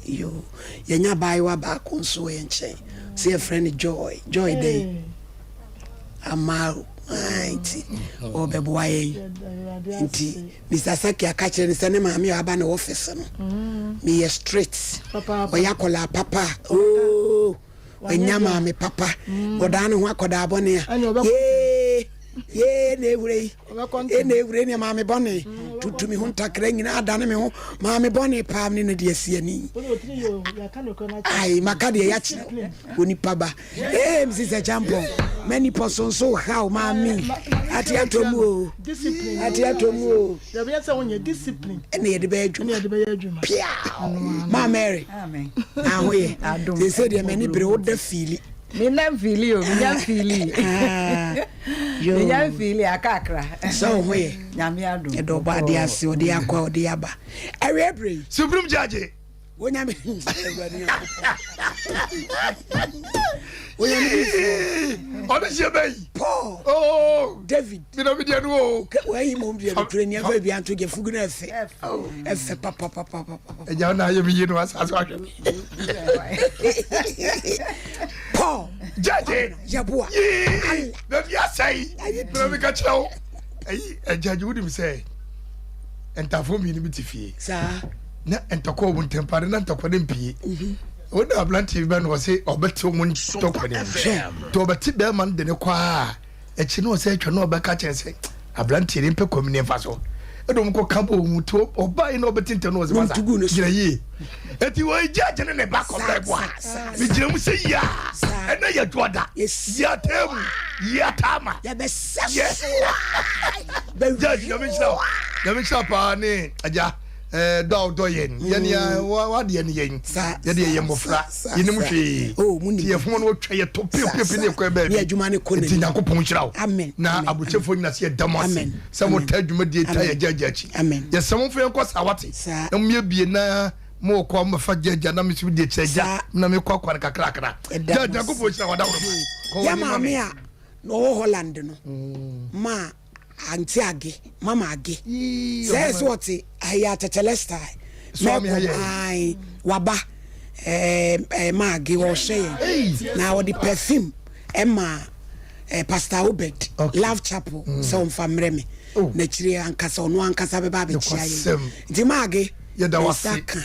Yoo, yɛanya abaayewa baako nso wɔ yɛn nkyɛn, sɛ yɛfrɛ no Joy. Joy dɛn? Amaro. Ah, nti ɔbɛboa yɛn. Nti Mr. Saki aka kyerɛ no sɛ ne maame a aba ne office no, meyɛ straight. Ɔyɛ akwadaa papa. Oh, wanya maame papa. Ɔdaa ne ho akwadaa bɔne a. Yee! Yee na ewura yi. Yee na ewura yi ne maame bɔne. Tutu me ho ntakra nyinaa dane me ho. Maame bɔne paa ne no de asi ani. Ai, maka deɛ yɛakyerɛ wo nipa ba. Ee, msi sɛ kyampɔn. Ma nipa so nso haw maame. Ate atɔ mu o. Ate atɔ mu o. Ɛna yɛde bɛyɛ adwuma. Piaw. Maa Mary. Ahoyɛ. Sɛ deɛ m'ani bere wo da fiili. Menya mfili o, menya mfili. Menya mfili akakra. Sɛ wo ho yɛ. Nyame adom. Ɛdɔ ɔbɔ adeɛ ase, ɔde akɔ, ɔde aba. Ɛwɛ bere yi. Supreme Judge. Onyame Awurade Nyankopɔn. Onyame difoɔ. Ɔde hyɛ bɛyi. Paul. Oh. David. Mina mi deɛ no o. Wɔayi mom deɛ no kure nneɛma bi anto gya fugu no ɛfɛ. Ɛfɛ papapapapa. Ɛgya na ayɛ mi yie no asase ahwɛ mi. Paul. Judge. Yɛboa. Yii. Baabi asɛe. Mina mi ka kyerɛ wo. Ɛyi ɛgya gye wonim sɛ ntafo mmienu bi te fie. Saa. Na ntɔkwa wɔ mu ntɛmpa no na ntɔkwa no mpie. Wo na aberanteɛ bi bɛ no ɔse ɔbɛte wɔn ntɔkwa no mu. Nti ɔbɛte bɛrima no de ne kɔ a akyi na ɔsɛ atwa na ɔbɛka kyerɛ sɛ aberanteɛ no mpɛ kɔm ne mfa so. Ɛna wɔn kɔ ka bɔ wɔn nti ɔbaa yi na ɔbɛte ntɛm na ɔsɛ masa gyina yie. Eti wɔn gye agye ne ne ba kɔ bɛɛ boa. Megyina mu sɛ yia ɛnɛ yɛ dwoɔda yia taa mu yia taa ma. Yɛbɛsɛ so. Judge nyame nhyira wo. Nyame nhyira paa ne agya. Dɔ a wodɔ yɛn. Yɛn ya wadeɛ ne yɛn. Yɛde yɛyɛ mmɔfra. Yɛnim hwee. Nti yɛfom no wɔtwa yɛ to pio pio pio ne yɛkɔ baabi. Nti Nyankopɔn nhyira wo. Na aburokyɛfoɔ nyina sɛ yɛda mo ase sɛ mo taa dwumadie taa yɛ gyaagyaa akyi. Yɛsrɛ mo mfa yɛn kɔ saa wate. Na mo miebie na mo kɔ mo bɛfa gyaagyaa na me nso mede akyerɛ agya na mekɔ akɔ no kakrakra. Gyaagyaa Nyankopɔn nhyira wo adaworo ma. Kɔ Yɛ w'anim ma maame me. a na ɔwɔ Holland no maa Auntie Age, Mama Age, sɛ ɛsɛ ɔte ayɛ atɛtɛlɛ style. Mɛkɔ ae waba ɛɛ ɛɛ Ma Age ɔhwɛ yɛn na ɔde perfume ɛma ɛɛ Pastor Obed Love Chapel sɛ ɔnfa mmerɛ me n'akyire ankasa ɔno ankasa bɛba abɛkyia yɛn nti Ma Age nsa ka.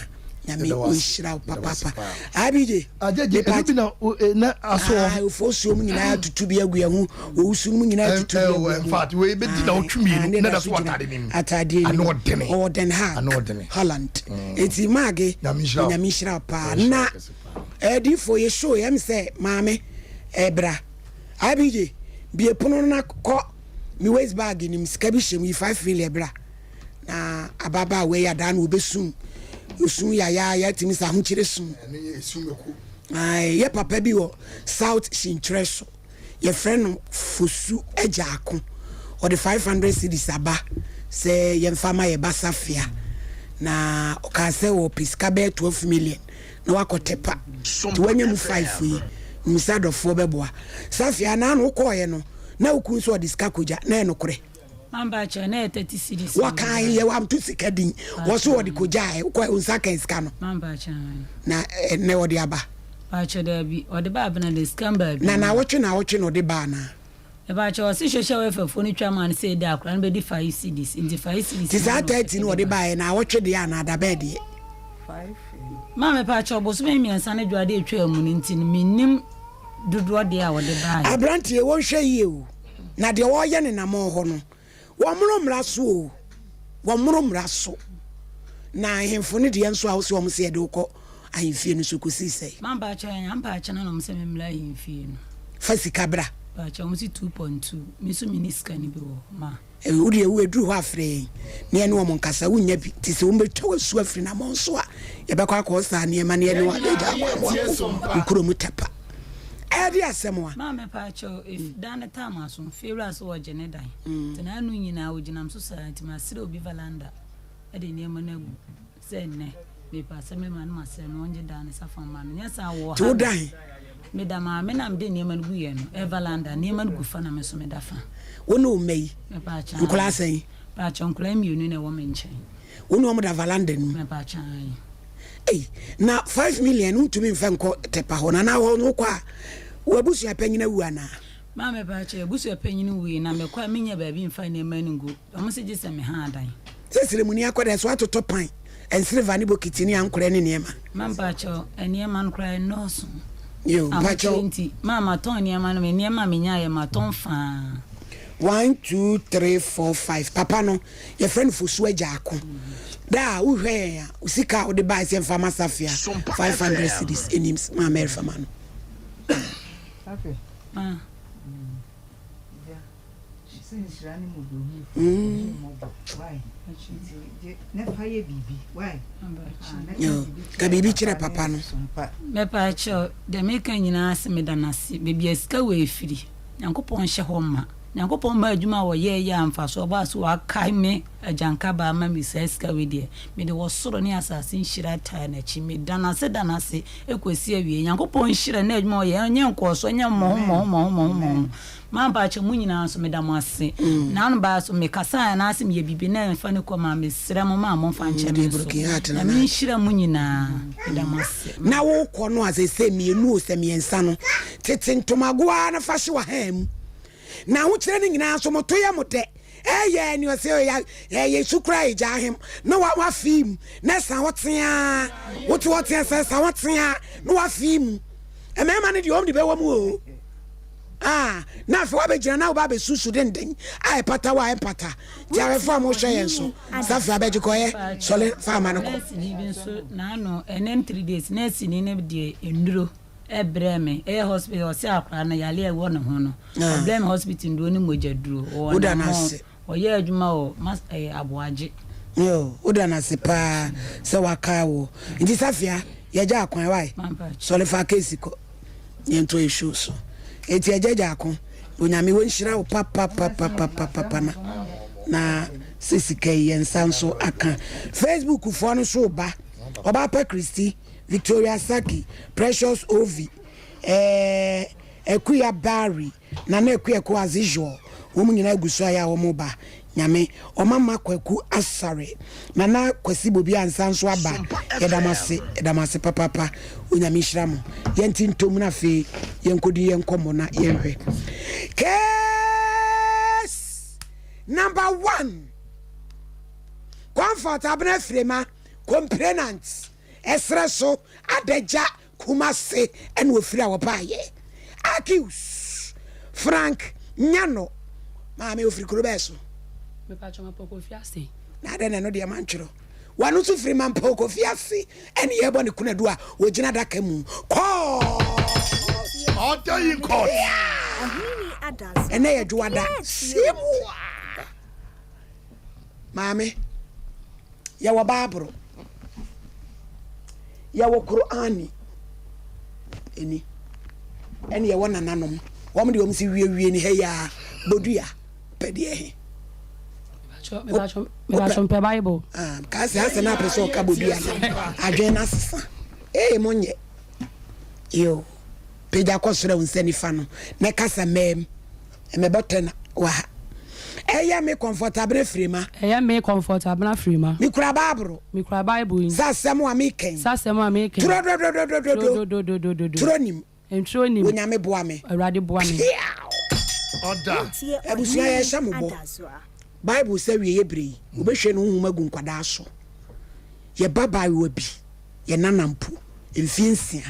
Nyame ɔnhyira wo papaapa. Abije. Agyegye ɛno bi na eh, na aso hɔ. Ah, ofosuo mu nyinaa tutu bi agu ɛho. Owusu mu nyinaa tutu bi agu ɛho. In fact, wei bɛdi na ɔtwe mmienu na da so wɔ ataade nim. Ataadeɛ nim. Ano ɔdene. Ɔwɔ Den Haag. Ano ɔdene. Holland. Eti maage. Nyame nhyira wo. Nyame nhyira wo paa. Na ɛdifoɔ yɛ show yɛm sɛ maame ɛbra. Abije bie pono no na kɔ me waist bag nim sika bi hyɛ mu yi 5 million bra. Na ababaawa yi adaa no ɔbɛsum osu yayaaya tumi sɛ ahokyere sum. Yɛ papa bi wɔ South Shinkyerɛ so yɛfrɛ no Fosu Agyaako ɔde 500 cedis aba sɛ yɛmfa ma yɛ ba Safia na ɔkaa sɛ ɔpɛ sika bɛyɛ 12 million na wakɔ Tepa nti wanya mu 5 yi nim sɛ adɔfoɔ bɛboa Safia na ano wokɔɔyɛ no na wo kunu nso ɔde sika kɔgya na ɛyɛ nokorɛ. Mampakyɛw na yɛ 30 cedis. Wɔka yɛ wamto sika din. Wɔ so wɔde kogyae. Wokɔ wo nsa kan sika no. Mampakyɛw. Na ɛnɛ wɔde aba. Pakyɛw daabi. Ɔde ba abena de sika mbaa bi. Na naawɔtwe naawɔtwe na ɔde ba anaa? Mepakyɛw ɔse social welfare foɔ no twa maa no sɛ edi akora no bɛdi 5 cedis nti 5 cedis. Nti saa 30 no ɔde baeɛ naawɔtwe deɛ anaa dabɛɛ deɛ? Maa mepakyɛw bosome mmiɛnsa ne dwoade etwaa mu no nti no mennim dodoɔ deɛ a ɔde baeɛ. Abranteɛ wɔnhwɛ yie o. Na deɛ wɔreyɛ no namɔn hɔ no, wɔmmoro mmara so o, wɔmmoro mmara so. Na ahemfo no deɛ nso a wose wɔn sɛ yɛde wo kɔ ahemfie no so kɔsii sɛn? Mampakyɛ yɛn ampakyɛ no na wɔn sɛ memmra ahemfie no. Fa sika bra. Mpakyɛ wɔn se 2.2 me nso menni sika no bi wɔ hɔ ma. Wo deɛ wo ɛduru hɔ a frɛ yɛn na yɛne wɔn nkasa, wonnya bi nti sɛ wɔbɛtwa wo asu afiri namɔn so a yɛbɛkɔ akɔ saa nneɛma na yɛne wɔn abɛgya akɔ akɔ wo kurom Tɛpa. Ɛde asɛm a. Maame paakyɛw if dan no taa maso fiewura so wɔgye ne dan nti na ano nyinaa ogyinam so saa nti masrɛ obi valanda de nneɛma no agu sɛ nnɛ mepɛ asɛm mema no masrɛ no ɔngye dan no safa mma me nyɛ saa wɔ ha woda he meda maame na mede nneɛma no gu yɛ no ɛ valanda nneɛma no gu fa na me nso meda fa. Wo ne wo mma yi nkwadaa sɛn? Paakyɛw nkwadaa mmienu na ɛwɔ me nkyɛn. Wo ne wɔn da valanda no mu? Mepaakyɛw. Ei, na 5 million wontumi mfa nkɔ Tɛpa hɔ no anaa hɔ no wokɔ a w'abusua panyin awu anaa? Maa mepaakyɛw, abusua panyin wui na mekɔ a menya baabi mfa nneɛma no ngu. Ɔmo se gye sɛ meha adan. Sɛ sremuni akɔ dɛ so atotɔ pan, nsreva ne bokiti ne ankorɛ ne nneɛma. Ma mpakyɛw, nneɛma no koraa ɛnnɔɔso. Yo, Ahokyere mpakyɛw. nti, maa matɔn nneɛma no, me nneɛma a menyaeɛ matɔn faa. One, two, three, four, five. Papa no, yɛfrɛ no Fosu Agyaako. Da a wohwɛ yɛn a, wo sika a wode bae sɛ mfa ma Safia, Sompa 500 FM. cedis, ɛnim ma Mary fa ma no. Safi. Ma. Agya, sɛ nhyira ne mmɔborɔhunufoɔ, ɔhu mmɔbɔ, wai, nti gye na fa yɛ biribi, wai, ah, na ka Yo, biribi ka kyerɛ biribi kyerɛ papa papa ne no. Sompa. Mɛpaakyɛw, deɛ meka nyinaa se meda no ase. Baabi a sika wei firi, Nyankopɔn nhyɛ hɔ ma. Nyankopɔn mma adwuma a wɔyɛɛ yi a mfasoɔ baa so wakae me agyanka baa ma me saa sika wei deɛ, mede ɔsoro ne asase nhyira taa n'akyi. Meda no ase da no ase kɔsi awiei. Nyankopɔn nhyira ne adwuma a ɔyɛ, ɛnyɛ nkɔɔso, ɛnyɛ mmɔho mmɔho mmɔho mmɔho mmɔho. Mampakyɛ mo nyinaa nso meda mo ase. Naano baa so mekasae anaasɛ meyɛ biribi na ɛmfa ne kɔ maa mesrɛ mo ma momfa nkyɛ me Mede broken nso. heart na Nyame na. nhyira mo nyinaa. Meda mo ase. Na wokɔ no a seesei mmienu o sɛ mmiɛnsa no, tete ntomago ara na fa hye w'ahan mu. Na ahokyerɛ no nyinaa nso moto yɛ mo dɛ. Ɛyɛ ne ɔsɛ ɔyɛ ɛyɛ su koraa ɛgya ahem na wa wafii mu na ɛsan hɔ teaa wote hɔ teaa sɛ ɛsan hɔ teaa na wafii mu. Mmarima no deɛ wɔn de bɛwɔ mu o. Ah, na afei wabɛgyina na woba abɛsusu denden a ɛpata wo a ɛmpata. Nti awɛfoɔ a mohwɛ yɛn so, Safi abɛgye kɔyɛ sɔle fa ama no kɔ. Nɛɛseni bi nso n'ano ɛnɛ 3 days nɛɛseni no deɛ nnuro ɛbrɛ me ɛyɛ hospital ɔsɛ akwaraa no yale a ɛwɔ ne ho no ɔbrɛ me hospital nnuro ne mogya duro ɔwɔ Woda no namɔ ase. ɔyɛ adwuma wɔ mas ɛyɛ Aboagye. Yo, woda no ase paa sɛ wakae wo. Nti Safia, yɛgya akwan wae. Sɔle fa case kɔ. Yɛnto yɛ show so. Enti agya Gyako, Onyame wɔnhyira wo papapapapapa na na sɛ sika yi yɛn nsa nso aka. Facebook foɔ no nso ba. Ɔbaapa Christy, Victoria Saki, Precious Ovi, eh, Akuya Barry, Nana Akuako as usual, wɔn nyinaa gu so ayɛ a wɔn ba. Nyame ɔma ma Kwaku Asare, Nana Kwasi Bobi Ansa nso aba. Sompa Yɛda mo ase, FM. yɛda mo ase papaapa. Onyame nhyira mo. Yɛnte ntom na afei yɛnkɔdi yɛn nkɔmmɔ na yɛnhwɛ. Case number one. Comfort Abena Firema, complainant, ɛserɛ so, Adagya, Kumase ɛna ofiri a wɔbaayɛ. Accused, Frank Nyano, maame ofiri kuro bɛɛ so. Mepatwɔ Mampɔ Kofi ase. Na adɛn na ɛno deɛ mantwerɛ. Wano nso firi Mampɔ Kofi ase ɛne yɛbɔ ne kunadu a wɔgyina adaka mu. Court! Order in court. Ɛnɛ yɛ dwoada. Simua! Maame, yɛwɔ Baaboro. Yɛwɔ Kor'ani. Ɛni. Ɛne yɛwɔ nananom. Wɔn deɛ wɔn si wiewie ne ha yi ara. Bodua, pɛ deɛ he. Mepatwɔ mpɛ Bible. Ah, kaa sɛ asɛ na apɛ sɛ ɔka bodua no. Adwene no asesa. Ee, monyɛ. Yo, pagya kɔ soro a wo nsa nifa no, na kasa mɛm. Mɛbɔ tɛna wɔ ha. Ɛyɛ me Comfort Abena Firima. Ɛyɛ me Comfort Abena Firima. Mekura Baaboro. Mekura Bible yi. Sɛ asɛm a meka yi. Sɛ asɛm a meka yi. Turo dodododododo. Turo dododododo. Turo nim. Nturo nim. Onyame boa me. Awurade boa me. Piaw! Order. Abusua yɛhyɛ mo bɔ. Bible sɛ wieɛ bere yi, wɔbɛhwie ne honhom agu nkwadaa so. Yɛba baayewa bi, yɛ nana mpo, mfie 6,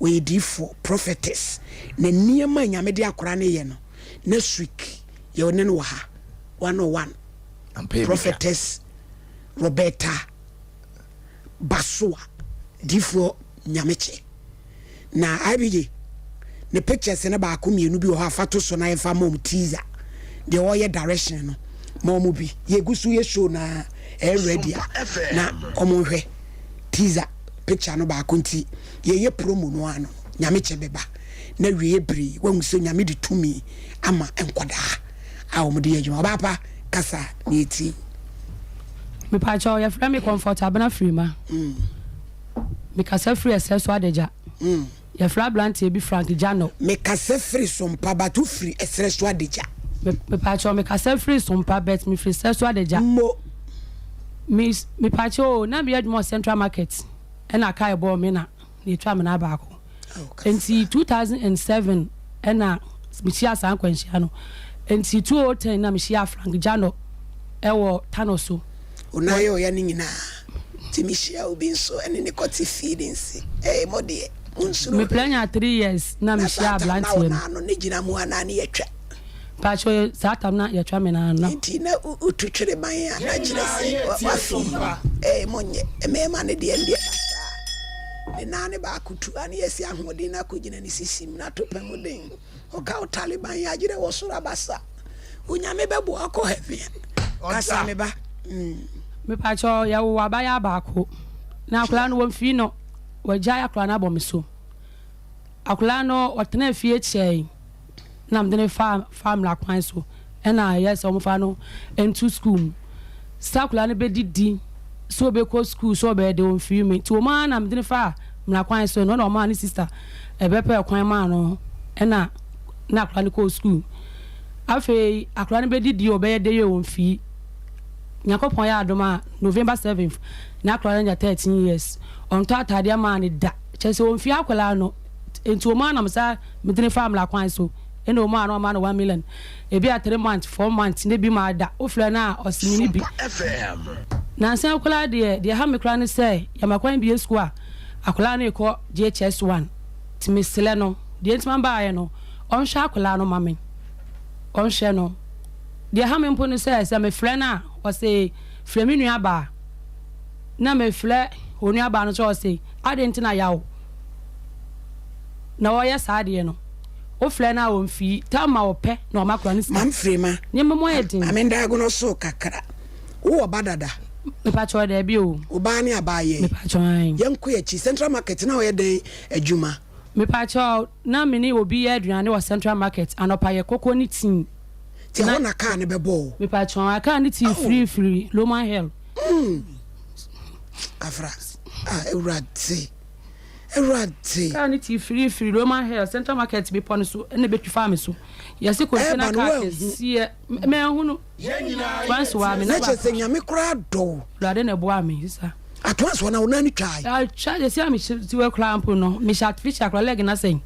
wɔyɛ diifoɔ, prophetess, na nneɛma a Nyame de akwadaa no yɛ no, next week yɛwɔ ne no wɔ ha, one on one, prophetess Roberta Basoa, diifoɔ Nyamekyɛ. Na IBJ, ne pictures no baako mmienu bi wɔ hɔ a fa to so na yɛmfa ma wɔn teaser, deɛ ɔreyɛ direction no, ma wɔn bi. Yɛgu so yɛ show na ɛyɛ ready a na wɔn nhwɛ teaser picture no baako nti yɛyɛ promo no ano Nyame kyɛ bɛba na wie bere yi wahu sɛ Nyame de tumi ama nkwadaa a wɔn de yɛ adwuma. Ɔbaa pa kasa na yɛtie. Mepakyɛw, yɛfrɛ me Comfort Abena Firima. Mekasa firi ɛsɛ so Adagya. Yɛfrɛ aberanteɛ bi Frank Jano. Mekasa firi Sompa but wofiri ɛserɛ so Adagya. Mepakyɛw, mekasa firi Sompa but mefiri serɛ so Adagya. Mo. Me, mepakyɛw o, na meyɛ adwuma wɔ Central Market. Ɛna kaa ɛbɔɔ me na na ɛtwa me nan baako. Nti 2007 ɛna mehyia saa nkwanhyia no. Nti 2010 na mehyia Frank Jano ɛwɔ Tano so. Wo nan yɛ ɔya no nyinaa. Nti mehyia obi nso ɛne ne kɔte feelings. Ee mo deɛ monsuro Me pla nya 3 years na Na saa mehyia tam na abranteɛ wo no. nan ano ne gyina mu anaa ne yɛtwa? Mpakyɛw saa tam na yɛtwa me nan ano. Nti na wotu twere ban a na kyerɛ sɛ wafi. Ee monyɛ. Mmarima no deɛ ndeɛ basaa. Ne nan no baako tu a na yɛasi ahoɔden no akɔgyina ne sisi mu na ato pɛ mu den. Ɔka wo Taliban yi agyerɛ wɔ soro abasa. Onyame bɛboa akɔ heaven a. Kasa me ba. Mm. Mepakyɛw yɛwoo abayaa baako na akwadaa no wɔmfii no wɔagyae akwadaa no abɔ me so. Akwadaa no ɔtenaa fie kyɛe na mede no faa faa mmara kwan so ɛna ɛyɛ sɛ wɔmfa no nto sukuu mu. Sɛ akwadaa no bɛdidi, sɛ ɔbɛkɔ sukuu, sɛ ɔbɛyɛ dɛ ɔmfiri me. Nti wɔn ara na mede no faa mmara kwan so no ɛna ɔmaa ne sista ɛbɛpɛɛ kwan maa no ɛna na akwadaa no kɔɔ sukuu. Afei akwadaa no bɛdidi ɔbɛyɛ dɛ yɛ ɔmfii. Nyankopɔn yɛ adom a November 7th na akwadaa no anya 13 years. Ɔntɔ ataadeɛ maa no da. Kyerɛ sɛ ɔmfii akwadaa no. Nti wɔn ara na mesa mede no faa mmara kwan so. Ɛna wɔn ara na wɔama no 1 million. Ebi a 3 months, 4 months na ebi ma da. Wofrɛ no a ɔse menni bi. Nansa yi koraa deɛ, deɛ ɛha me koraa ne sɛ yɛama kwan bue sukuu a akwadaa no rekɔ JHS 1. Nti mesrɛ no, deɛ nti mabaeɛ no, ɔnhwɛ akwadaa no ma me. Ɔnhwɛ no. Deɛ ɛha me mpo ne sɛ, sɛ mefrɛ no a, ɔse frɛ me nuabaa. Na mefrɛ onuabaa no nso a ɔse adɛn nti na yaw na ɔyɛ saa adeɛ no. Wofrɛ no a ɔmfii. Tam a ɔpɛ na ɔma akwadaa no sika. Mamfiri ma. Nneɛma mu ayɛ den. Maame Ndagono so kakra. Wowɔ ba dada? Mepakyɛw daabi o. Wo ba ne abaayɛ? Mepakyɛw ae. Yɛnkɔ yɛn akyi. Central Market na ɔyɛ dɛn adwuma? Mepakyɛw, na me ne obi yɛ aduane wɔ Central Market. Anɔpa yɛ koko ne tea. Nti ɛhɔ na kaa no bɛbɔɔ wo? Mepakyɛw, ae. Kaa no tii firi firi Loman Hill. Mm. Kafra. Ah, Awurade. Awurade. Kaa no tii firi firi Roman Hill, Central Market bepɔ no so ɛna ɛbɛtwi faa me so. Yɛse container Ɛɛba no car woanhu. kɛseɛ. Manhu no. Once waa me Na na kyerɛ sɛ Nyame koraa dɔ wo. Awurade na ɛboaa me sisa. At once hɔ na wo nan no twae. Atwa sɛsi a mehyɛ ti wɔ koraa mpo no mehyɛ artificial koraa leg no asɛe.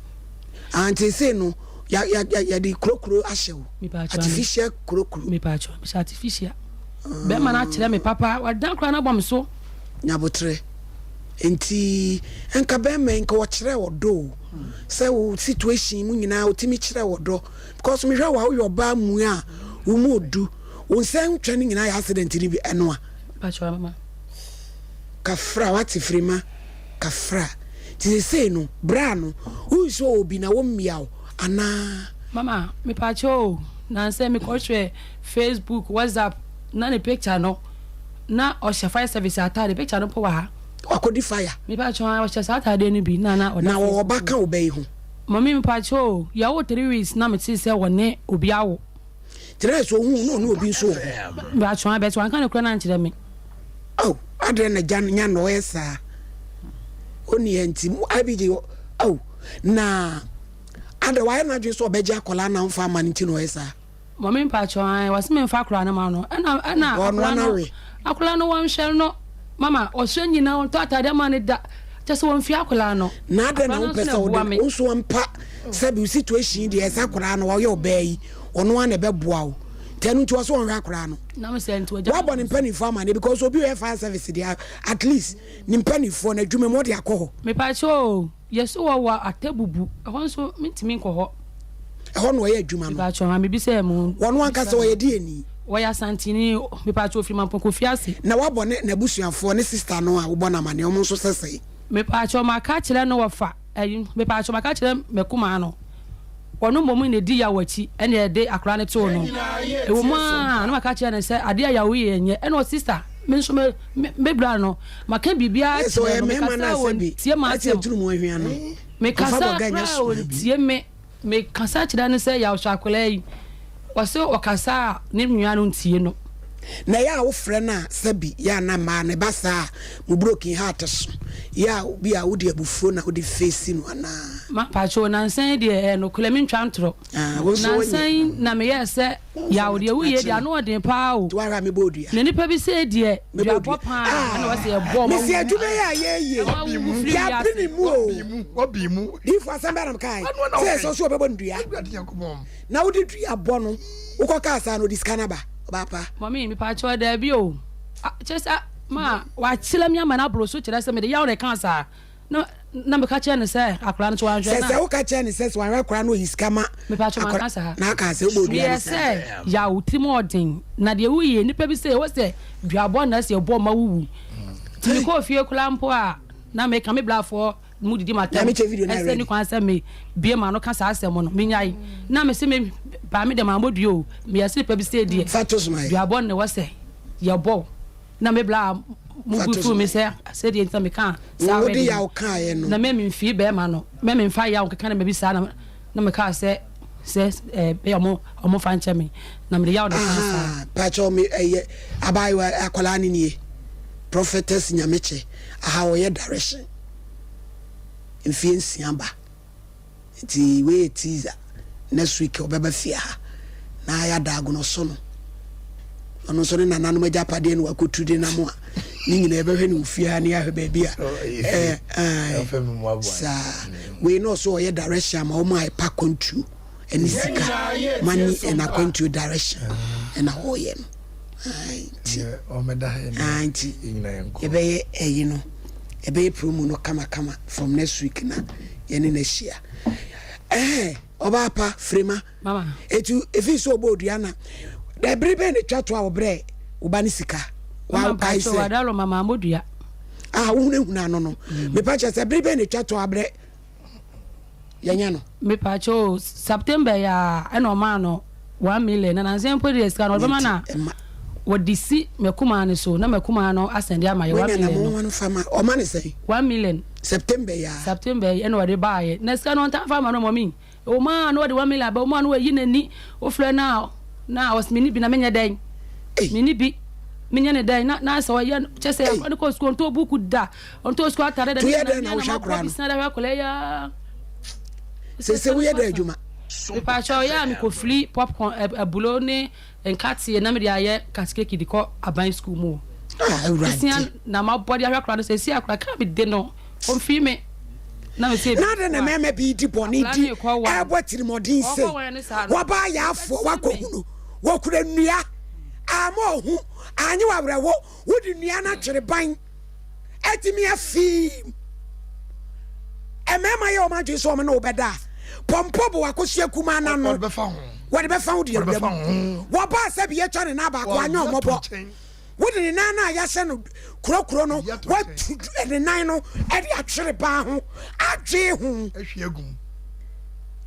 Ah nti sei no ya ya ya yɛde kurokuro ahyɛ wo. Artificial kurokuro. Mepatwa mehyɛ artificial. Bɛrima no akyerɛ me papa wadan koraa no abɔ me so. Nyabotrɛ nti nka bɛrima yi nka ɔkyerɛ ɔdɔ o sɛ wo situation mu nyinaa ɔtumi kyerɛ ɔdɔ. Because mehwɛ wo a woyɛ ɔbaa mua a wo mu odu wo nsa ntwa no nyinaa yɛ accident no bi ɛno a. Kafra wate firima kafra nti sesei no bra no wohu sɛ ɔwɔ bi na wɔmmia wo anaa. Mama mepakyɛ o nansɛ mekɔ hwɛ Facebook WhatsApp na ne picture no na ɔhyɛ fire service ataade picture no mpo wɔ ha. Wakɔdi fire. Mepakyɛ ɔhyɛ saa ataadeɛ no bi na na ɔda Na wɔwɔ Facebook. ba ka wo ba yi ho. Mummy mpakyɛ o, yɛwoo 3 weeks na metee sɛ wɔne obi awo. Kyerɛ sɛ ohuu na ɔne obi nso wɔ hɔ. Mpakyɛ but wanka nokorɛ no ankyerɛ me. Oh adɛn na gya nya na ɔyɛ saa ɔni ha nti mo IBG oh na adɛ wayɛ n'adwene sɛ ɔbɛgye akwadaa na ɔmfa ama no nti na ɔyɛ saa. Mummy mpakyɛ ae wɔse memfa akwadaa no ma no ɛna ɛna akwadaa no akwadaa no wɔnhwɛ no mama ɔsua nyinaa ɔntɔ ataadeɛ ma no da kyɛ sɛ wɔmfie akwadaa no. Na adɛn na wompɛ sɛ wode wo nso ampa sɛbi wo situation deɛ ɛsɛ akwadaa no ɔyɛ ɔbaa yi ɔno ara na ɛbɛboa wo nti ɛno nti ɔsɛ ɔnhwɛ akwadaa no woabɔ ne mpanimfoɔ amaneɛ because obi ɔyɛ fire service deɛ at least ne mpanimfoɔ no adwuma mu ɔde akɔ hɔ. Mepakyɛ o Yɛse wɔ wɔ Atebubu, ɛhɔ nso mentumi nkɔ hɔ. Ɛhɔ na ɔyɛ adwuma no. Mepakyɛw ha mebisa mu. Wɔn ankasa ɔyɛ deɛni? Wɔyɛ Asanteni, mepakyɛw ofiri Mampong Kofiase. Na wabɔ ne n'abusuafoɔ, ne sister no a wobɔ no amaneɛ, wɔn nso sɛ sɛn? Mepakyɛw maka akyerɛ no wɔfa ɛyi, mepakyɛw maka akyerɛ m'akumaa no. Ɔno mmom na edi Yaw akyi ɛna ɛde akwadaa no too no. Ɛwɔ mu ara na maka akyerɛ no sɛ adeɛ a Yaw yɛ nyɛ ɛna ɔse sister me nso me me bra no maka biribiara kyerɛ no mekasa a ɔntie m'asɛm. Mekasa koraa a ɔntie me. Mekasa kyerɛ no sɛ Yaw hwɛ akwadaa yi. Ɔse ɔkasa a ne nua no ntie no. Na ɛyɛ a wofrɛ no a sɛbi yɛ a na mmaa no ɛba saa a mo broken heart so yɛ a bi a wode abufuo na wode face no anaa? Ma pakyɛw nansa yi deɛ ɛyɛ nokorɛ mentwa ntorɔ. Ah, wo nso wonyɛ. Nansa yi na meyɛɛ sɛ yaw deɛ woyɛ deɛ ano ɔden paa o. Nti woahwɛ a mebɔ odua. Na nipa bi sei deɛ Mebɔ duabɔ dua. paa Ah, ɛna wɔsɛ yɛbɔ ɔma mesi wuwu. adwuma yi a yɛyɛ Ɛma yi, wuwu firi yɛabre wiase. ne mu o. Wabi mu. Diifo asɛm bɛn na mekae? Ɛno na Sɛ wokae. ɛsɛ so wɔbɛbɔ no dua. Awurade Nyankopɔn. Na wode dua bɔ no, wokɔ kaa saa no ɔde sika no aba. Ɔbaa pa. Mummy mepaakyɛw daabi o. Ah, kyerɛ sɛ ma wakyerɛ me ama no aboro so kyerɛ sɛ mede yaw na ɛkaa saa. Na na meka kyerɛ no sɛ akwadaa no so wanhwɛ Sɛ na. sɛ woka kyerɛ no sɛ sɛ wanhwɛ akwadaa no oyi sika ma Mepaakyɛw manka akwadaa saa. na aka sɛ wobɔ dua Meyɛ no saa. sɛ yaw tirim ɔden na deɛ woyɛ nipa bi sɛ ɛwɔ sɛ duabɔ na ɛsɛ ɛbɔ ma wowu. Nti mekɔɔ fie koraa mpo a na meka me brafoɔ mu didi m'atɛm Nyame kyɛ video no ɛsɛ ready. ne kwan sɛ me bie m'ano ka saa asɛm no menyae na mese me baa me deɛ mammɔ dua o meyɛ sɛ nipa bi sɛ deɛ Fa to so ma yɛ. duabɔ ne wɔ sɛ yɛbɔ na me bla mo Fa bu to fuu so me ma sɛ sɛdeɛ nti na meka saa Wode wɛde yaw no kaeɛ no. na mɛ memfii bɛrima no mɛ memfa yaw nkeka ne ma bi saa na na mekaa sɛ sɛ ɛɛ bɛyɛ ɔmo ɔmo fa nkyɛ me na mede yaw na ɛkaa saa. Ahaa pakyɛw me ɛyɛ abaayewa akwadaa no nie prophetess nyamekyɛ aha ɔyɛ direction mfie nsia ba nti wei yɛ teaser next week ɔbɛba fie ha na yɛada agono so no ɔno nso ne nananom agyapadeɛ no wakɔtu de nam a ne nyina yɛbɛhwɛ ne ofie ha ne yɛahwɛ baabi a saa wei na ɔso ɔyɛ direction ama wɔn a ɛpa kwantuo ɛne sika money and akwantuo direction ɛna ɔyɛ no nti nti yɛbɛyɛ ɛyi no yɛbɛyɛ promo no kamakama from next week na yɛne no ahyia ɛɛ ɔbaa pa firima etu efi so ɔbɔ odua na ɛbere bɛn na etwa to a ɔbrɛ ɔba ne sika wakae sɛ a wohunahuna ano no mepa kyɛ sɛ bere bɛn na etwa to abrɛ yɛnyɛ no. Mepaakyɛw o, September yi aa ɛna ɔmaa no 1 million na nansa yi mpo deɛ sika no ɔde bɛma no a wɔde si m'akumaa no so na m'akumaa no asɛnde ama yɛ 1 Wanya na million no. mo no fa ma ɔma ne sɛn? 1 million. September yi aa. September yi ɛna ɔde baayɛ na sika no ɔntaa fa ma no mɔmi ɛwɔ mu a na ɔde 1 million aba mu a na wayi n'ani wofrɛ no a na ɔsɛ menni bi na menyɛ dɛn menni bi menyɛ ne dɛn na na sɛ ɔyɛ kyɛ sɛ akora no kɔ sukuu ɔntɔ buku da ɔntɔ sukuu atade da To yɛ dɛn na wohwɛ akora no? na hwɛ akora yi aa. Sese woyɛ dɛn adwuma? Mepaakyɛw ɔyɛ a mekɔfiri popcorn abulo ne nkateɛ na mede ayɛ katekeki de kɔ aban sukuu mu o. Ah, Awurade. Esia na mabɔ de ahwɛ akora no sɛ esi akora kaa mede no ɔmfiri me na me sɛ Na adɛn na mmarima bi di bɔne di ɛbɔ atirimɔden sei? Wɔba ayaafoɔ wakɔhunu wɔkura nnua ama ɔho anye wawerɛho wode nnua no atwere ban atumi afii mmarima yɛ wɔn adwene sɛ wɔn ne wo bɛda a pɔmpɔ bɔ wakosua kumaa no ano wɔde bɛfa ho de awura mu wɔbaa sɛ bi yɛtwa ne nan baako anyɛ ɔmɔbɔ wode ne nan no a yɛahyɛ no kurokuro no watu ne nan no de atwere baa ho adwee ho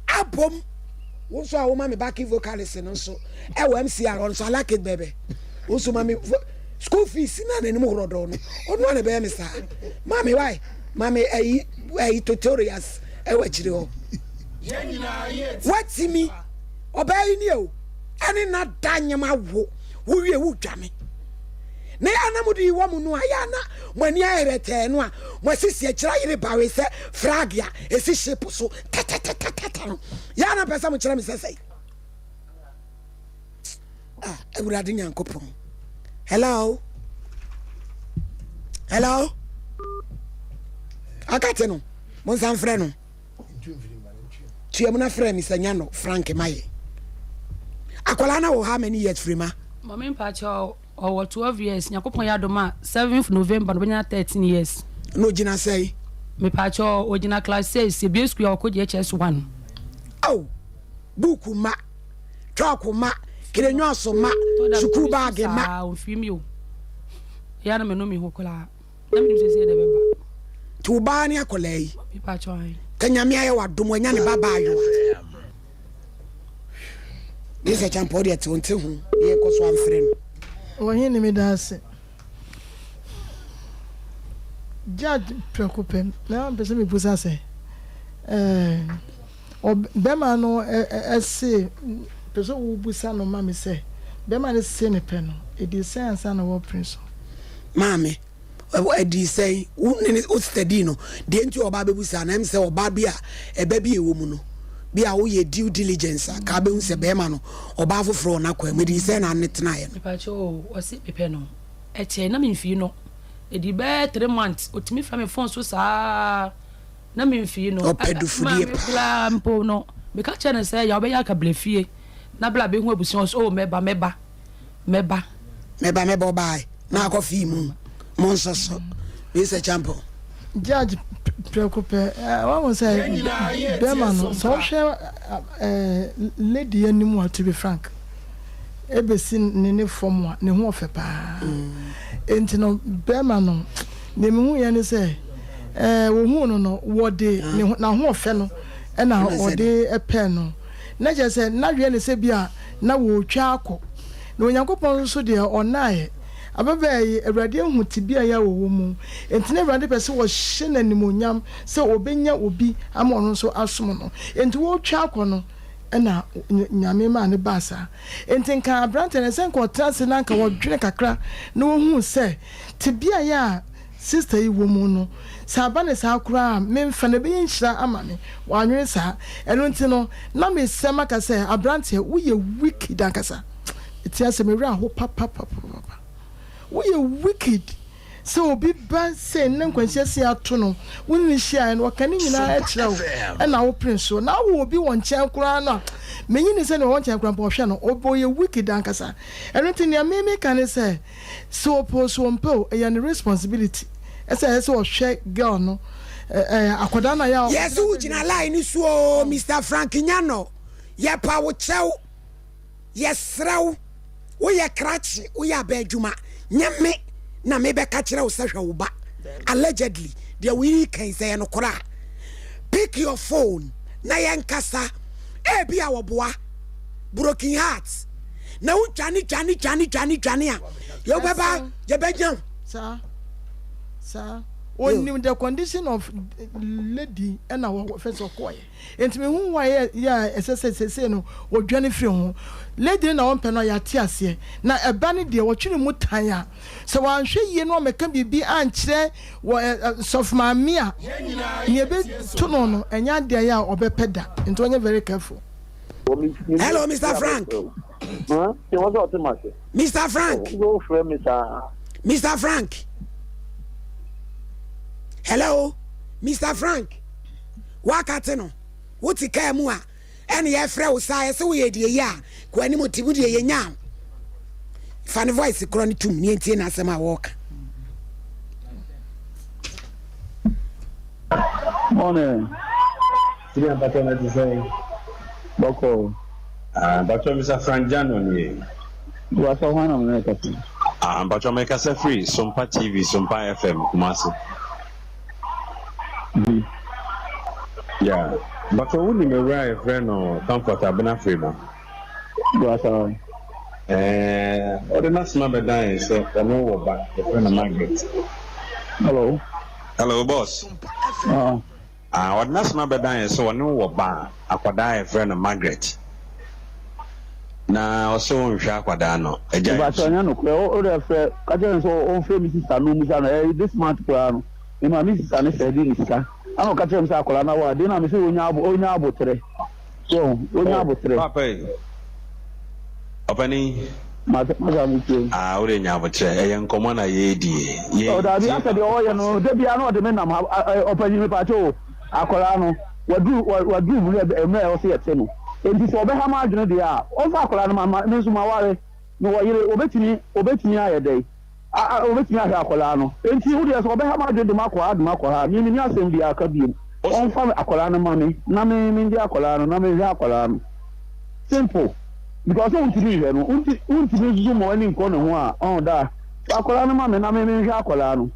abom wo nso a woma me backing vocalist no nso ɛwɔ MCR ɔno nso I like it baby wo nso ma me school fees na n'anim horɔdɔɔ no ɔno a na ɛbɛyɛ me saa maame why maame ayi ayi tutorials ɛwɔ akyire hɔ watimi ɔbaa yi ni o ɛne na da nyɛma wo wowie wo dwane na yɛ ana mo de wɔ mo no a yɛ ana mo ani ayɛ tɛɛ no a mo asisi akyire ayere bawe sɛ frag a esi ship so tatatatata no yɛ ana pɛ sɛ mo kyerɛ me sɛ sɛi ah awurade nyankopɔn hello hello akate no mo nsa mfrɛ no tua mu na frɛ Mr. Nyano Frank mayɛ akwadaa na wɔ how many years firi ma. Mɔmi mpakyɛ ɔwɔ 12 years Nyankopɔn yɛ adom a 7th November no ɔbɛnya 13 years. Na ogyina sɛn? Mepakyɛ ogyina class 6 ebie school a ɔkɔ JHS 1. Oh, buuku ma chalk ma kerenyɔɔso ma sukuu baage ma. Saa ofiri mi o yɛ na mɛnu mi ho koraa na mi nim sɛ sɛ ɛdɛ bɛba. Nti wo baa ne akwadaa yi. Mepakyɛ ayi. Ka nyame ayɛ wadom wanya ne ba baayewa. Ne sɛ kyampɔ deɛ te wo nte ho ne yɛnkɔ so amfrɛ no. Ɔhene meda ase. Judge prɛko pɛ na mpɛ sɛ mebusa sɛ ɛɛ bɛrima no ɛse pɛ sɛ wobusa no ma me sɛ bɛrima no se ne pɛ no. Ɛdii sɛn ansa na wɔpene so? Maame, ɛdii sɛn? Wo ne no, wo study no, deɛ nti a ɔbaa bɛbu saa no, ɛm sɛ ɔbaa bi a ɛba bi a ɛwɔ mu no, bi a woyɛ due diligence a, ka bɛhu sɛ bɛrima no, ɔbaa foforɔ wɔ n'akwan mu. Ɛdii sɛn na ne tenaeɛ no? Mepakyɛ o, ɔse mepɛ no. Ɛkyɛe na memfii no. Ɛdii bɛyɛ 3 months, ɔtumi frɛ me phone so saa na memfii no. Ɔpɛ dufudeɛ Maame paa. koraa mpo no, meka kyerɛ no sɛ, ya wobɛyɛ aka bra fie na bra bɛhu abusua. Ɔse, oh mɛba, mɛba, mɛba. Mɛba, mɛba, ɔbaae na akɔ fii mu. Mo nso so, Mr. Champon. Judge prɛko pɛ, wahu sɛ bɛrima no, sɛ wohwɛ lady anim a, to be frank, ɛbɛsi ne fam a, ne ho ɔfɛ paa. Enti no, bɛrima no, deɛ mehu yɛ ne sɛ, wɔhuu no, wɔde ne ho n'ahoɔfɛ no ɛna ɔde pɛɛ no. Na kyerɛ sɛ, n'adwene ne sɛ bi a na wɔretwa akɔ. Na Onyankopɔn nso deɛ ɔnaeɛ. Ababaa yi, Awurade ahu tebea yi a wɔwɔ mu. Enti na Awurade pɛ sɛ ɔhyɛ no animuonyam sɛ ɔbɛnya obi ama ɔno nso asom no. Enti wɔretwa akɔ no, ɛna Nyame maa no baa saa. Enti nka aberanteɛ no, ɛsɛ nka ɔtena ase na nka ɔdwene kakra na ɔhu sɛ tebea yi a sista yi wɔ mu no, sɛ aba no saa koraa a, memfa no, ɛbɛyɛ nhyira ama me. Wannwene saa. Ɛno nti no, na mesrɛ maka sɛ, aberanteɛ, woyɛ wicked ankasa. Mete ase, me werɛ aho papapapapa. Woyɛ wicked sɛ obi ba sei ne nkwanhyia sei ato no, wo ne no hyiaeɛ no, ɔka ne nyinaa kyerɛ wo, ɛna wopene so. Na wowɔ obi wɔ nkyɛn koraa no a, menye ni sɛ nea ɔwɔ nkyɛn koraa mpo ɔhwɛ no, ɔyɛ wicked ankasa. Ɛno nti nea me meka ne sɛ, sɛ ɔpɛ o, sɛ ɔmpɛ o, ɛyɛ ne responsibility sɛ ɛsɛ sɛ ɔhwɛ girl no, ɛɛ akwadaa no a yɛ a. Yɛse wo gyina line no so oo Mister Frank Nyano, yɛpa wo kyɛw. Yɛsrɛ wo, woyɛ krakye, woyɛ abɛ adwuma, nyɛ me na mebɛka kyerɛ wo sɛ hwɛ wo ba. Allegedly, deɛ wo yere kan sɛ yɛ nokorɛ a, pick your phone na yɛnkasa. Ebi a wɔboa, broken heart, na wodwane dwane dwane dwane dwane a, yɛbɛba yɛbɛnya wo. Saa, saa. Onim the condition of lady ɛna wɔfɛ sɛ ɔkɔɔyɛ. Enti mehu why yɛ yɛ a ɛsɛ sɛ seesei no wɔdwane firi ho. Lady no na ɔmpɛ no a yɛate aseɛ. Na ɛba no deɛ wɔtwe ne mu tan a, sɛ wanhwɛ yie na wammɛka biribi ankyerɛ wɔ ɛ ɛ sɔfo maame a, nea ɛbɛto no no ɛnyɛ adeɛ a ɔbɛpɛ da. Nti ɔnyɛ very careful. Hello, Mr. Frank. Mr. Frank. Mr. Frank. Hello, Mr. Frank. Woakate no, wote kaa mu a, ɛne yɛfrɛ wo saa, yɛsɛ woyɛ deɛ yi a, kɔ anim te mu deɛ yɛnyaa wo. Fa ne voice korɔ no tum ne yɛntie n'asɛm a wɔreka. Morning. Sini ampatɔ na te sɛn? Bɔkɔ. Ah, mpatɔ Mr. Frank Jano nie. Wasa hwan na mene kasa? Ah, mpatɔ mekasa firi Sompa TV, Sompa FM, Kumasi. Bi. Yeah. Mpatɔ wonim awura a yɛfrɛ no Comfort Abena Frema? Wasa. Eh, ɔde n'asɛm abɛdan yɛn sɛ ɔno wɔ ba, yɛfrɛ no Margaret. Hello. Hello, boss. Ah. Ah, ɔde n'asɛm abɛdan yɛn sɛ ɔne wɔ ba a akwadaa a yɛfrɛ no Margaret. Na ɔsɛ ɔnhwɛ akwadaa no. Agya Mpatɔ nyɛ nokorɛ o de frɛ ka kyerɛ no sɛ ɔmfrɛ me sister no musa no ɛyɛ this month koraa no mema me sister no sɛ de ne sika ana ɔka kyerɛ me sɛ akwadaa no awo ade na me sɛ ɔnya abo ɔnya abotrɛ so ɔnya Oh, abotrɛ papa yi. Ɔpani. masa masa me tie. Ah, wode nya abotrɛ. Ɛyɛ nkɔmmɔ na yɛredi. Ɔ daabi Yɛntie asɛ deɛ ɔyɛ no da biara na ɔde me nam ha ɔpanyin me paakyɛ o akwadaa no waduru waduru mmerɛ mmerɛ a ɛwɔ sɛ yɛte no enti sɛ ɔbɛha m'adwene deɛ a ɔmfa akwadaa no ma ma me nso maware mewɔ yere obetumi obetumi ayɛ dɛn a a obetumi ahwɛ akwadaa no enti wo deɛ sɛ ɔbɛha m'adwene de makɔ ha de makɔ ha me menni asɛm biara ka biom ɔmfa akwadaa no ma me na me mengye akwadaa no na menhwɛ akwadaa no simple because wontumi nhwɛ no wonti wontumi nso ma w'ani nkɔ ne ho a ɔn daa fa akwadaa no ma me na me menhwɛ akwadaa no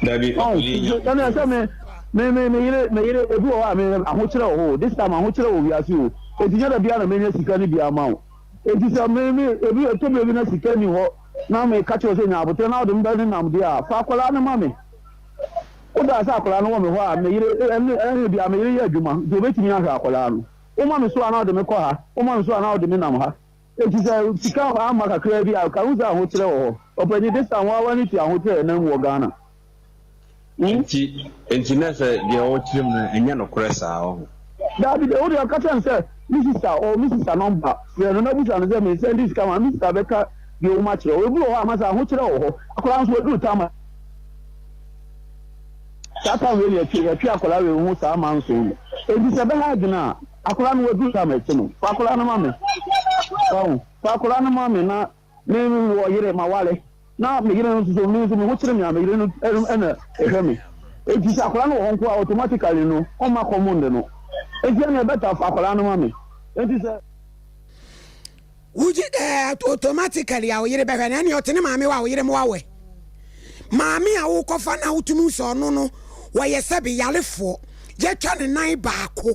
Dabi, ɔn ɔpani nya ɛnna sɛ me me me me yere me yere ebi wɔ hɔ a me ahokyerɛ wɔ hɔ o this time ahokyerɛ wɔ wiase o eti nyɛ da biara na menya sika no bi ama wo eti sɛ me me ebi ɛtɔ baabi na sika ni hɔ na me ka kyerɛ sɛ nya abotire na ɔde me bɛ ne nam deɛ a fa akwadaa no ma me wodaa sɛ akwadaa no wɔ me hɔ a me yere ɛne ɛne bia me yere yɛ adwuma nti obetumi ahwɛ akwadaa no woma me so a na ɔde me kɔ ha woma me so a na ɔde me nam ha. Enti sɛ sika amma kakraa bi a, ka hu sɛ ahokyerɛ wɔ hɔ. Ɔpanyin, this time woara w'ani tua ahokyerɛ a ɛnam mu wɔ Ghana. Hmm? Enti, enti na sɛ deɛ ɔrekyerɛ mu no ɛnyɛ nokorɛ saa, ɔho? Daabi, wo deɛ ka kyerɛ no sɛ me sista, ɔwɔ me sista nɔmba, frɛ no na bisa no sɛ me sɛnde sika ma no, me sista bɛka deɛ ɛwɔ mu akyerɛ wo. Ebi wɔ hɔ a, masa ahokyerɛ wɔ hɔ. Akwadaa nso waduru tam a. Saa time wei na yɛtwe yɛtwe akwadaa wei ho saa manson no. Enti sɛ ɛbɛha adwene a, akwadaa no waduru time ɛkye no. Fa akwadaa no ma me. Wahu? Fa akwadaa no ma me na me wɔ yere maware. Na me yere no nso so me nso me ho kyere me a me yere no ɛna ɛhwɛ me. Enti sɛ akwadaa no wɔ hɔ nko a automatically no ɔmma kɔm nde no. Enti ɛna ɛbɛta fa akwadaa no ma me. Enti sɛ. Wogye eh, automatically a wo yere bɛhwɛ no ɛne ɔte ne maame hɔ a wo yere mmoa wɛ. Maame a wokɔfa no a wotumi hu sɛ ɔno no wɔyɛ sɛbe yarefoɔ yɛtwa ne nan baako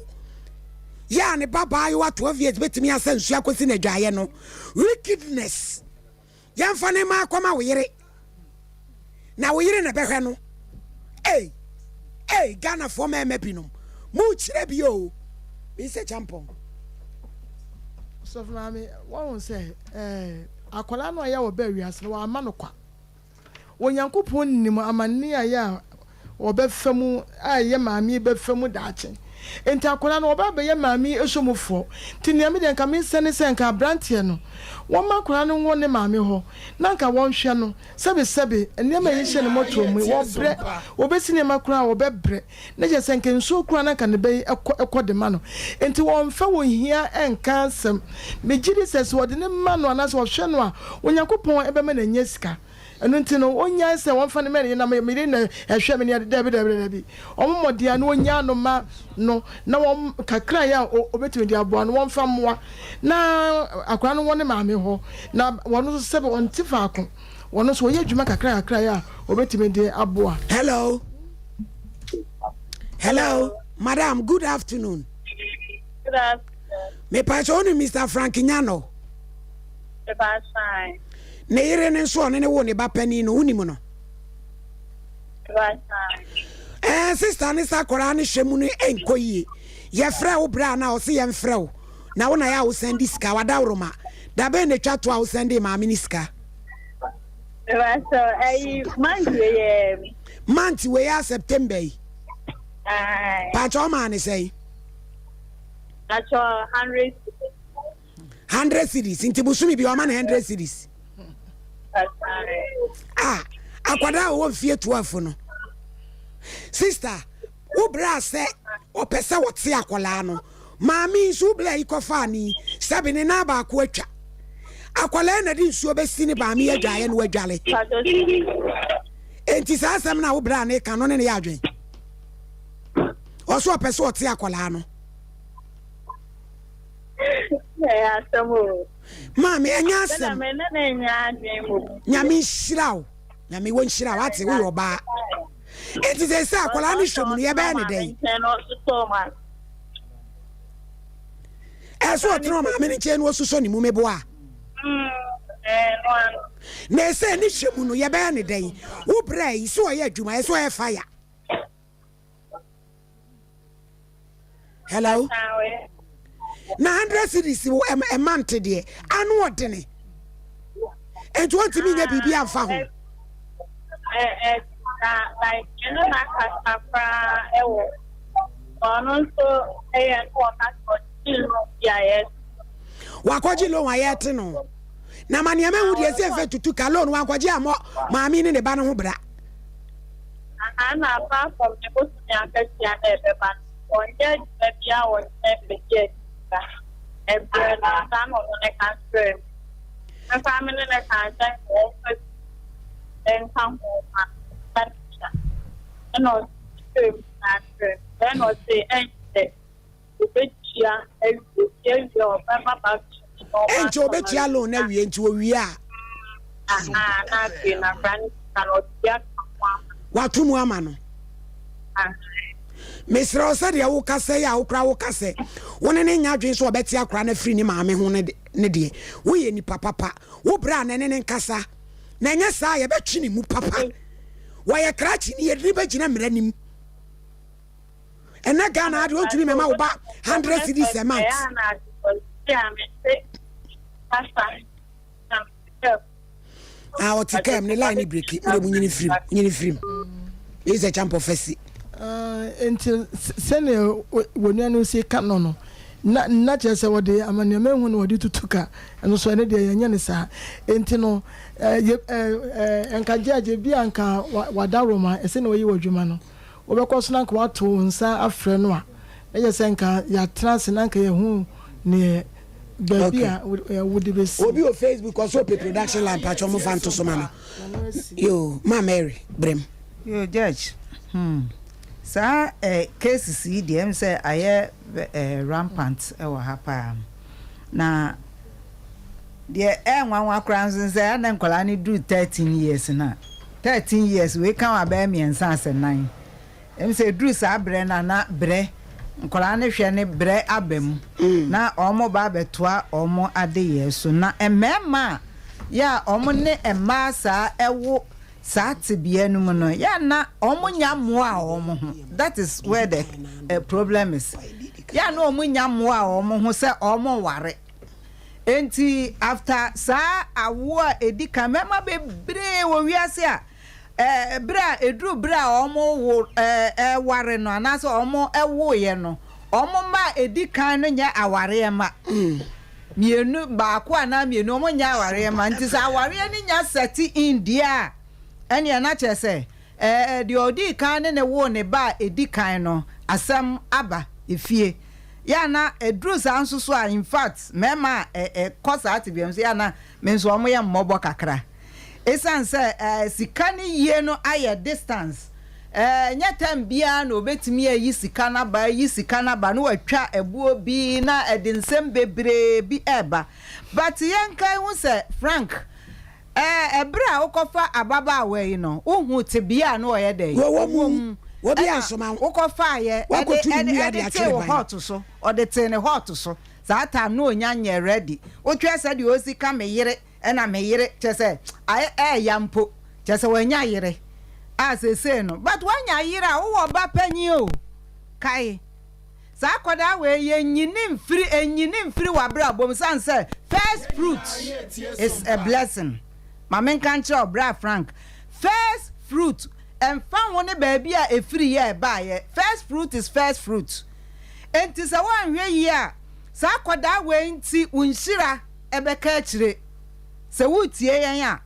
yɛ a ne ba baayewa 12 years bɛtumi asa nsuo akɔsi n'adwaeɛ no wickedness. Yɛmfa ne mma akɔma wo yere na wo yere na ɛbɛhwɛ no. Ei, ei, Ghanafoɔ mmarima binom, mokyerɛ bi o. Mr. Champong. Sɔfo maame, wɔn sɛ ɛɛ akwadaa no a yɛ wɔ bɛɛ wiase no wɔama no kwa. Onyankopɔn nim amanne a ɛyɛ a wɔbɛfa mu a ɛyɛ maame yi bɛfa mu daakye. Enti akwadaa no wɔba abɛyɛ maame yi somufoɔ. Nti nea me deɛ nka mesɛ ne sɛ nka aberanteɛ no wɔmma akwadaa no nwɔ ne maame hɔ na nka wɔnhwɛ no. Sɛbesɛbe nneɛma a yɛhyɛ ne mmɔtoɔ mu yi wɔbrɛ, wɔbɛsi nneɛma koraa a wɔbɛbrɛ. Na kyerɛ sɛ nka nsuo koraa na nka ne ba yi kɔ kɔ de ma no. Enti wɔmfa wɔn hia nka asɛm. Megye di sɛ sɛ wɔde no ma no anaasɛ wɔhwɛ no a, Onyankopɔn bɛma no anya sika. Ɛno nti no, ɔnnyae sɛ wɔmfa no mma ne yere na me yere na ɛhwɛ me ne ade. Dabi, dabi, dabi. Wɔmmɔ mmɔden ara na wɔnnyaa no mma no na wɔn kakra a wɔbɛtumi de aboa no, wɔmfa mmoa na akwadaa no wɔ ne maame hɔ. Na wɔn nso sɛbe wɔnte faako. Wɔn nso wɔyɛ adwuma kakra kakra a wɔbɛtumi de aboa. Hello. Hello, madam, good afternoon. Good afternoon. Me pacho ni Mr. Frank Nyano. Me pacho. Ne yere ne nso ɔne ne wo ne ba panin no wonim no. Eh, sister ne sa akwaraa ne hwɛ mu no ɛnkɔ yie. Yɛfrɛ wo berɛ a na ɔse yɛmfrɛ wo. Na wo na yɛ a wosan di sika wadaworoma. Da bɛn na etwa to a wosan de maame ne sika? Mepacho, ɛyi month wei yɛ. Month wei yɛ September yi. Pacho ɔmaa ne sɛn? Pacho 100 cedis. 100 cedis nti bosome bi ɔma no 100 cedis. Ah, akwadaa a ɔwɔ mfie 12 no. Sister, wo bra sɛ ɔpɛ sɛ ɔte akwadaa no. Maame yi nso wo bra yi kɔfaa ne yi, sɛbe ne nan baako atwa. Akwadaa yi na de nsuo bɛsi ne maame yi adwaeɛ na wadwale. Enti saa asɛm no a wo bra ne ka no ne ne yɛ adwen. Ɔso ɔpɛ sɛ ɔte akwadaa no. Ɛyɛ asɛm o. Maame ɛnyɛ asɛm. Nyame nhyira wo. Nyame wɔ nhyira wo ate woyɛ ɔbaa. Enti sɛ sɛ akwadaa no hwɛ mu no yɛbɛyɛ ne dɛn? Ɛsɛ ɔtena ɔmaame no nkyɛn na ɔsusɔ ne mu meboa. Na ɛsɛ ne hwɛ mu no yɛbɛyɛ ne dɛn? Wo brɛ yi sɛ ɔyɛ adwuma ɛsɛ ɔyɛ fire. Hello? Na 100 series wo ɛma nte deɛ ano ɔdene. Nti wɔntumi nyɛ biribi amfa ho. Na like ɛno na kasa koraa ɛwɔ ɔno nso ɛyɛ no ɔka sɛ ɔgye loan bi a yɛte. Wakɔgye loan a yɛte no. Na ma nneɛma ehu deɛ ɛsɛ fɛ tutu ka loan wankɔgye ammɔ maame ne ne ba no ho bra. Aha na apart from ne bosome akatua na ɛbɛba no, ɔnyɛ adwuma biara wɔ nkyɛn bɛgye sika ɛbrɛ no, saa na ɔno ne ka kyerɛɛ me. Me koraa me ne no kaa sɛ nka ɔmfa bi nka ho ma sika no tua. Ɛna ɔkyerɛɛ mu nyinaa kyerɛɛ me. Ɛna ɔse ɛnkyɛ. Obetua awie, otua wie a ɔbɛma back to me na ɔma Ɛnkyɛ obetua loan no awie nti owie a. Ahaa na afei na akora ne sika no ɔde bi aka ho ama no. Wato mu ama no. Ahaa. Mesrɛ wo sɛdeɛ wokasa yi a wokora woka sɛ wo ne no nyɛ adwene sɛ ɔbɛte akora no afiri ne maame ho no deɛ woyɛ nipa papa. Wo berɛ a na ɛne no nkasa na ɛnyɛ saa a yɛbɛtwe ne mu papa. Wɔyɛ krakye ni yɛde no bɛgyina mmara nim. Ɛnɛ Ghana ha deɛ ɔntumi mɛma wo ba 100 cedis a month. Kasa na mete kaa mu. Ah, ɔte kaa mu ne line ne breki mo de mo nyini firim nyini firim eyi sɛ kyampɔ fɛsi. Ah, nti sɛnea wɔn nua no si ka no no na na kyerɛ sɛ wɔde amanneɛma ehu na wɔde tutu ka ɛno so ɛno deɛ yɛnyɛ ne saa nti no ɛɛ ɛɛ nka gyɛɛgye bi a nka wada roma ɛsɛ na ɔyi wɔ adwuma no Wobɛkɔ so na anka woato wo nsa afrɛ no a, na kyerɛ sɛ anka yɛatena ase na anka yɛahu neɛ baabi a wode bɛsi. Obi wɔ Facebook ɔsɛ ɔpɛ production line pakyɛ ɔmo fa nto so ma no yoo ma Mary brem. Yoo judge hmm saa eh cases yi deɛ ɛm sɛ ayɛ eh rampant wɔ ha paa na Deɛ ɛyɛ nwanwa koraa nso ne sɛ ɛyɛ a na nkwadaa no duru 13 years no a, 13 years wei ka ho a bɛyɛ mmiɛnsa asɛ nan. Ɛm sɛ ɛduru saa berɛ no a na berɛ, nkwadaa no hwɛ ne berɛ aba mu na wɔn ba abɛtoa wɔn adeyɛɛ so. Na mmarima a yɛ a wɔn ne mmaa saa ɛwo saa tebea no mu no, yɛ a na wɔn nnya mmoaa wɔn ho. That is where the problem is. Yɛ a na wɔn nnya mmoaa wɔn ho sɛ wɔn nware. Enti after saa awoɔ a ɛdi kan, mmarima bebree wɔ wiase a eh, berɛ a ɛduru berɛ a wɔwo eh, ware no anaasɛ wɔwoeɛ no, wɔn mma a ɛdi kan no nyɛ awareɛ mma. Mmienu, baako anaa mmienu, wɔnyɛ awareɛ mma. Nti sɛ awareɛ no nya sɛte in deɛ a, ɛneɛ na kyerɛ sɛ eh, deɛ ɔdii kan ne ne woo ne ba a ɛdi kan no, asɛm aba efie. Yɛ a na ɛduru saa nso so a, in fact, mmarima a ɛkɔ saa tebea mu nso, yɛ a na me nso wɔyɛ mmɔbɔ kakra. Esiane sɛ sika no yie no ayɛ distance, ɛnyɛ time biara na obetumi ayi sika no aba, ayi sika no aba na watwa ɛboɔ bi na ɛde nsɛm bebree bi ɛreba. But yɛnkae hu sɛ Frank, Ɛɛ, bere a wokɔfa ababaawa yi no, wohuu tebea a na ɔyɛ dɛn? Wɔwɔ mu. Wɔwɔ mu. Ɛna wokɔfaeɛ de, de, de tee wo hot so. Ɔde tee ne hot so. Saa time no ɔnya nyɛɛ ready. Wotwɛ sɛdeɛ ɔsi ka me yere ɛna me yere, kyerɛ sɛ, ayɛ ɛɛya mpo. Kyerɛ sɛ wanya yere a seesei no. But woanya yere a, wowɔ ba panyin o. Kae. Saa akwadaa wei yɛ nyini mfiri ɛnyini mfiri w'abrabɔ mu sane sɛ first fruit is a blessing ma me nka nkyerɛ wo bra Frank first fruit ɛmfa ho ne baabi a ɛfiri yɛ ɛbaayɛ first fruit is first fruit enti sɛ woanhwɛ yie a saa akwadaa wei nti wo nhyira ɛbɛka akyire sɛ woretie yɛn a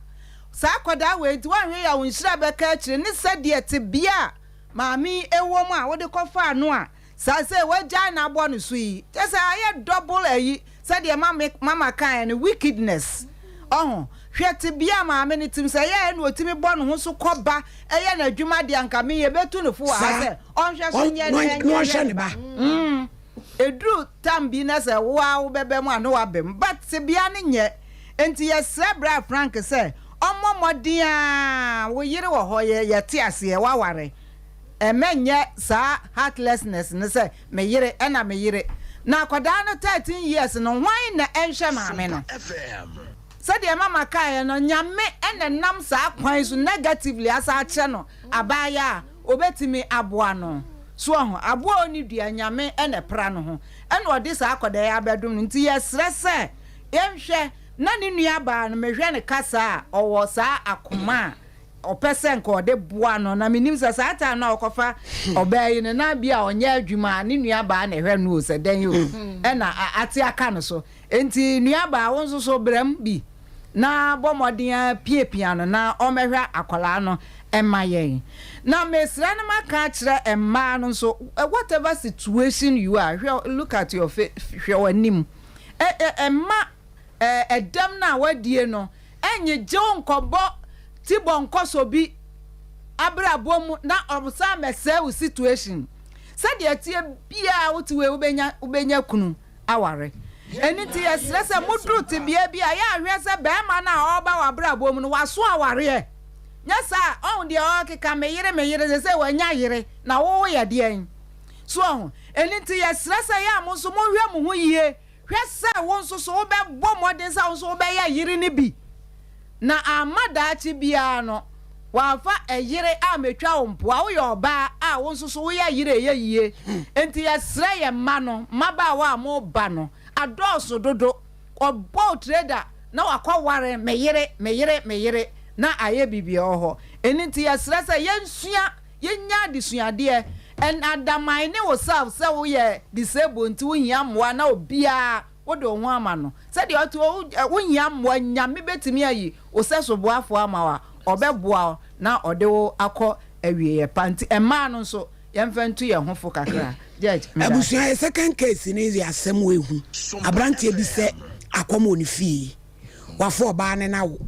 saa akwadaa wei nti woanhwɛ yie a wo nhyira bɛka akyire ne sɛdeɛ tebea a Maame yi ɛwom a wode kɔfaa no a sasei wagyae no abɔ no so yi kyɛ sɛ ayɛ double ayi sɛdeɛ mame mama kaeɛ no wickedness ɔho hwɛ tebea a maame no tim sɛ ɛyɛ ɛna ɔtumi bɔ ne ho so kɔ ba ɛyɛ n'adwuma deɛ anka me yɛbɛtu no fo wɔ ha sɛ ɔnhwɛ so nyɛ ne ɛnyɛ ne ba mm ɛduru tam bi na sɛ wo ara wobɛba mu a na waba mu but tebea no nyɛ Enti yɛsrɛ Bra Frank sɛ ɔmmɔ mmɔden ara, wo yere wɔ hɔ, yɛ yɛte aseɛ, woaware, ɛmɛ nyɛ saa heartlessness no sɛ me yere ɛna me yere. Na akwadaa no 13 years no hwan na ɛnhwɛ maame no? Sɛdeɛ mama kaeɛ no, Nyame na ɛnam saa kwan yi so negatively asan akyerɛ no abaayaa a ɔbɛtumi aboa no. So wahu? Aboa a ɔnni dua, Nyame na ɛpra no ho, ɛna ɔde saa akwadaa yi abɛdom no. Nti yɛsrɛ sɛ Yɛnhwɛ, na ne nuabaa no, mehwɛ no kasa a, ɔwɔ saa akoma a ɔpɛ sɛ nka ɔde boa no, na menim sɛ saa time no a ɔkɔfa ɔbaa yi no, na bi a ɔnyɛ adwuma a, ne nuabaa na ɛhwɛ no o, sɛ dɛn o, ɛna ate aka no so. Enti nuabaa, wo nso so bra mu bi na bɔ mmɔden ara piapia no na ɔmmɛhwɛ akwadaa no mma yɛn. Na mesrɛ no maka akyerɛ mmaa no nso, whatever situation you are, hwɛ, look at your face, hwɛ w'anim. Ɛ ɛ ɛmma ɛ ɛdɛm no a woadie no nnyegye wo nkɔbɔ tibɔ nkɔsɔ bi abrabɔ mu na ɔsan mmɛsɛe wo situation. Sɛdeɛ ɛteɛ biara wote wei wobɛnya wobɛnya kunu aware. Ɛno nti yɛsrɛ sɛ moduru tebea bi a yɛ ahwɛ sɛ barima no a ɔreba w'abrabɔ mu no waso awareɛ. Nyɛ saa a ɔhu deɛ ɔrekeka me yere me yere sesei wanya yere na wo woyɛ deɛn? So wahu? Ɛno nti yɛsrɛ sɛ yɛ a mo nso monhwɛ mo ho yie. Hwɛ sɛ wo nso so wobɛbɔ mmɔden sɛ wo nso wobɛyɛ yere no bi, na amma daakye biara no wɔamfa ɛyere ammɛtwa wo mpoa. Woyɛ ɔbaa a wo nso so woyɛ yere a ɛyɛ yie. Enti yɛsrɛ yɛn mma no, mmabaawa a moreba no adɔɔso dodo. Ɔbɔ trader na wakɔ ware me yere, me yere, me yere na ayɛ biribi wɔ hɔ. Ɛno nti yɛsrɛ sɛ yɛnsua, yɛnya adesuadeɛ and undermine wo self sɛ woyɛ disabled nti wohia mmoa na obiara wode wo ho ama no. Sɛdeɛ ɔte hɔ wohia mmoa, Nyame bɛtumi ayi wo sɛso boafoɔ ama wo a, ɔbɛboa wo na ɔde wo akɔ awieɛ pa. Nti mmaa no nso yɛmfa ntu yɛn ho fo kakra. Judge, meda ase. Abusua yɛ second case no yɛ asɛm o ehu abranteɛ bi sɛ akɔm wɔ ne fie wafa ɔbaa ne no awo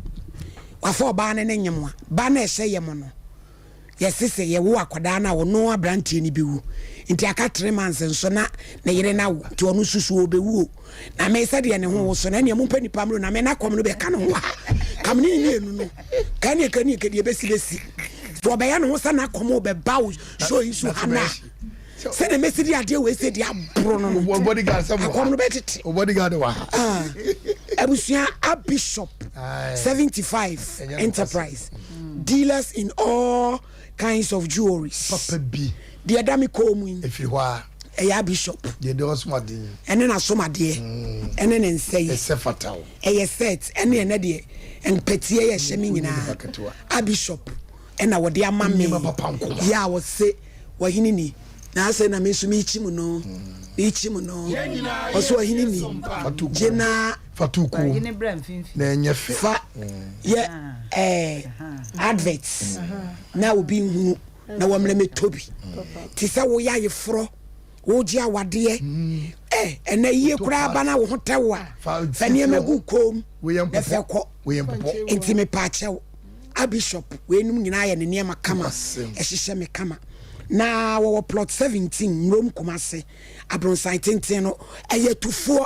wafa ɔbaa ne no nyem a ba no ɛhyɛ yɛm no yɛse sɛ yɛwo akwadaa no a ɔno abranteɛ no bɛwu nti aka three months nso na ne yere no awo nti ɔno nso so ɔbɛwu o na me sɛdeɛ ne ho woso no ɛneɛ mompɛ nipa mmro na me na kɔm no bɛka ne ho a kam ne mmienu no ka neɛ ka neɛ ka deɛ bɛsi bɛsi sɛ ɔbɛyɛ ne ho sɛ na kɔm bɛba wo show yi so ha na sɛdeɛ mɛsi de adeɛ wei sɛ deɛ aboro no no akɔm no bɛtete ah, abusua a bishop 75 enterprise dealers in all kinds of jewelries papa bi deɛ ɛda me kɔn mu yi ɛfiri hɔ a ɛyɛ a bishop deɛ deɛ ɔsomadeɛ yi ɛne n'asomadeɛ mm. ɛne ne nsa yi ɛsɛ fata o ɛyɛ set ɛne ɛnɛ deɛ mpɛteɛ yɛ hyɛ me nyinaa a bishop ɛna wɔde ama me yɛ a wɔse wɔhene ni na asɛ na me nso merekyi mu no merekyi mu no ɔso ɔhene ni gye na fa to kurom na ɛnyɛ fɛ fa yɛ ɛɛ advert na obi nhunu na wɔmmerɛ mɛtɔ bi te sɛ woyɛ ayeforɔ wogye awadeɛ ɛ ɛnɛ yie koraa ba na wo ho tɛ wo a fa nneɛma gu kɔn mu na fɛ kɔ nti mepaakyɛw a bishop weinom nyinaa yɛ ne nneɛma kama ɛhyehyɛ me kama na wɔwɔ plot 17 Nwurom Kumase abronsan tenten no ɛyɛ tufoɔ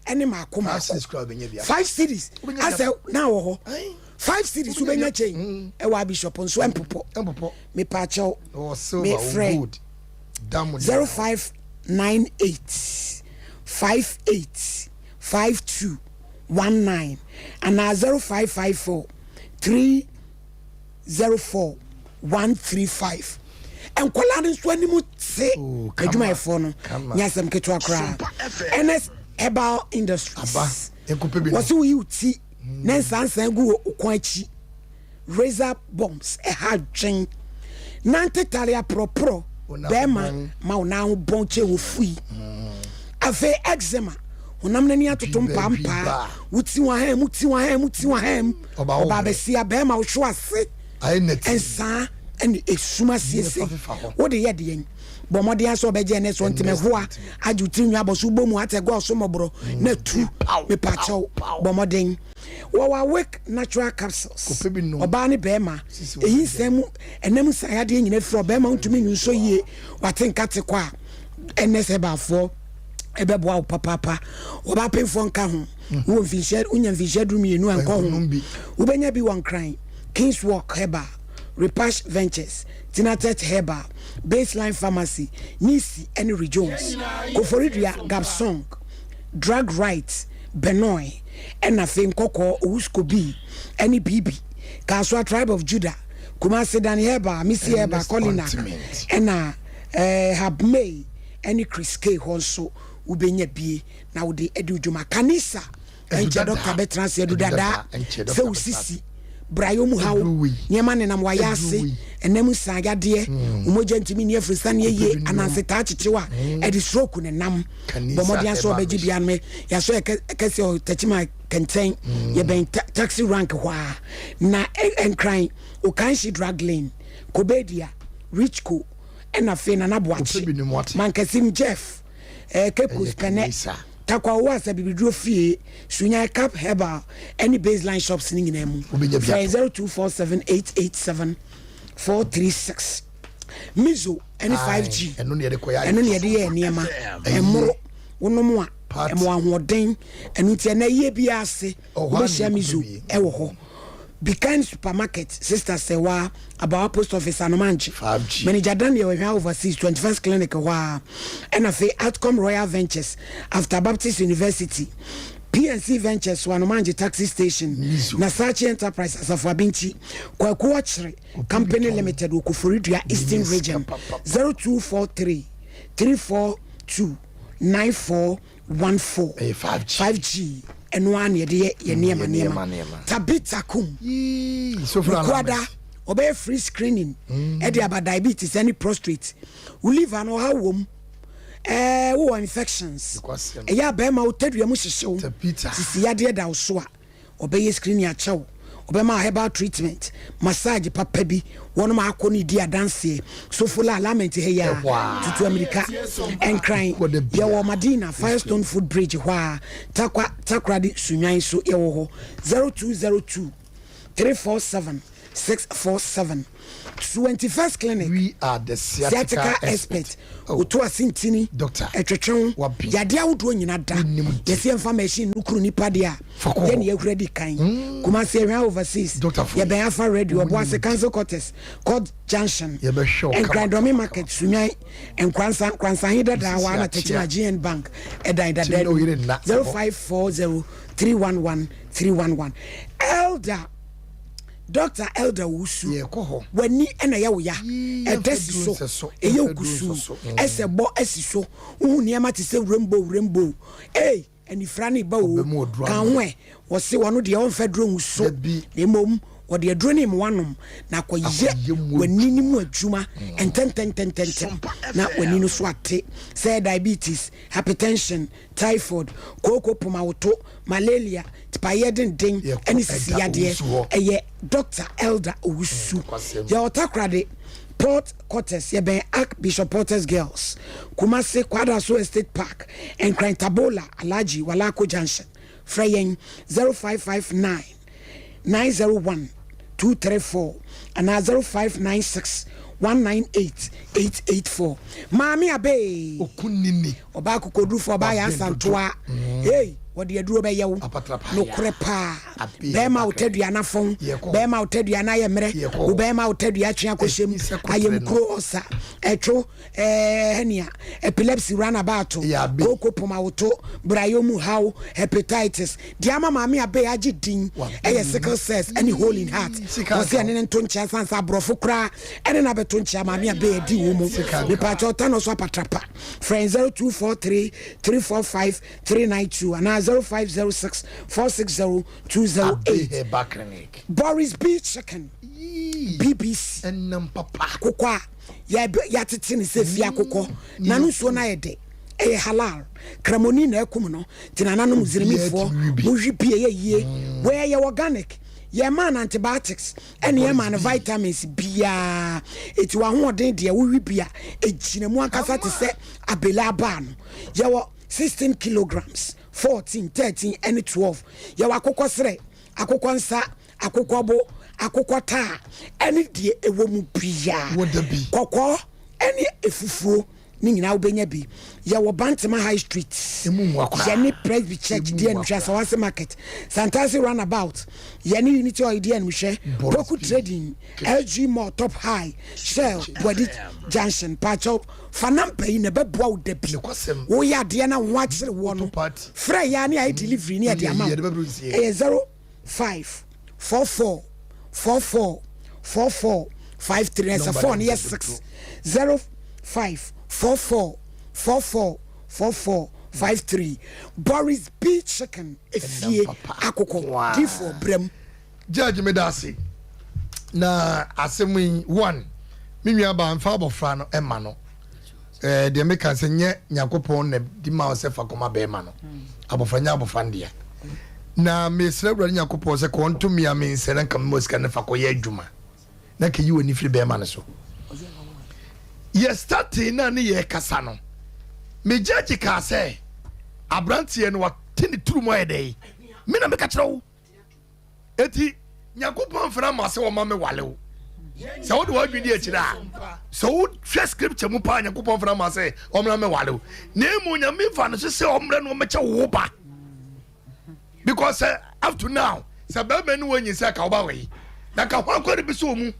ɛne maako maako five series asɛ na wɔ hɔ five series wobɛnya kyɛn mm. ɛwɔ abishop nso ɛmpopɔ mepaakyɛw mefrɛ 0598 58 52 19 anaa 0554 3 04 135 Nkwadaa no nso anim te oh, adwumayɛfoɔ no nyɛ asɛm ketewa koraa. Ernest Herbal Industries wɔsi woyi wo ti ne nsansan gu wɔ kɔn akyi razor bombs ɛha adwen nante tare aporɔporɔ bɛrima ma wo nan ho bɔn kyɛ wɔ fui afei eczema honam n'ani atoto mpaampaa wo ti wɔn ahan mu ti wɔn ahan mu ti wɔn ahan mu ɔbaa bɛsia bɛrima wohwe ase nsaa ɛne esum asiesie wode yɛ deɛn bɔ mmɔden asɛ ɔbɛgye ɛnɛ so ntoma ɛhoa agye wo tiri nwi abɔ so wobɔ mu atɛ gɔ so mmɔborɔ na tu mepakyɛw bɔ mmɔden wɔwɔ awake natural capsules ɔbaa ne bɛrima ɛyi nsɛn mu ɛnam nsan yadeɛ nyina firi ɔbɛrima wontumi nwu nso yie wate nkate kɔ a ɛnɛ sɛ baafoɔ ɛbɛboa wo papaapa wɔba apemfoɔ nka ho wowɔ mfinhyia wonya mfinhyia du mmienu a nkɔ ho wobɛnya bi wɔ nkran kings walk herbal repash ventures tinatet herbal baseline pharmacy nisi ɛne rejones koforidua gapsong drug right benoy ɛna afei nkɔkɔɔ owuskobi ɛne bibi kasoa tribe of judah kumase dan herbal misi herbal colinac ɛna eh, habmay ɛne Chris K hɔ nso wobɛnya bie na wode adi wo dwuma. Kanisa ɛnkyɛ dɔkta bɛtena ase adu dadaa sɛ wo sisi brayɔ mu haw nneɛma nenam wayɛ ase ɛnam nsa yadeɛ wo mogya ntumi nni afiri saneɛ yie ananse taa kyekyew a ɛde stroke ne nam bɔ mmɔden asɛ ɔbɛgye bia no yɛasɔ yɛ kɛseɛ ɔtakyima kɛntɛn yɛbɛn taxi rank hɔ a na ɛnkran Okanshi drug lane Kobedia Richco ɛna afei Nana Boakye, Mankasim Jeff, eh, Cape Coast Pɛnɛ, Tarkwa Owó Asa Bibiduro Fie, Sunyani Cap Herbal ɛne Baseline Shops no nyinaa mu. Frɛ 0247 887 436. Mizo ɛne 5G ɛno ne yɛde yɛ nneɛma ɛmmoro wonom a ɛmo ahoɔden ɛno nti ɛnɛ yie biara ase wobɛhyia Mizo ɛwɔ hɔ. Bikan Supermarket, Sister Sewaa, Abawa Post Office, Anomankye, Manager Daniel Ehwɛ Overseas, 21st Clinic hɔ ara, ɛna afei Outcome Royal Ventures, After Baptist University, PNC Ventures wɔ Anomankye Taxi Station, Nasachi Enterprise, Asafo Abinkyi, Kwaku Ɔkyere Company Limited wɔ Koforidua, Eastern Region, 0243 342 9414, 5G. ɛno ara na yɛde yɛ yɛ nneɛma nneɛma. Tabitha Kum, Wukuada, ɔbɛyɛ free screening ɛde aba diabetes ɛne prostrate. Wo liver no ɔhaw wɔ mu, ɛɛ wowɔ infections, ɛyɛ a bɛrima wo tadua mu hyehye wo, sisi yadeɛ da wo so a, Ɔbɛyɛ screening akyɛ wo, ɔbɛma wo herbal treatment, massage papa bi, wɔnom akɔ no di adanseɛ. Sofola alignment ha yi ara, tutu amirika. Nkran, yɛwɔ Madina, Firestone Foot Bridge hɔ ara, Tarkwa, Takoradi, Sunyani nso yɛwɔ hɔ. 0202 347 647. 21st Clinic, We are the sciatica sciatica expert, woto ase ntini, ɛtwetwe wo, yadeɛ ahodoɔ nyina da. Yɛse yɛmfa machine no kuru nipa deɛ a, yɛne yɛahura di kan. Kumasi Ahwea Overseas, yɛbɛn Afa Radio, Ɔboase Council Quarters, Court Junction, Nkran Dɔme Market, Sunyani, Nkoransa, Nkoransa He Dadaa hɔ ara na Tekyema GN Bank ɛdan dadaa no mu, 0540 311 311. Elder. Doctor Elder Owusu, w'ani na ɛyɛ wo ya, ɛda si so, ɛyɛ wo kusuu, ɛsɛ bɔ asi so, wohu nneɛma te sɛ rainbow rainbow, ei, anifira ne ba o, ka ho ɛ, wɔse wɔno deɛ ɔmfa aduro ngu so, na mmom wɔde aduro ne mmoa nom na akɔyɛ w'ani no mu adwuma ntɛntɛntɛntɛntɛm na w'ani no so ate, sɛ diabetes, hypertension, typhoid, kooko pomawoto, malaria, tipaeɛ denden ne sisi yadeɛ. Ɛyɛ Doctor Elder Owusu. Yɛwɔ Takoradi, Port Quarters, yɛbɛn Arch Bishop Porter's Girls, Kumasi, Kwadaso Estate Park, Nkran Tabola, Alhaji Walako Junction. Frɛ yɛn 0559 901 234 anaa 0596 198 884. Maame Abee! Okunini. Ɔbaa kokodurufo, ɔbaa Waben yansantoa. dodo. Hey, wɔde aduro bɛyɛ wo. Apatrapa. Nokorɛ paa. Abee Bɛrima wo bakra. tadua no afɔn. Yɛkɔ hɔ. Bɛrima wo tadua no ayɛ mmerɛ. Yɛkɔ Wo hɔ. bɛrima wo tadua atwe akɔhyɛ mu. Ɛsi sɛ kɔtrɛ no. Ayamkuro ɔsa. Ɛtwo. Ɛɛ hernia, epilepsy, runabout, Ɛyɛ abe. kooko pomawoto, brayɔ mu haw, hepatitis. Deɛ ama Maame Abey agye din Wabe yɛ ne sickle mu. cells ne hole in heart. Sika Wɔse nka ɛne ho. no nto nkyea sane sɛ aborɔfo koraa ɛne no abɛto nkyea. Maame Abey adi wo mu. Sika nka ho. Mepaakyɛw Tano so apatrapa. Frɛ yɛn 0243 345 392 anaa 0506 460 Abe 208. Herbal Clinic. Boris B Chicken, Yii. BBC. Ɛnam papa. Akokɔ a yɛatete no sɛ fie akokɔ na no nsuo no ayɛ dɛ ɛyɛ halal kramoni na ɛkum no nti nananom zirimifoɔ mohwe bi ɛyɛ yie wei ɛyɛ organic yɛmaa no antibiotics ɛne yɛmaa no vitamins biaa ɛti wahoɔden deɛ wowe bi a ɛgyina mu ankasa te sɛ abele abaa no yɛwɔ 16 kilograms 14 13 ɛne 12 yɛwɔ akokɔ serɛ akokɔ nsa akokɔbo, akokɔtaa ne deɛ ɛwɔ mu biara. Kɔkɔɔ ne efufuo ne nyinaa wobɛnya bi. Yɛwɔ Bantama High Street, yɛne Presby Church di animhwɛ, Asawase Market, Santase Runabout, yɛne Unity Oil di animhwɛ, Poku Trading, LG Mall, Top High, Shell, Buadi Junction. Paakyɛw, fa number yi na ɛbɛboa wo da bi. Woyɛ adeɛ na wo ho akyere woɔ no, frɛ yɛn a ne yɛayɛ delivery ne yɛde ama wo. Ɛyɛ 0. 5 4 4 4 4 4 4 5 3 ɛsɛ 4 no yɛ 6 0 5 4 4 4 4 4 4 5 3 Boris B Chicken efie akokɔ difoɔ brɛm. Judge me da ase na asɛm yi one me nua baa nfa abɔfra no ɛma no ɛɛ deɛ meka sɛ nyɛ nyankopɔn na di ma sɛ fa kɔma bɛrima no abɔfra nyɛ abɔfra no dea na mesrɛ awurade nyankopɔn sɛ kɔ nto me a me nsɛ na nka memmɔ sika no fa kɔyɛ adwuma na ka yi w'ani firi bɛrima no so yɛ starting na ne yɛ kasa no me judge kaa sɛ aberanteɛ no wate ne turu mu ayɛ dɛ me na meka kyerɛ wo Eti Nyankopɔn mfra ma sɛ ɔma me wale wo. Sɛ wode w'adwene di akyire a, sɛ wohwɛ scripture mu paa Nyankopɔn mfra ma sɛ ɔmmra me wale wo. Na emu Nyame fa no so sɛ ɔmmrɛ no ɔmmɛkyɛ wo ba. Because sɛ up to now, sɛ bɛrima ne wɔnyi sɛ ka woba wɔ yi, na ka ho akɔ de bi sɛ ɔmu.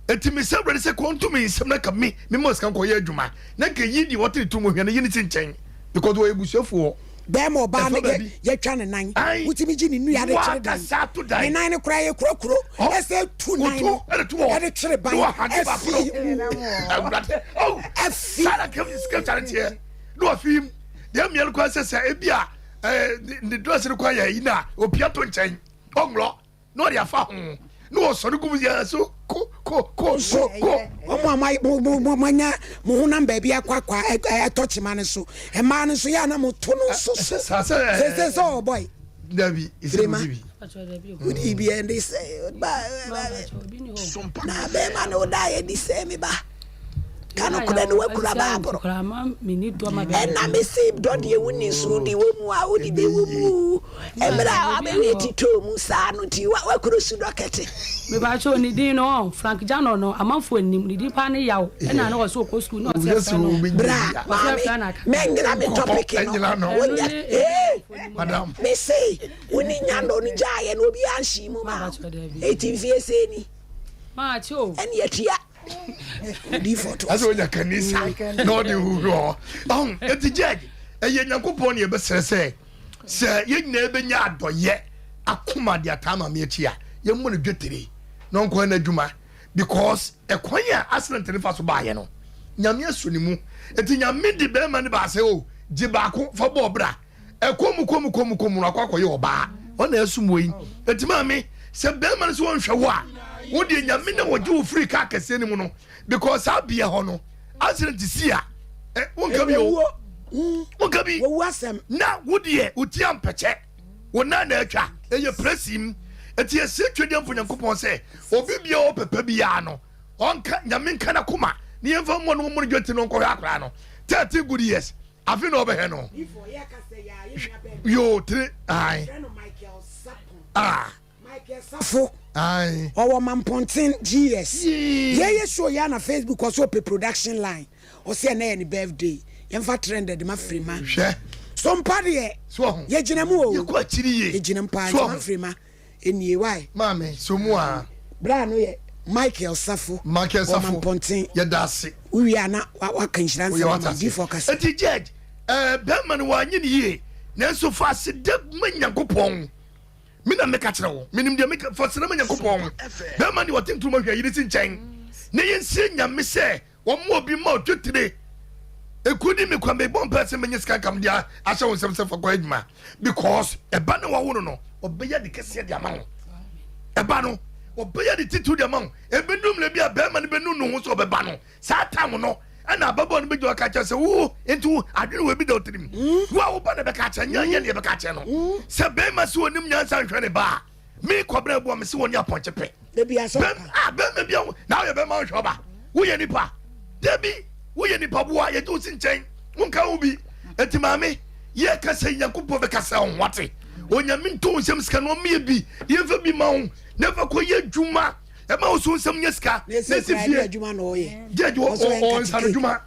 Eti me sɛ awurade sɛ kɔnto me nsɛm na ka me me ma sika nkɔyɛ adwuma. Na ka yi deɛ wɔte ne to mu hwɛ no yi ne si nkyɛn because wɔyɛ busuafoɔ. Bɛɛma ɔbaa no yɛ yɛtwa ne nan wotumi gye ne nnua de kyere dan ne nan no koraa yɛ kuro kuro ɛsɛ tu nan no ɛde kyere ban ɛfi ɛfi. Saa na scripture no teɛ na wafi mu deɛ mmea no koraa sɛ sɛ ebi a. ɛɛ ne dress no kɔ yɛ yi na opia to nkyɛn ɔnglɔ na ɔde afa ho na ɔsɔre gu mu yɛ so ko ko ko ko ko. Wɔn a mo mo mo moanya mo honam baabi akɔ akɔ ɛtɔ kyema no so mmaa no nso yɛ a na mo to no nso so sese sɛ ɔbɔe. Dabi ese mo di bi. Wodi bi ɛnde sɛ ba na bɛrima ne wo da yɛ di sɛ me ba. Ka nokorɛ no woakura baaboro. Ɛna mese dɔ deɛ wonni so wode wɔ mu a wode bɛwɔ mu mmerɛ a wabɛwe titoo mu saa no nti woakuro su dɔ kɛte. Mepakyɛw ne din no ɔn Frank Janor no amanfoɔ nnim ne din paa ne Yaw ɛna na ɔsɛ ɔkɔ sukuu na ɔsɛ ɛfrɛ no Bra maame mɛnyera me topic no wonyɛ ee mese wo ne Nyanor no gyaeɛ no obiara nhyee mu maa wo eti mfie sei ni ɛne atua. Ɛsɛ onya kanisa na ɔde huhuru hɔ. Ɔn eti judge ɛyɛ Nyankopɔn ne yɛbɛsrɛ sɛ sɛ yɛn nyinaa yɛbɛnya adɔyɛ akoma de ataa maame akyi a yɛmmɔ no dwetire na ɔnkɔ n'adwuma because ɛkwan a accident no fa so baayɛ no Nyame asɔ ne mu eti Nyame de bɛrima no baa sɛ o gye baako fa bɔ ɔbra Ɛkɔ mu kɔ mu kɔ mu kɔ mu no akɔ akɔyɛ ɔbaa ɔna ɛsum wɔ yi eti maame sɛ bɛrima no sɛ ɔnhwɛ wo a wo deɛ nyame na wɔgye wo firi kaa kɛseɛ no mu no because saa bea hɔ no accident si a ɛ wonka bi o wonka bi na wo deɛ wo ti ampɛkyɛ wo nan na atwa ɛyɛ prɛsim eti ɛsɛ twɛdeɛ mfo nyankopɔn sɛ obi bia ɔpɛpɛ biara no ɔnka nyame nka na koma ne yɛmfa mmɔ no mmɔ no dwati no nkɔhwɛ akora no 13 good years Afe na ɔbɛhwɛ no. Yoo tiri ayi. Ah. Michael Safo. Ayi. Ɔwɔ Mampɔnten GS. Yɛyɛ show yɛ na Facebook ɔsɛ ɔpɛ production line. Ɔsɛ ɛnɛ yɛ ne birthday. Yɛmfa trend de ma Firima. Hwɛ. So mpa deɛ. So ɔho. Yɛgyina mu o. Yɛkɔ akyiri yie. Yɛgyina mu paa nti ma Firima. Enie why. Maame so mu a. Bra no yɛ Michael Safo. Michael Safo. Ɔmampɔnten. Yɛda ase. Wowie a na waka nhyira nsɛm ama difoɔ kasa. Eti judge ɛɛ bɛrima no wanye ne yie nanso fa aseda ma Nyankopɔn. Me na meka kyerɛ wo menim deɛ meka fa aseda ma Nyankopɔn. Bɛrima deɛ ɔte ntoroma hwɛ yere si nkyɛn na yɛnsie Nyame sɛ Wɔn obi ma ɔtwetire ekuo di mi kwa mi bɔ mpɛ sɛ menye sika nka mede ahyɛ wo nsɛm sɛ fa kɔ adwuma because ɛba no wawo no no ɔbɛyɛ de kɛseɛ de ama wo ɛba no ɔbɛyɛ de titiriw de ama wo ɛbɛnu mmerɛ bi a bɛrima no bɛnu ne ho sɛ ɔbɛba no saa tam no ɛna ababɔ no bɛgyina ɔka kyerɛ sɛ wo nti wo adwene wɔ bi da wotirim hmm? wo a woba na bɛka kyerɛ nyɛ nyɛ deɛ bɛka kyerɛ no hmm? sɛ bɛrima sɛ ɔnim nyansa nhwɛ ne ba a Me kɔbena abua me se wɔne apɔnkye pɛ. Dabi asɛ ɔka. Ah bɛrima bi awo na woyɛ bɛrima nhwɛ ɔba. Woyɛ nipa. Dabi woyɛ nipa boa yɛgye wo si nkyɛn. Wonka ho bi. Eti maame yɛ kasa yi Nyankopɔn bɛkasa wo ho wate. Onyame nto wo nsam sika na ɔmmeyɛ bi. Yɛmfa bi ma wo na fa kɔ yɛ adwuma. Ɛma wo so nsam nyɛ sika. Na esi fie. Adwuma na ɔyɛ. Judge wɔ ɔnsa no dwuma.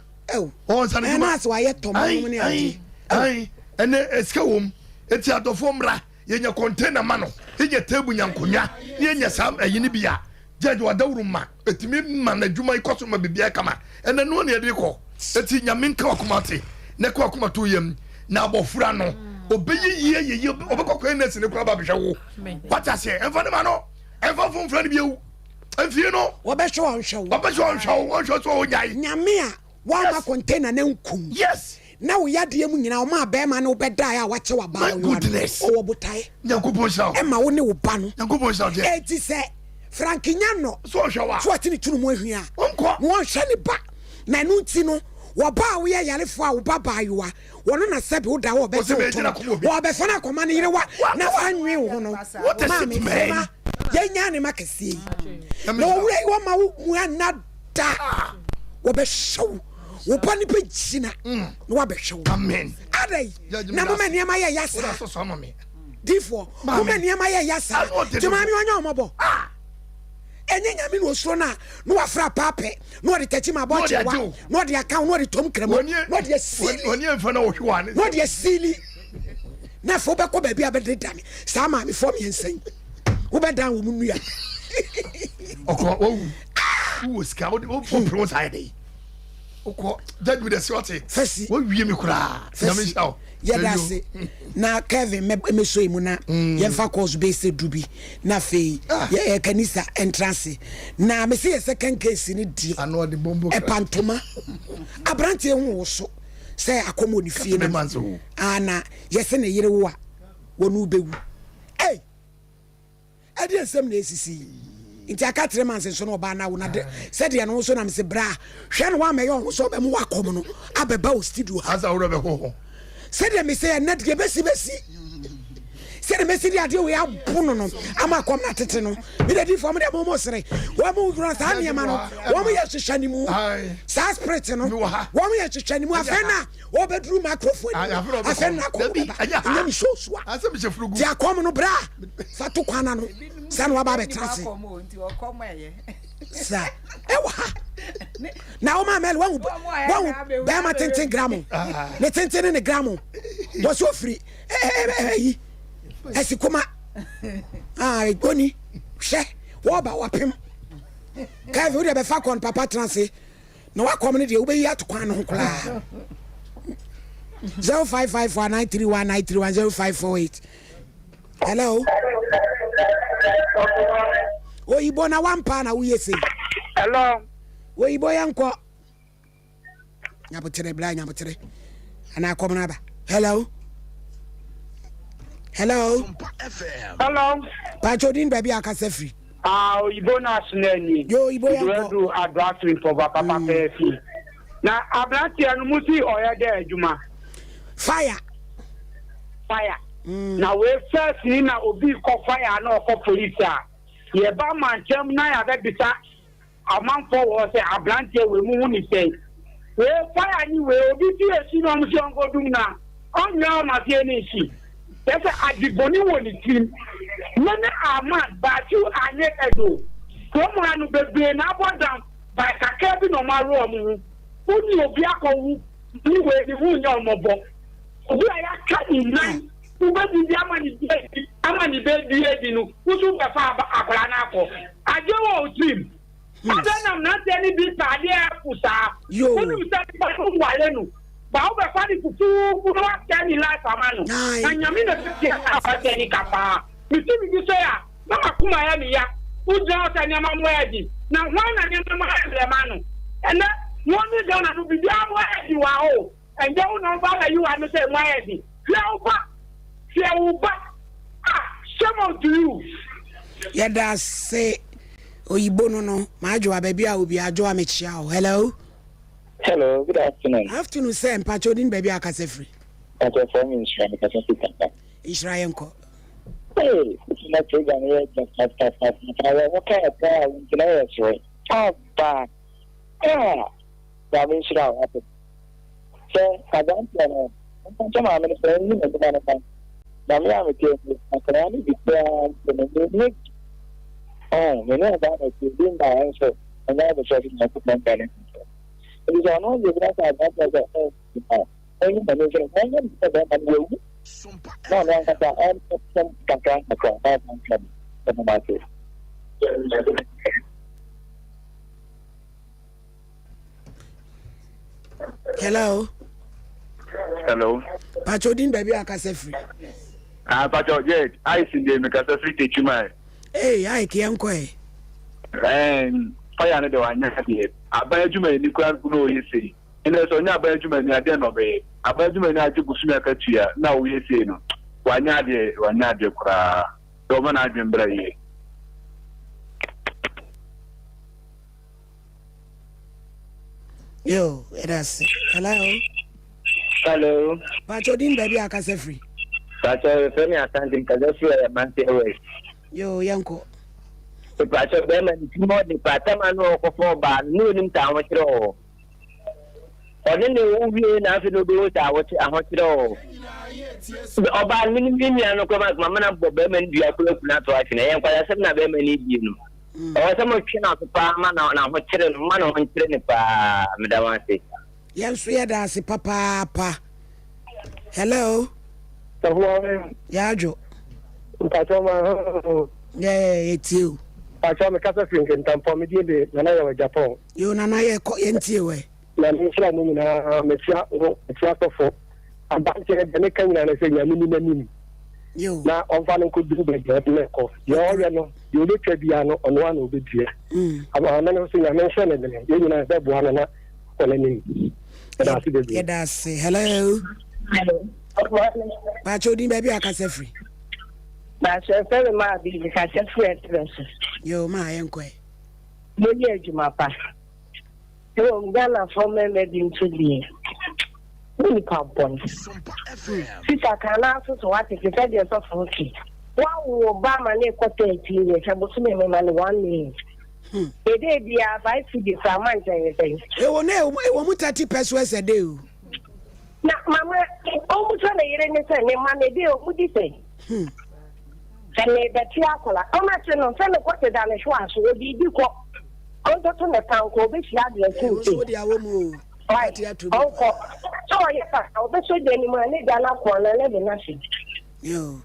Ɔnsa no dwuma. Ɛna ase wayɛ tɔmɔ nom ne ade. Ayi ɛnɛ sika wom. Eti adɔfoɔ mmra. Yɛnya container ma no, yɛnya table nya nkonnwa, na yɛnya saa ɛyi no bi a, judge wadawuro ma ɛtumi ma n'adwuma yi kɔ so ma biribiara kama. Ɛnɛ noa na yɛde kɔ. Eti Nyame nka wakoma ate na ɛka wakoma to yam na abɔfra no ɔbɛyɛ yie yɛ yie ɔbɛkɔ kɔyɛ nurse ne koraa ba bɛhwɛ wo. Wate aseɛ? Ɛmfa ne ma no, ɛmfa fon frɛ no bio. Mfie no. Wɔbɛhwɛ wɔnhwɛ wo. Wɔbɛhwɛ wɔnhwɛ wo, wɔnhwɛ so ɔnyae. Nyame a wama container no ankum. Yes. Na wo yadeɛ mu nyinaa ɔmaa bɛɛma ne wo bɛdaeɛ a wakyɛ w'abaayewa no ɔwɔ botaeɛ ɛma wo ne wo ba no enti sɛ Frank nya nɔ sɛ ɔte ne tunu mu ahwia a na ɔnhwɛ ne ba na ɛno nti no wɔba a woyɛ yarefoɔ a wo ba baayewa wɔno na sɛbe wo da hɔ ɔbɛgye wo to no wɔbɛfa no akɔma no yere wa na wanwe wo ho no maame ma yɛnya ne ma kɛseɛ yi na wɔwura yi wɔma wo mua nna da wɔbɛhyɛ wo wo ba no bɛgyina mm. na wabɛhwɛ wo adɛn na moma nneɛma yɛ ya saa difoɔ moma nneɛma yɛ ya saa nti maame ɔnyɛ ɔmɔbɔ ah. ɛnyɛ nyame na osuro no a na wafra paapɛ na ɔde takyi ma abɔ kyewa na ɔde aka wo na ɔde tom kramo na ɔde asili na ɔde asili na afei wobɛkɔ baabi a bɛde dane saa maamefoɔ mmiɛnsa yi wobɛdan wɔ mu nnua ɔkɔ wawu wowɔ sika wode wopere wo saa yɛ dɛn wokɔ judge mi dɛ sɛ ɔte fɛsi wowie mi koraa nyame nhyira wo yɛda ase na kevin mɛsɔ yi mu na mm. yɛmfa course bɛsɛ du bi na afei ah. yɛ kanisa ɛntra ase na mese yɛ second case no die ɛpa ntoma aberanteɛ hu wo so. Sɛ akɔm wɔ ne fie no ana yɛsɛ ne yere wo a wɔn bɛwu. Ei! Ɛdeɛ nsɛm na ɛsisi yi nti aka kyerɛ manse nso na ɔbaa no awo na de sɛdeɛ no nso na mese bra hwɛ no woamɛyɛ ɔho sɛ ɔbɛmo wakɔm no abɛba wɔ studio ha asa worɛ bɛkɔ hɔ sɛdeɛ mese ɛnɛ deɛ bɛsi bɛsi sɛdeɛ mɛsi de adeɛ wei abo no no ama akɔm no atete no mede difoɔ mo deɛ momo sere wɔn mo wura saa nneɛma no wɔn yɛ hyehyɛ ne mu saa spirit no wɔn yɛ hyehyɛ ne mu afei na Ɔbɛduru microphone anim no, afei na akɔm bɛba. Ɛnyɛ me show so a. Ti akɔm no bra fa to kwan ano sɛ na waba abɛtena ase. Sa ɛwɔ ha. Na wɔn amɛl wɔn wɔn bɛrima tenten gramo ne tenten ne ne gramo wɔsi ofiri ɛyi ɛsi kuma aa oni hwɛ wɔba wapem kɛfɛ wo deɛ bɛfa kɔn papa tena ase. Na wakɔm no deɛ wobɛyi ato kwan no ho koraa 0554 931 931 0548 hello oyibo na wampa na woyɛ sei hello oyibo yɛnkɔ nyabotere bla nyabotere anaa kɔm no aba hello hello hello pakyɛ odin baabi a akasa firi Ah, oyibo no asena ani. Yo, oyibo yɛ nkɔ. Edu adra firi mpɔba papa mm. pɛɛ fi. Na aberanteɛ no mu si ɔyɛ dɛ adwuma. Fire. Fire. Mm. Na wei first ni na obi kɔ fire na ɔkɔ police a. Yɛba mankyɛm na yɛabɛbisa Amanfoɔ wɔ hɔ sɛ abranteɛ wei mo hu ne sɛn? Wei fire ne wei obi fie si na ɔmo si ɔnkɔ dum no a ɔnyɛ ɔma fie no nsi. Kyerɛ sɛ ade bɔne wɔ ne tirim. Me ne Ahmad Batiu anyɛ Edo. Kurom ha no bebree na abɔ dam by kakra bi na ɔmo awe ɔmo ho. Wo ne obi akɔ wu ne wei ne ho nyɛ ɔmɔbɔ. Obi a yɛatwa ne nan wobɛdidi ama ne bi adi ama ne bɛ bi adi no wo nso wobɛfa akwadaa no akɔ. Adwene wɔ wo tirim. Adɛn na mmeranteɛ no bi pɛ adeɛ a ɛpo saa? Wonim sɛ nipa no nware no, ba wobɛfa no fufuufu na woasɛe ne life ama no. Na Nyame na ɛbɛtua saa aberanteɛ no ka paa. Mete biribi sei a, na m'akoma yɛ me ya. Wogyina hɔ sɛ nneɛma mu ayɛ den. Na hwan na nneɛma mu ayɛ mmerɛ ma no? Ɛnnɛ, wɔn ne Ghana no, biribiara mu ayɛ den wɔ ha o. Ɛnyɛ wo na woba abɛyi w'ano sɛ emu ayɛ den. Hwɛ wo ba! Hwɛ wo ba! Ah! Shame unto you! Yɛda ase oyibo no no madwoa baabi a obi adwoa mekyia wo hello. Hello, good afternoon. Afternoon sir mpakyɛ odin baabi a akasa firi. Mpakyɛ fɔ mi nhyira mi kasa fi tata. Nhyira yɛn kɔ. Hey, na program yɛ dɛ papapapa wɔ ho kaa paa ntina yɛ sere. Aba. Ah. Nyame nhyira wo ate. Sɛ aberanteɛ no ɔmfa nkyɛ maame no sɛ ɔnyi n'adwuma no ma na me a mete mu akwadaa no bi koraa mpo no menni bi. Ɔn, me ne ɔbaa na ɛte bi mmaa nso ɛnyɛ abɔfra bi Nyankopɔn ba ne ho. Nti sɛ ɔno ɔgye bi na sɛ aberanteɛ sɛ ɔnyi a ɔnyi n'ani mfiri ho ɔnyɛ ne sɛ bɛrima no wawu na ɔno ankasa ɔmpɛm kakra nkakra na ɔmfa nkyɛ no. Ɛno ase. Hello. Hello. Pacho din baabi a kasa firi. Ah, Pacho, yeah, I see them kasa firi Techiman. Hey, I can kɔ ɛ. Ɛn, fire no de wanya adeɛ. Aban adwuma ni kura na ɔyɛ sei. Ɛnna sɛ ɔnyɛ aban adwuma ni adeɛ na ɔbɛyɛ. Aban adwuma ni agye bosomi akatua na ɔyɛ sei no. Wanya adeɛ, wanya adeɛ koraa. Sɛ ɔma n'adwene bra yie. Yo, ɛda ase. Hello. Hello. Pacho din baabi a akasa firi. Pacho yɛfrɛ me Asante mkasa firi ɛyɛ Mante West. Yo, yɛnkɔ. Pacho bɛrima ne ti mu ɔde pa tama no ɔkɔfɔ ɔbaa no ne onim sɛ ahokyerɛ wɔ hɔ. Ɔne ne wo wie na afei na obehu sɛ ahokyerɛ wɔ hɔ. Ɔbaa no ne me nua no kora ma mana bɔ bɛrima no dua kora kuna to atwene. Ɛyɛ nkwalasɛm na bɛrima no die no. Ɛwɔ sɛ motwe n'aso paa ma n'ahokyere no, mma ne ho nkyere no paa. Meda mo ase. Yɛn nso yɛda ase papaapa. Hello. Yɛadwo. Mpakyɛw ma ho. Yɛ yɛtie o. Mpakyɛw me kasa firi Nkintampɔ, me din de Nana Yaw Agyapong. Yo Nana yɛ kɔ yɛntie wɛ. Nyame nhyira mo nyinaa, mekyia wo, mekyia sɔfo. Aberanteɛ deɛ meka nyinaa ne sɛ Nyame ni n'anim na ɔmfa no nkɔduru baabi a ɔde no rekɔ. Deɛ ɔyɛ no, deɛ ɔbɛtwa biara no, ɔno ara na ɔbɛdua. Maame no nso Nyame nhyɛ no dene, yɛn nyinaa yɛbɛboa no na wakɔ n'anim. Yɛda ase bebree. Yɛda ase. Hello. Hello. Paakyɛ odin baabi a akasa firi. Paakyɛ fɛ mi maa bi mi kasa firi ɛsrɛ so. Yoo maa yɛn kɔɛ. Mo yɛ adwuma pa. Ɛwɔ Ghana fɔ mmarima bi nso deɛ. Wo nipa bɔne. Sista kan na aso so wate te sɛ deɛ sɔfo ki. Wawo ba ma ne kɔ 13 years abosome mema no 1 million. Ede bia 5 cedis a month ɛyɛ sɛn? Ewo na ewo mu 30 pesos a day o. Na mama ɔmu sɛ ne yere ne sɛ ne ma ne de ɔmu di sɛn? Sɛ ne bɛte akɔla ɔma se no sɛ ne kɔ te da ne hwa so odi di kɔ ɔntoto ne panko ɔbɛhyia adeɛ Ɛwo so wode awɔ mu o. Wai, ɔnkɔ. Sɛ ɔyɛ papa a, ɔbɛsɔ gya no mu a, ne gya no ako anaa ne de no ahye.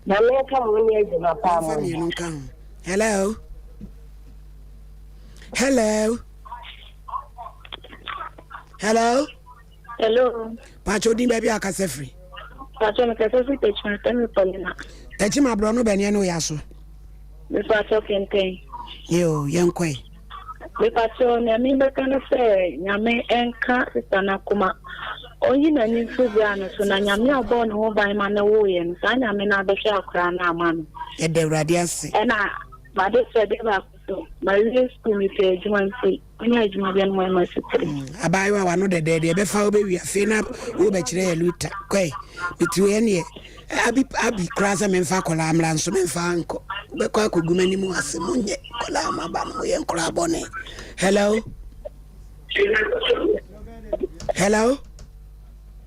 Nyame nka mo ne adwuma paa mo yɛ. Hello. Hello. Hello. Hello. Pacho din baabi akasa firi. Pacho me kasa firi Techiman tɛmi Paulina. Techiman aborɔ no bɛneɛ no yɛ aso. Me pacho kɛntɛn. Yo, yɛnkɔe. Mepakyɛw nea mebɛka ne sɛ Nyame nka sister no akoma ɔnyi n'ani mfiri bra no so na Nyame a ɔbɔɔ ne ho ban ma no woeɛ no saa Nyame no abɛhwɛ akoraa no ama no. Yɛda Awurade ase. Ɛna m'adesrɛdeɛ baako so mawie sukuu mepɛ adwuma nti wonya adwuma bia no moayɛ m'asutire. Abaayewa w'ano dɛdɛɛdɛ ɛbɛfa wo bɛwie afei na wobɛkyerɛ yɛ luta kɔe meti wei ɛneɛ Abi abi koraa sɛ memfa akwadaa mmra nso memfa nkɔ wobɛkɔ akɔgu m'anim ase monyɛ nkwadaa maba no moyɛ nkwadaa bɔne hello hello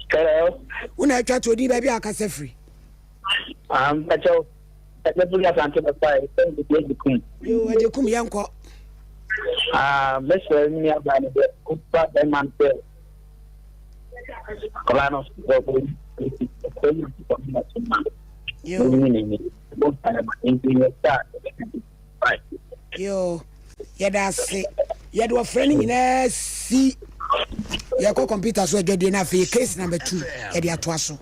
hello wo na atwa to odin baabi a akasa firi mpakyɛw ɛbɛfiri asante bɛfa ɛ yo agyekum yɛnkɔ mɛsrɛ me nuabaa no sɛ ɔmfa bɛrima no sɛ Akwadaa no Yo, yɛda ase. Yɛde ɔfrɛ no nyinaa si yɛkɔ kɔmputa so adwadie no afei case number 2 yɛde atoa so.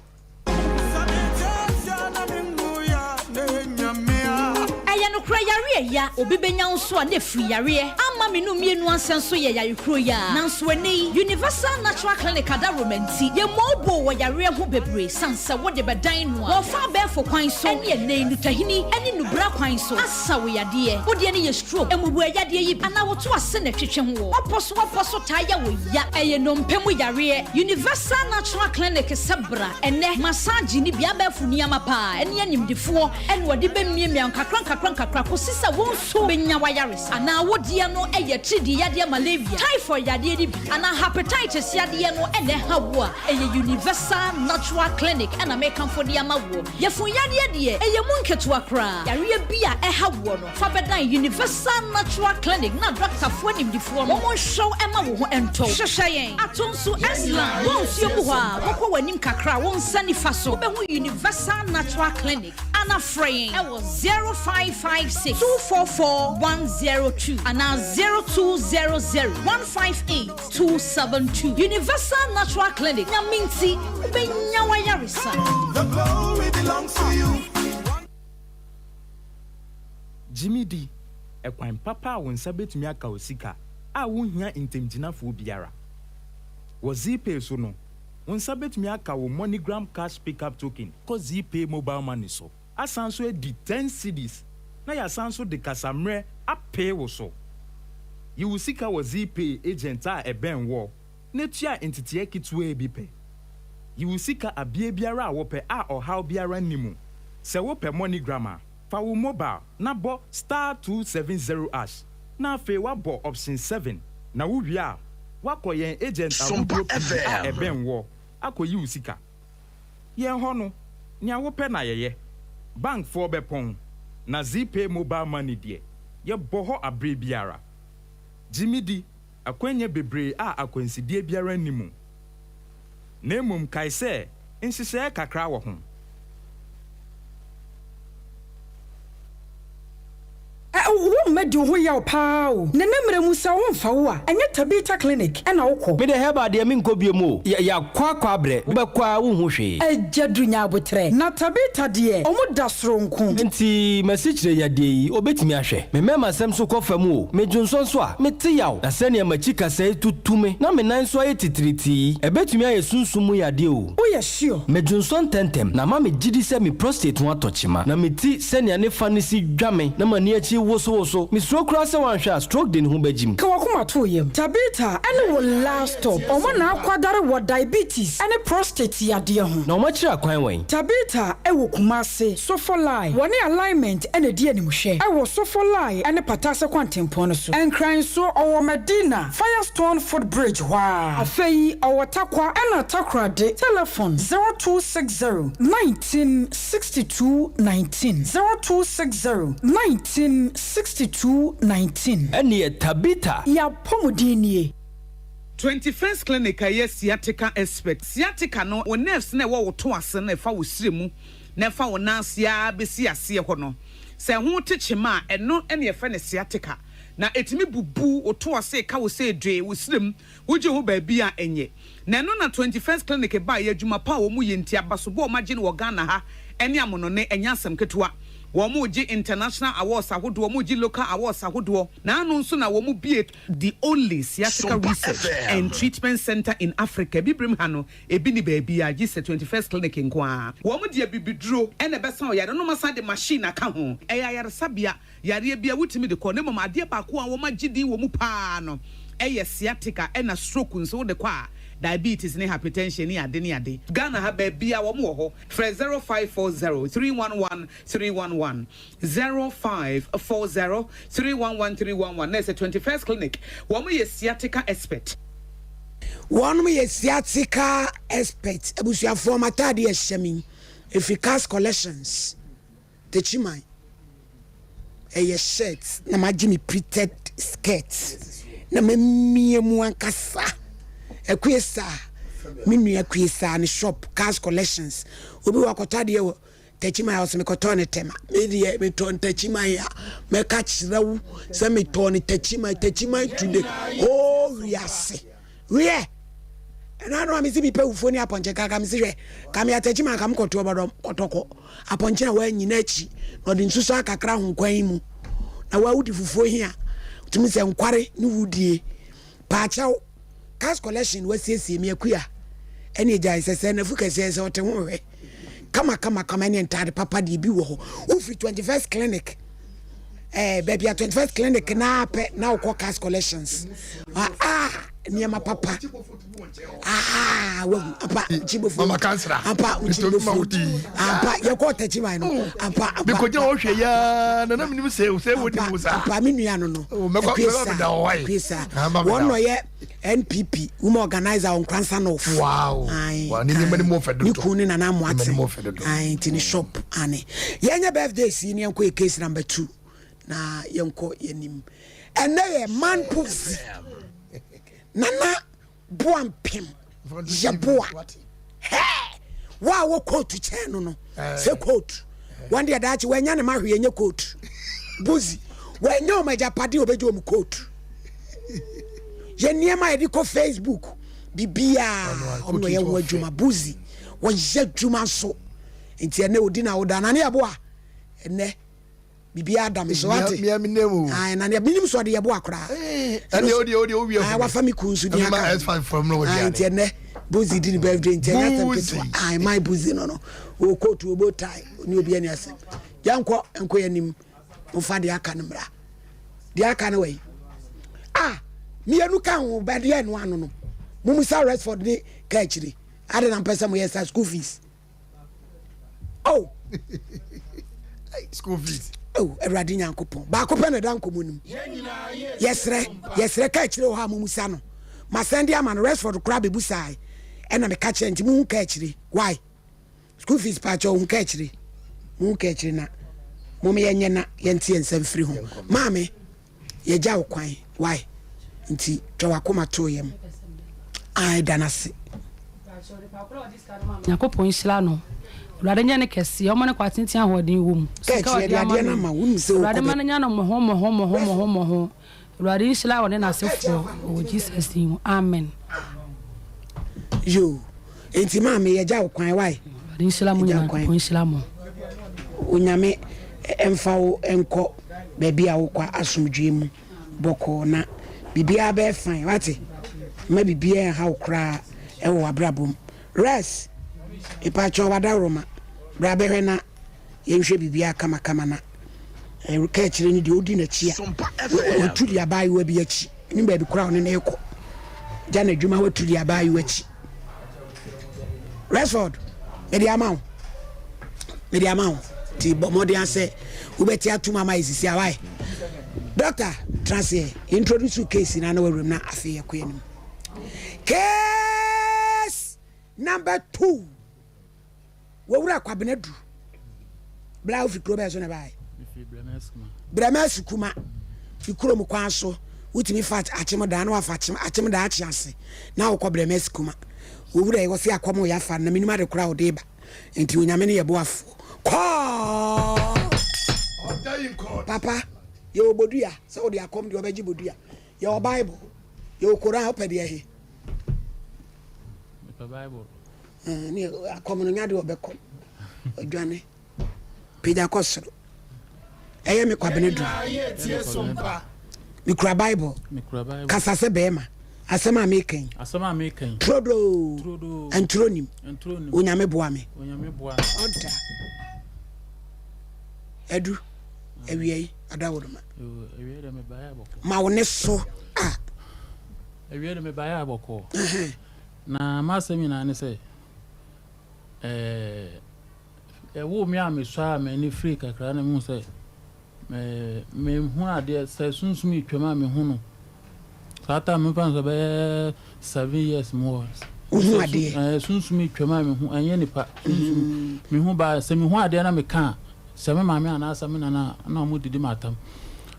Ɛyɛ nokorɛ yareɛ ya obi bɛnya wo nso a na ɛfiri yareɛ ama me no mmienu ansɛ nso yɛ yare kuro yi ara nanso ɛnnɛ yi Universal Natural Clinic adaworoma nti yɛ mɔɔboo wɔ yareɛ ho bebree sane sɛ wode bɛdan no a wɔfa abɛɛfo kwan so ɛne ɛnnɛ yi nutahini ɛne nubra kwan so asa wo yadeɛ wo deɛ no yɛ stroke mmubuɛ yadeɛ yi bi anaa woto ase na ɛtwetwe ho wɔ wapɔ so wapɔ so taa yɛ wo ya ɛyɛ nnompe mu yareɛ Universal Natural Clinic sɛ bra Ɛnnɛ, massage ne bi abɛɛfo nneɛma paa ne animdefoɔ na wɔde bɛmiamia wo nkakra nkakra nkakra kɔsi sɛ wo nso bɛnya w'ayaresa. Anaa wo deɛ no yɛ atiridii yadeɛ malaria, typhoid yadeɛ no bi anaa hepatitis yadeɛ no na ɛha wo a, ɛyɛ Universal Natural Clinic na mekamfo de ama woɔ. Yafunu yadeɛ deɛ, ɛyɛ mu nketewa koraa. Yareɛ bi a ɛha woɔ no, Fa bɛdan Universal Natural Clinic na dɔktafoɔ animdifoɔ no wɔn nhwɛ wo ɛma wo ho ntɔ wo. Hwehwɛ yɛn ato nso S-Line wɔ nsuo mu hɔ a, wokɔ w'anim kakra a wo nsa nifa so wobɛhu Universal Natural Clinic ana frɛ yɛn wɔ 0556 244 102 anaa 0200 158 272. Universal Natural Clinic, Nyame nti wobɛnya w'ayaresa. The glory belongs to you. Gye me di, ɛkwan papa a wo nsa betumi aka wo sika a wunhia ntamgyinafoɔ biara. Wɔ Zeepay so no, wo nsa betumi aka wo MoneyGram Cash Pickup Token kɔ Zeepay Mobile Money so, asan nso adi ten cedis na yɛasan nso de kasammerɛ apee wo so. Yi wo sika wɔ Zeepay agent a ɛbɛn woɔ na tua nteteɛ ketewaa bi pɛ. Yi wo sika abea biara a wopɛ a ɔhaw biara nni mu. Sɛ wopɛ MoneyGram a, fa wo mobile na bɔ star 270 ash na afei woabɔ option 7 na wowie a, woakɔ yɛn agent ahodoɔ pii a ɛbɛn woɔ akɔyi wo sika. Yɛn hɔ no, nea wopɛ na yɛyɛ. Bankfoɔ bɛpɔn, na Zeepay mobile money deɛ, yɛbɔ hɔ aberɛ biara. Gye me di, akwannya bebree a akwansideɛ biara nni mu. Na mmom kae sɛ nhyehyɛɛ kakra wɔ ho. Wo mma. adi wo ho yaw paa o. Na ɛnnɛ mmerɛ mu sɛ wo ho mfa wo a, ɛnyɛ Tabitha Clinic na wokɔ. Me deɛ herbal deɛ menkɔ biom o, yɛ yakɔ akɔ abrɛ, wobɛkɔ a wonhu hwee. Agya Duru nya aboterɛ. Na Tabitha deɛ ɔmo da soronko. Nti m'asikyire yadeɛ yi obetumi ahwɛ? Me mɛɛma sɛm nso kɔ fam o, me dwonsɔ nso a, mete yaw, na sɛnea m'akyi kasɛe tutu me na me nan nso ayɛ titiritii yi, ɛbɛtumi ayɛ sunsum mu yadeɛ o. Woyɛ sure? Me dwonsɔ ntɛmntɛm, na ama me gyidi sɛ me prostate ho atɔ kyema, na me ti sɛnea ne fa no si dwa me na m'ani akyi wosowoso. Mesuro koraa sɛ wanhwɛ a stroke de ne ho bɛgyim. Ka w'akoma to wo yam. Tabitha ne wo last stop. Wɔn na akwadare wɔ diabetes ne prostate yadeɛ ho. Na wɔakyerɛ akwan wɛn? Tabitha wɔ Kumasi, Sofolai. Wɔne Alignment na ɛdi animhwɛ wɔ Sofolai ne Patase kwantempɔn no so. Nkran nso, ɔwɔ Madina, Firestone foot bridge hɔ ara. Afei ɔwɔ Tarkwa ɛna Takoradi. Telefon, 0260 19 62 19, 0260 19 62 19. Ɛneɛ Tabitha. Y'apɔmuden nie. 21st Clinic a ɛyɛ sciatica expert. Sciatica no, wo nerves no a ɛwɔ wo to ase no a ɛfa wo srɛ mu na ɛfa wo nan ase ara bɛsi aseɛ hɔ no, sɛ ɛho te kyema a, ɛno na yɛfrɛ no sciatica. Na ɛtumi bubu wo to ase, ka wo sɛ dwee, wo srɛ mu, wogye ho baabi a ɛnyɛ. Na ɛno na 21st Clinic baeɛ, adwuma pa a wɔyɛ nti, abasobɔ a wɔagye no wɔ Ghana ha ne amonɔne, ɛnyɛ asɛm ketewa. Wɔregye international awards ahodoɔ, wɔregye local awards ahodoɔ, na ano nso na wɔbue The only sciatica research and treatment centre in Africa, Abibirem ha no, ebi nni baabiara gye sɛ 21st Clinic nko ara. Wɔn de abibiduro na ɛbɛsa wo yare na wɔasan de machine aka ho. Ɛyɛ ayaresabea, yareɛ biara wotumi de kɔ na mmom adeɛ baako a wɔagye din wɔ mu pa ara no yɛ sciatica ɛna stroke nso wode kɔ a, diabetes ne hypertension ne ade ne ade. Ghana ha baabiara wɔn wɔ hɔ. Frɛ 0540 311 311. 0540 311 311 na ɛsɛ 21st clinic wɔn yɛ sciatica expert. Wɔnom yɛ sciatica expert abusuafoɔ m'ataadeɛ ɛhyɛ me yi ɛfiri Cars Collections Techiman ɛyɛ shirt na magye me pleated skirt na mamia mu ankasa Akue Saa me nua Akue Saa ne shop Cars Collections obi wɔ akɔtɔ adeɛ wɔ Takyiman a ɔse mekɔtɔɔ no Tema. Me deɛ metɔɔ no Takyiman a mɛka kyerɛ wo sɛ metɔɔ no Takyiman Takyiman to the whole wiase. Wiɛ! Ɛno ano a mese mepɛ wufuo ne apɔnkye kaka mese hwɛ ka me atakyiman ka mekɔtoɔ bɔdɔm kɔtɔkɔ apɔnkye a wɔanyina akyi na ɔde nsuso akakra ho kwan mu na wawudi fufuo hia tumi sɛ nkware ne wudie paakyɛw Cash collection wasiesie me akua ɛne agya sɛ sɛ nafu kɛseɛ sɛ ɔte ho hwɛ kama kama kama ɛne ntaade papa deɛ bi wɔ hɔ wofiri 21st clinic ɛɛ baabi a 21st clinic naa pɛ na wokɔ cash collections ah, ah nneɛma papa ah wahu apa nkyibofo mama kansra apa nkyibofo apa yɛkɔ tɛkyi man no apa apa mekɔgyina hɔ hwɛ yaa na na menim sɛ sɛ wodi mu saa apa me nua no no oh, Akuesa Akuesa wɔn na ɔyɛ NPP woman organizer wɔ Nkoransa North. Wow. Wow. Ne nneɛma no mu ɔfɛ dodo. Ne kun ne Nana Amoate. Ayi nti ne shop ane. Yɛnyɛ birthday si ne yɛnkɔ yɛ case number 2 na yɛnkɔ yɛnim. Ɛnɛ yɛ man puzi. Nana Boampem Yeboah hɛɛ wo a wɔ kootu kyɛn no no sɛ kootu wɔn deɛ daakye wɔanya ne ma hwee nyɛ kootu bozi wɔanya wɔn agyapadeɛ wɔbɛgye wɔn kootu yɛ nneɛma a yɛde kɔ facebook bibiaa wɔn na wɔyɛ ho adwuma bozi wɔyɛ adwuma nso nti ɛnɛ odi na woda nane yɛboa ɛnɛ biribiara da me so ate mia me name o ayi na nea menim so ɔde yɛ boa koraa ɛne ɔde ɔde owie ayi wafa me kun so di aka S5 from no ayi nti ɛnɛ buzi di ne birthday nti ɛnyɛ asɛm ketewa ayi my buzi no no o kootu obo tie ne obi ani asɛm yɛnkɔ nkɔ yɛn anim nfa deɛ aka no mmra deɛ aka no wɔ yi ah mmienu ka ho bɛdeɛ ɛno ano no mumusa Rexford ne ka akyire ade na mpɛ sɛ moyɛ sa school fees oh school fees oh awurade nyankopɔn baako pɛ na ɛda nkɔmmɔ no mu yɛsrɛ yɛsrɛ ka akyire wɔ hɔ a mumusa no masɛn de ama no Rexford koraa bɛbu saa ɛna meka kyerɛ nti muhu ka akyire why school fees paakyɛ ohu ka akyire muhu ka akyire na mom yɛnyɛ na yɛnte yɛn nsa mfiri ho maame Yɛgya wo kwan wai nti twa wakoma to yam ae da no ase. Nyankopɔn nhyira no. Awurade nyɛ no kɛseɛ, ɔmma no kwa tenten ahoɔden wɔ mu. Sika a ɔde ama no yi, Awurade mma no nya no mmɔho mmɔho mmɔho mmɔho mmɔho. Awurade nhyira ɔne n'asefoɔ wɔ Jesus din mu, amen. Yoo, enti maame yɛgya wo kwan wai. Awurade nhyira mo nyinaa, Nyankopɔn nhyira mo. Onyame mfa wo nkɔ baabi a wokɔ asomdwoe mu bɔkɔɔ na biribiara bɛyɛ fine wate. Mma biribiara nha wo koraa ɛwɔ w'abrabɔ mu. Res, mepakyɛw w'adaworoma, bra bɛhwɛ na yɛnhwɛ biribiara kamakama na ka akyire no deɛ ɔdi n'akyi a watu de abaayewa bi akyi ne baabi koraa ɔne no rekɔ gya n'adwuma watu de abaayewa akyi. Resford, mede ama wo, mede ama wo nti bɔ mmɔden asɛ wobɛte atom ama yɛ sisi a wae. Doctor, tena aseɛ, introduce case na na wawuram na afei yɛkɔ anim. Case number 2. Wowura Kwabena Du. Bla wofi kuro bɛn so na ɛbaeɛ? Brɛma Asukuma. Fi kurom kwan so wotumi fa akyem daa na wafa akyem akyem daa akye ase na wokɔ Brɛma Asukuma. Wowura yi wɔse akɔm yɛ afa no na menim ade koraa ɔde ba. Nti Onyame ne yɛ boafoɔ. Kɔɔ! Papa, yɛwɔ bodua sɛ wode akɔm deɛ ɔbɛgye bodua. Yɛwɔ Bible, yɛwɔ Koran, wopɛ deɛ he? Mepɛ Bible. Eh, ne akɔm no nya deɛ ɔbɛkɔm. Ɔdwane. Pagya kɔ soro. Ɛyɛ me Kwabena Duru. Mekura Bible. Kasa sɛ bɛrima. Asɛm a meka yi. Asɛm a meka yi. Turodoo. Turodoo. Nturo nim. Nturo nim. Onyame boa me. Onyame boa me. Ɔda. Adu. Awia yi adaworoma. Ma wo ne so a. Awia de mebaeɛ a bɔkɔɔ. Na m'asɛm nyinaa ne sɛ, ɛɛ, ɛwoo me a mesua a m'ani firi kakra na mehu sɛ mehu adeɛ sɛ sunsum retwam a mehu no. Saa time no mefa no sɛ bɛyɛ 7 years mu hɔ. Wohu adeɛ? Ɛɛ, sunsum retwam a mehu, ɛnyɛ nipa sunsum. Mehu ba sɛ mehu adeɛ na meka a, sɛ me maame anaasɛ me nana a, na wɔdidi me atam.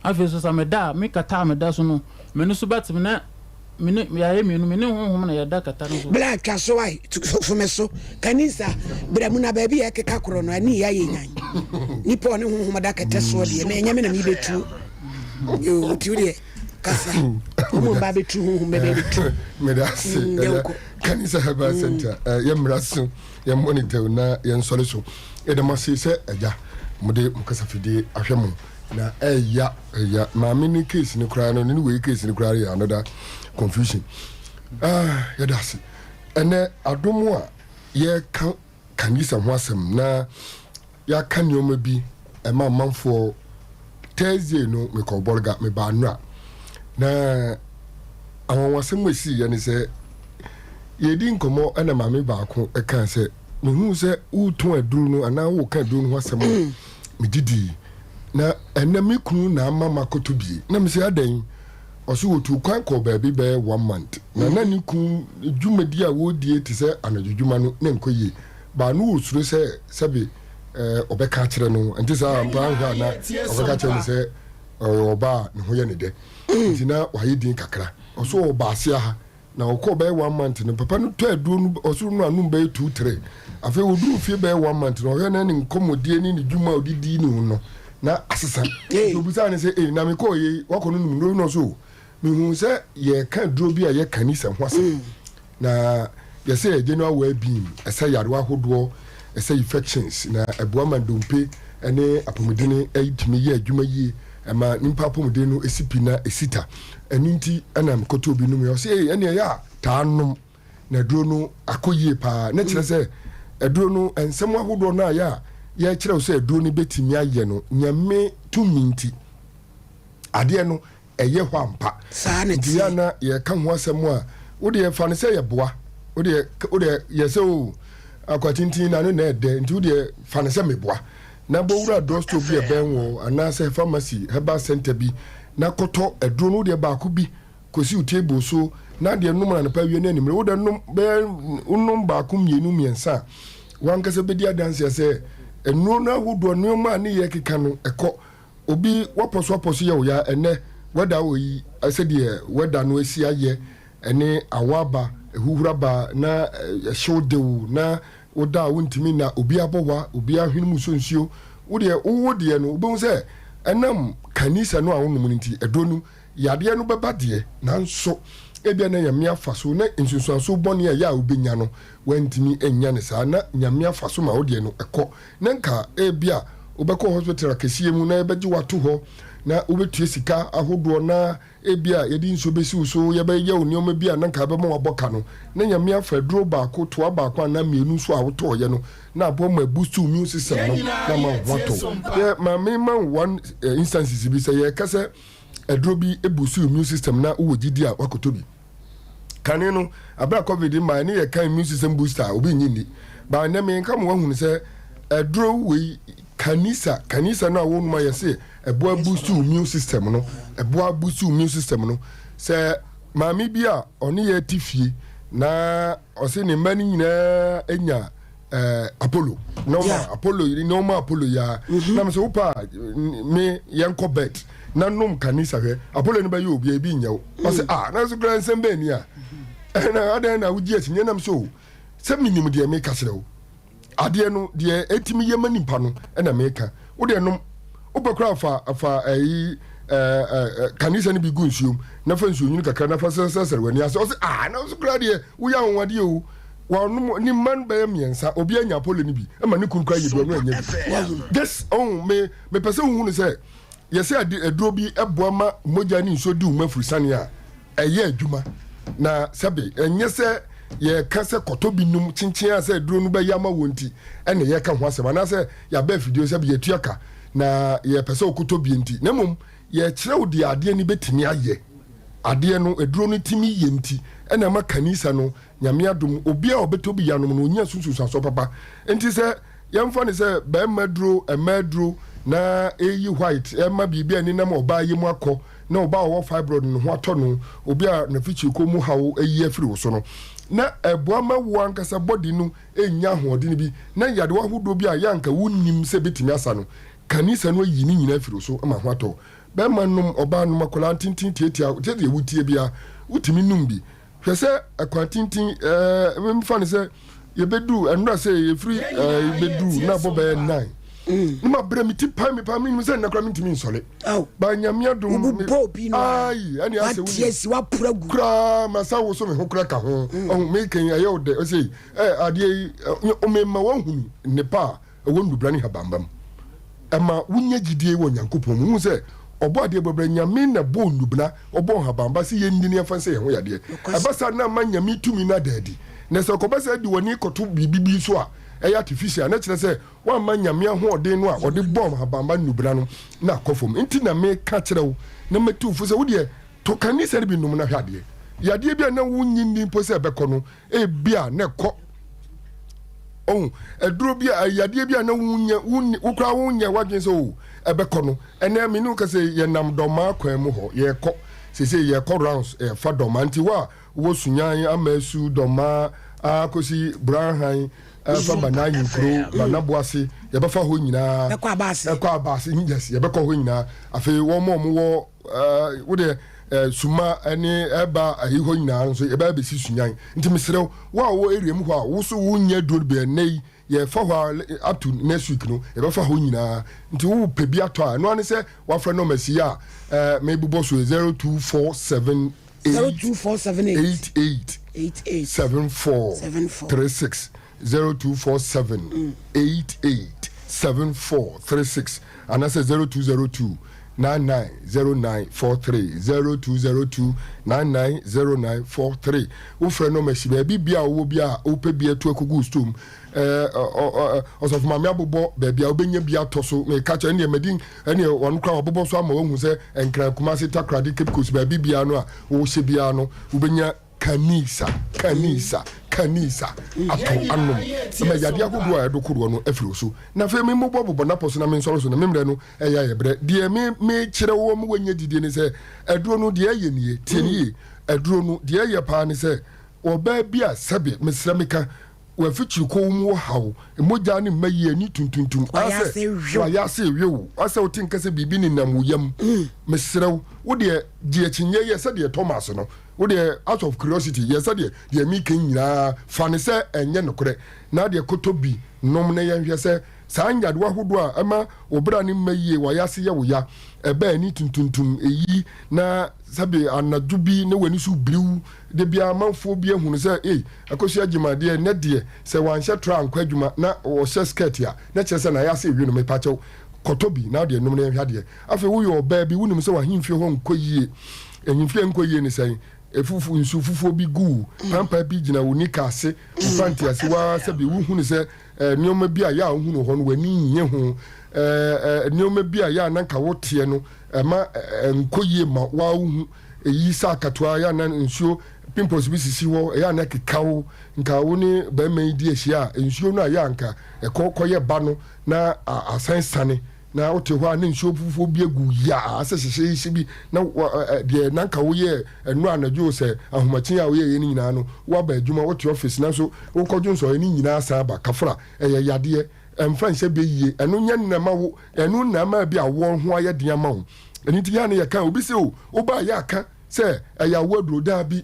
Afei nso sɛ meda a, me kata a meda so no, m'ani so bɛte me na me ne yɛayɛ mmienu, me ne honhom na yɛda kata no so. Bra twa so ae, fome so, Kanisa, bra mu na baabi a ɛkeka korɔ no, ani yɛ ayɛ nyan. Nipa ɔne honhom da kɛtɛ soɔ deɛ, na ɛnyɛ me na mebɛtuo. Yoo, nti wo deɛ, kasa. Wɔn mba bɛtu honhom bɛbɛ bɛtu. Meda ase. Yɛnkɔ. Kanisa Herbal Center, yɛmmra so, yɛmmɔ ne dɛw na yɛnsɔre so. Yɛda mo ase sɛ agya mode mo kasafidie ahwɛ mo na ɛya ɛya maame ne case no koraa no ne wei case no koraa yɛ another confusion. Ah, yɛda ase. Ɛnɛ adom a yɛka kanisa ho asɛm na yɛaka nneɛma bi ɛma amanfoɔ. Thursday no mekɔɔ Bolga, mebaa nnora na anwanwasɛm a ɛsiiɛ ne sɛ yɛredi nkɔmmɔ ɛna maame baako ɛkaa sɛ mehuu sɛ woretɔn aduro no anaa woreka aduro no ho asɛm a megye dii na ɛnɛ me kunu na ama makɔtɔ bie na mesɛ adɛn ɔso wɔtuu kwan kɔɔ baabi bɛyɛ one month na na ne kun dwumadi a wɔredie te sɛ anadwo dwuma no na nkɔ yie baa no wɔsuro sɛ sɛbe ɔbɛka akyerɛ no nti saa mpa ahwɛ a na ɔbɛka kyerɛ no sɛ ɔyɛ ɔbaa a ne ho yɛ ne dɛ nti na wayɛ din kakra ɔso ɔba ase aha na ɔkɔɔ bɛyɛ one month no papa no tɔ aduro no ɔso no anum bɛyɛ 2, 3. Afei ɔduru fie bɛyɛ one month no ɔhwɛ na ne nkɔmmɔdie ne ne dwuma a ɔde di ne ho no na asesa nti obisaa ne sɛ ei na mekɔɔ yei wakɔ no nom nnuro no so mehu sɛ yɛka aduro bi a yɛ kanisa ho asɛm na yɛsɛ yɛ general well being, ɛsɛ yarewa ahodoɔ, ɛsɛ infections, na ɛboa ma ndompe ne apɔmuden tumi yɛ adwuma yie, ɛma nipa apɔmuden no si pi na ɛsi ta. Ɛno nti ɛna mekɔtɔ obi nom yɛ ɔsɛ ei ɛne ɛyɛ a taa nom na aduro no akɔ yie paa na kyerɛ sɛ aduro no nsɛm ahodoɔ no a yɛ a yɛkyerɛw sɛ aduro no bɛtumi ayɛ no Nyame tumi nti adeɛ no ɛyɛ hɔ ampa. Saa na Nti ɛteɛ. yɛ a na yɛka ho asɛm a, wo deɛ fa no sɛ yɛboa. Wo deɛ, wo deɛ yɛ sɛ o, akwatintin na ano na ɛdɛ, nti wo deɛ fa no sɛ meboa. Na bɔ wura drugstore bi a ɛbɛn wo anaasɛ pharmacy, herbal center bi na kɔtɔ aduro no, wo deɛ baako bi kɔsi wo table so na deɛ nom no anɔpa, awia ne anwummerɛ. Wo deɛ nom bɛyɛ, wonom baako, mmienu, mmiɛnsa a, w'ankasa bɛdi adanseɛ sɛ nnuro no ahodoɔ, nneɛma a ne yɛ keka no, ɛkɔ. Obi wapɔso apɔso yɛ wo ya ɛnɛ wɛda wɔ yi sɛdeɛ wɛda no asi ayɛ ɛne awɔ aba ahuhuro aba na ɛhyew dew na Woda a wontumi nna, obi abɔ wa, obi ahwene mu sɔ nsuo. Wo deɛ wowo deɛ no, wobɛhu sɛ ɛnam kanisa no a wonom no nti, aduro no, yadeɛ no bɛba deɛ, nanso ebia na Nyame afa so na nsunsuanso bɔne a ɛyɛ a wobɛnya no, woantumi annya no saa, na Nyame afa so ma wo deɛ no ɛkɔ. Na nka ebia wobɛkɔ hospital akɛseɛ mu na yɛbɛgye wo ato hɔ, na wobɛtua sika ahodoɔ na Ebia yɛde nsuo bɛsi wo so, yɛbɛyɛ wo nneɛma bi a na anka ɛbɛma woabɔ ka no, na Nyame afa aduro baako, toa baako anaa mmienu nso a wotɔeɛ no na aboa ma abusti wo immune system no na ama wo ho atɔ wo. Yɛ ma me ma wo one instances bi, sɛ yɛka sɛ aduro bi boosti wo immune system na wowɔ gyidie a woakɔtɔ bi. Kane no, abere a covid mmaeɛ ne yɛka immune system booster a, obi nnye nni. But nnɛ menka ma woahunu sɛ aduro wei, kanisa, kanisa no a wonom a yɛse ɛboa boost wo immune system no ɛboa boost wo immune system no sɛ maame bi a ɔne yɛ te fie na ɔse ne mma no nyinaa anya eh, apollo na ɔma yeah. apollo na ɔma apollo ya mm -hmm. na mesɛ wopa me yɛnkɔ bet na nom kanisa hwɛ apollo no bɛyɛ obi ebi nyɛ wo ɔsɛ mm. ah nanso kura nsɛm bɛn ni a ɛna adɛn na wogye akyinnye nam so sɛ menim deɛ meka kyerɛ wo Adeɛ no deɛ ɛtumi yɛ ma nipa no ɛna meka. Wo deɛ nom, wopɛ koraa fa fa ɛyi ɛɛ kanisa no bi gu nsuom na fa nsuo nwunu kakra na fa sɛsɛsɛre w'ani ase. Ɔse ah na nso koraa deɛ woyɛ anwanwadeɛ o. Wanom ne mma no bɛyɛ mmiɛnsa, obi anya apollo no bi ɛma ne kunu koraa yɛ bi ɔno anya bi. This oh me mepɛ sɛ wohu no sɛ yɛsɛ ade aduro bi ɛboa ma mogya ne nsuo di wo mu afurusane a ɛyɛ adwuma na sɛbe ɛnyɛ sɛ yɛka sɛ kɔtɔ bi nom kyenkyen a sɛ aduro no bɛyɛ ama wɔn nti ɛna yɛka ho asɛm anaasɛ yɛaba afidie sɛbe yɛtua ka na yɛpɛ sɛ wokɔtɔ bi nti na mmom yɛkyerɛ wo deɛ adeɛ no bɛtumi ayɛ adeɛ no aduro no tumi yɛ nti ɛna ɛma kanisa no Nyame adom, obiara a ɔbɛtɔ bi anom no, ɔnya so nsunsuansoɔ papa. Nti sɛ yɛmfa no sɛ barima aduro, mmaa aduro, na ɛreyi white, ɛrema biribi a ɛnenam ɔbaa yɛ mu akɔ, na ɔbaa a ɔwɔ fibroid no ho atɔ no, obi a n'afikyirikɔ mu haw ayi afiri wo so no, na ɛboa ma wo ankasa body no nya ahoɔden bi, na nyadewa ahodoɔ bi a yɛ anka wonnim sɛ ɛbɛtumi asa no, kanisa no ayi ne nyinaa afiri wo so ma ho atɔ wo. Barima nom, ɔbaa nom, akwadaa tenten tiatia, sɛdeɛ wotie biara, wotumi nom bi. Hwɛ sɛ ɛkwan tenten ɛɛ mfa no sɛ yɛbɛduru ɛnora sɛ yɛfiri ɛɛ bɛduru na abɔ bɛyɛ nnan mm. ne ma brɛ me ti pae me paa menim sɛ nnɛ koraa mentumi nsɔre ba nyame adom ayi ɛne asɛ wo koraa masa wo so me ho koraa ka ho mm. ɔho mekɛn ɛyɛ wo dɛ ɔsɛ ɛ adeɛ yi ɔmema woahunu nnepa a ɛwɔ nnubra ne habamba mu. Ɛma wonya gyidie wɔ Nyankopɔn mu. Wohu sɛ Ɔbɔadeɛ bɔbrɛ, Nyame na bɔɔ nnubena, ɔbɔɔ nhabamba sɛ yɛnni na yɛmfa nsɛ yɛn ho yadeɛ. Ɛba saa na ama Nyame tumi no ada adi. Na sɛ ɔkɔba sɛ de w'ani kɔto biribi bi so a ɛyɛ artificial a, na kyerɛ sɛ woamma Nyame ahoɔden no a ɔde bɔɔ nhabamba nnubena no na akɔ fam. Nti na meka kyerɛ wo na matu wo fo sɛ wodeɛ tɔ kanisa no bi nom na hwɛ adeɛ. Yadeɛ bi a na wonnye nni mpo sɛ ɛbɛkɔ no, ebia na ɛkɔ. Ɔhu, aduro bi a, yadeɛ bi a na wonyɛ, wonni, wo koraa wonyɛ w'adwene sɛ o, ɛbɛkɔ no. Ɛnɛ me ne wo kasa yi, yɛnam Dɔmaa kwan mu hɔ, yɛrekɔ. Seesei yɛrekɔ rounds, yɛfa Dɔmaa. Nti wo a wowɔ Sunyan, Amasu, Dɔmaa, akɔsi Branhan, ɛfa Banayin kuro, Banaboase, yɛbɛfa hɔ nyinaa. Ɛkɔ Abaase. Ɛkɔ Abaase, yes, yɛbɛkɔ hɔ nyinaa. Afei wɔn a wɔwɔ Eh, wo deɛ eh, suma ne ɛba ayi hɔ nyinaa nso yɛbɛyɛ bɛsi sunyan nti mesrɛ wo wo a wowɔ area mu hɔ a wo so wonyɛ aduro no bɛɛ nnɛ yi yɛfa hɔ a up to next week no yɛbɛfa hɔ nyinaa nti wopɛ bi atɔ a ɛno ane sɛ wafrɛ nɔma si a eh, mebobɔ so 0247 02478 88 88 74 74 36 0247 88 74 36 anaasɛ 0202 990943 0202 990943 wofrɛ nɔma si baabi bia a wowɔ bi a wopɛ bi atu akɔgu store mu ɔsɔfo maame abobɔ baabi a wobɛnya bi atɔ so meka kyerɛ ɛneɛ madi ɛneɛ ɔno koraa wabobɔ so ama wahu sɛ Nkran Kumase Takoradi Cape Coast baabi biara no a wohyɛ biara no wobɛnya Kanisa, kanisa, kanisa, atɔ anom ma yadeɛ ahodoɔ a ɛdo kodoɔ no afiri wo so. Na afei me mmobɔ bobɔ n'apɔ so na me nsɔre so na me mmerɛ no ɛyɛ ayɛ brɛ. Deɛ me mekyerɛ wo ma woanya gyidie ne sɛ aduro no deɛ ɛyɛ nie, tie no yie, aduro no deɛ ɛyɛ paa ne sɛ ɔbaa bi a sɛbe mesrɛ meka W'afikyiri kɔn mu wɔ haw, mogya ne mma yi ani tuntuntum, asɛ wayɛ ase rewe wo, asɛ wote nka sɛ biribi nenam wo yam. Mesrɛ wo, Wo deɛ gye akyinnyeɛ yɛ sɛdeɛ Thomas no, wo deɛ out of curiosity yɛ sɛdeɛ deɛ meka yi nyinaa fa no sɛ ɛnyɛ nokorɛ na deɛ kɔtɔ bi nom na yɛnhwɛ sɛ saa nyadewa ahodoɔ a ɛma wo bra no mma yie, w'ayase yɛ wo ya, ɛba ani tuntuntum, ɛyi na sɛbe anadwo bi na w'ani so biriw, da biara amanfoɔ bi ahunu sɛ ei Akosua Agyemang deɛ nnɛ deɛ sɛ wanhyɛ tra ankɔ adwuma na ɔhyɛ skirt a na kyerɛ sɛ n'ayase rewe no, mepakyɛw kɔtɔ bi na wodeɛ nom na yɛnhwɛ adeɛ. Afei woyɛ ɔbaa bi, wonim sɛ w'ahemfie hɔ nkɔ yie. Ahemfie a ɛnkɔ yie ne sɛn? Efufu, nsu fufuo bi gu wo, pampa bi gyina wo nika ase, wo panty ase, wo ara sɛbe wohunu sɛ eh, nneɛma bi a yɛ a wohunu hɔ no w'ani nnye ho. Eh, eh, nneɛma bi a yɛ a na nka woteɛ no, ɛma eh, ɛnkɔ yie ma wo ara wohu. Eyi sɛ akatoa, yɛ a na nsuo pimples bi sisi hɔ, ɛyɛ a na ɛkeka wo. Nka wo ne barima yi di ahyia a, nsuo no a yɛ a nka ɛkɔ kɔyɛ ba no na asan sane. Na wote hɔ a na nsuo fufuo bi agu yaa sɛ hyehyeehye bi na deɛ na nka woyɛɛ ɛno anadwo sɛ ahomakyen a woyɛeɛ no nyinaa no woaba adwuma wote office nanso wokɔdwo nsɔeɛ no nyinaa san aba kafra ɛyɛ yadeɛ ɛmfa nhyɛ bɛ yie ɛno nyɛ nna ma wo ɛno nna ma bi awoɔ ho ayɛ den ama wo ɛno nti yɛ a na yɛka obi sɛ o wobaa yɛ aka sɛ ɛyɛ awoɔ aduro daabi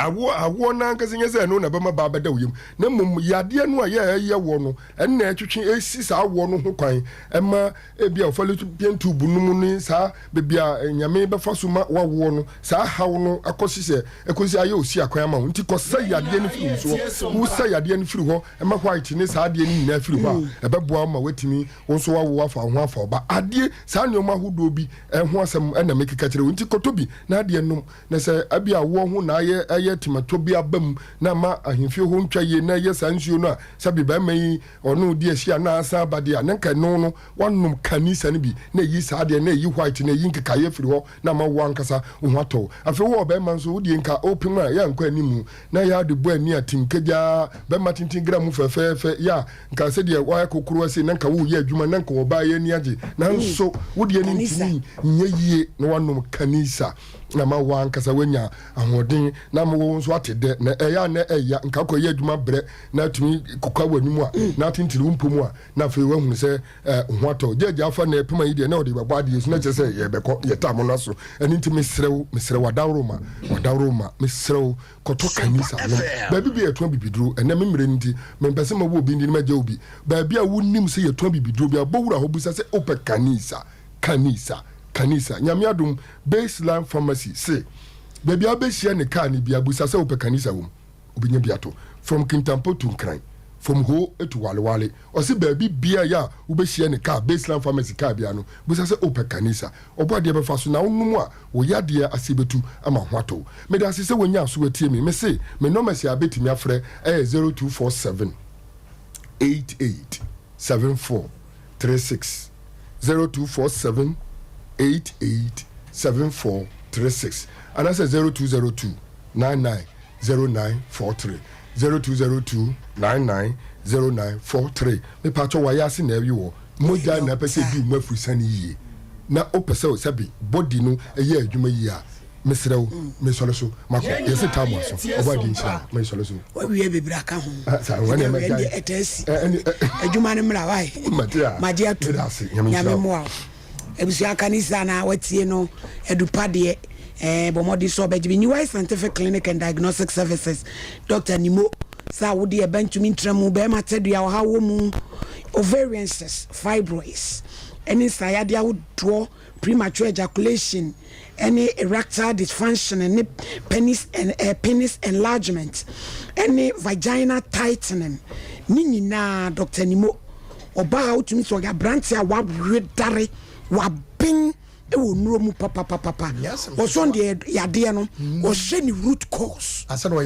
Awoɔ, awoɔ no ankasa nyɛ sɛ ɛno na ɛbɛma ba abɛda wo yam, na mmom yadeɛ no a yɛ a ɛyɛ woɔ no, ɛno na ɛtwetwe ɛsi saa awoɔ no ho kwan, ɛma ebia wo fallopian tube no mu ne saa baabi a Nyame bɛfa so ma woawoɔ no, saa haw no akɔsi sɛ ɛkɔsi ayɛ osi akwan ama wo. Nti kɔsa yadeɛ no firi wo soɔ. Wosa yadeɛ no firi hɔ, ɛma white ne saa adeɛ no nyinaa firi hɔ a, ɛbɛboa wo ma woatumi wo nso woawo afa wo ho afa wo ba. Adeɛ, saa nneɛma ahodoɔ bi ho asɛm na mekeka kyerɛ wo. Nti kɔtɔ bi na adeɛ nom. Na sɛ ebia awoɔ ho na ayɛ ɛyɛ tematɔ bi aba mu na ama ahemfie hɔ ntwa yie na ɛyɛ saa nsuo no a, sɛbe barima yi ɔne wo di ahyia na asan aba deɛ a, na nka ɛno no woanom kanisa no bi na ɛyi saa adeɛ na ɛyi white na ɛyi nkekaeɛ afiri hɔ na ama wo ankasa wo ho atɔ wo. Afei wo ɔbarima nso wo deɛ nka wopem a yɛ ankɔ animu na yɛ ade bɔ ani a tim kagyaa barima tenten gra mu fɛfɛɛfɛ yɛ a nka sɛdeɛ woayɛ kokorowa sei na nka woreyɛ adwuma na nka ɔbaa yi ani agye nanso wo deɛ no ntumi nyɛ yie na woanom kanisa. na ama wo ankasa woanya ahoɔden na ama wo nso ate dɛ na ɛyɛ a na ɛya nka kɔ yɛ adwuma brɛ na atumi kokwa w'anim a na atentene wo mpɔ mu a na afei woahunu sɛ eh, ho atɔ gyagya afa na ɛpema yi deɛ na ɔde bɛbɔ adeɛ so na kyerɛ sɛ yɛbɛkɔ yɛta mo no aso ɛno nti mesrɛ wo mesrɛ wo adaworoma adaworoma mesrɛ wo kɔtɔ kanisa nom baabi bi a yɛtɔn bibiduro ɛnɛ me mmerɛ no nti mempɛ sɛ mɛwɔ obi ndi no mɛgya obi baabi a wonim sɛ yɛtɔn bibiduro bi a bɔ wura hɔ bisa sɛ wopɛ kanisa Kanisa, Kanisa, Nyame adom, Baseline Pharmacy se, baabi a wobɛhyia ne car no biara, busa sɛ wopɛ Kanisa wom, wobɛnya bi ato. From Kintampo to Nkran, from Ho to Walewale, ɔse baabi biara a wobɛhyia ne car, Baseline Pharmacy car biara no, busa sɛ wopɛ Kanisa. Ɔbɔ adeɛ bɛfa so na wonom a, wo yadeɛ ase bɛtu ama ho atɔ wo. Meda ase sɛ woanya aso atie me. Mese, me numbers a bɛtumi afrɛ yɛ 0247 88 74 36. 0247 88 74 36 anaasɛ 0202 99 0943 0202 99 0943 mepatwɔ wayɛ ase na ɛwi wɔ mogya na ɛpɛ sɛ ebi mu afiri sani yie na wopɛ sɛ sɛbi body no ɛyɛ adwuma yie a mesrɛ wo mesɔre so makɔ yɛse taa mu aso ɔbɔ adi nhyira wo mesɔre so wawie bebree aka ho ah, ɛdeɛ ɛtaa si adwuma no mmra wae magye ato nyame mmoa wo abusua kanisa na watie no adupa deɛ eh, bɔ mmɔden sɛ ɔbɛgye bi New Scientific Clinic and Diagnostic Services Dr. Nimo sɛ a wode ɛba ntumi ntra mu bɛrima tadua ɔha wɔ mu ovarian cysts fibroids ɛne nsaeyadeɛ ahodoɔ premature ejaculation ne erectile dysfunction ne penis eh, penis enlargement ne vagina tightening ne nyinaa Dr. Nimo ɔbaa a wotumi sɛ ɔyɛ aberante a wawedare waben wɔ nnuro mu papapapapa ɔsɔn deɛ yadeɛ no hmm. ɔhyɛ ne root cause ansa na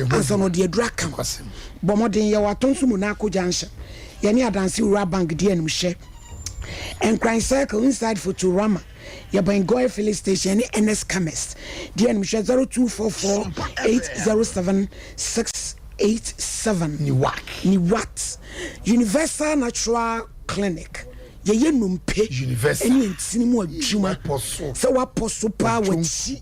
ɔde aduru aka bɔ mmɔden yɛwɔ atɔnso mu n'ako junction yɛne adanse wura bank di animhyɛ Nkran Circle inside Futurama, yɛbɛn Goil filling station ne Ernest Chemist. Deɛ no hwɛ 0244 807 687. Niwak. Niwat Universal Natural Clinic. Yɛyɛ nnompe ne ntini mu adwuma. Sɛ wapɔ so paa wakyi.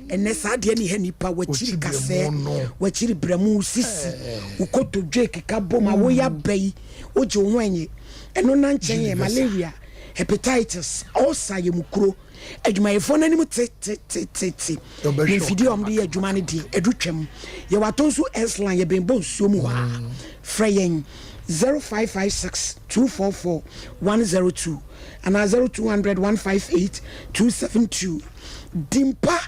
Ɛnɛ saa adeɛ ne ha nipa wakyiri kasɛɛ, wakyiri brɛmu, sisi, wo kotodwe keka bom a woyɛ aba yi wogye wo ho ɛnye. Ɛno na nkyɛn yɛ malaria, hepatitis, ulcer, yɛmukuro. Adwumayɛfoɔ no anim tetetetete. Na mfidie a wɔde yɛ adwuma no deɛ, ɛdu twam. Yɛwɔ Atonsu S-Line, yɛbɛn Bonsuo mu hɔ ara. Frɛ yɛn 0556 244 102 anaa 0200 158 272. Dimpa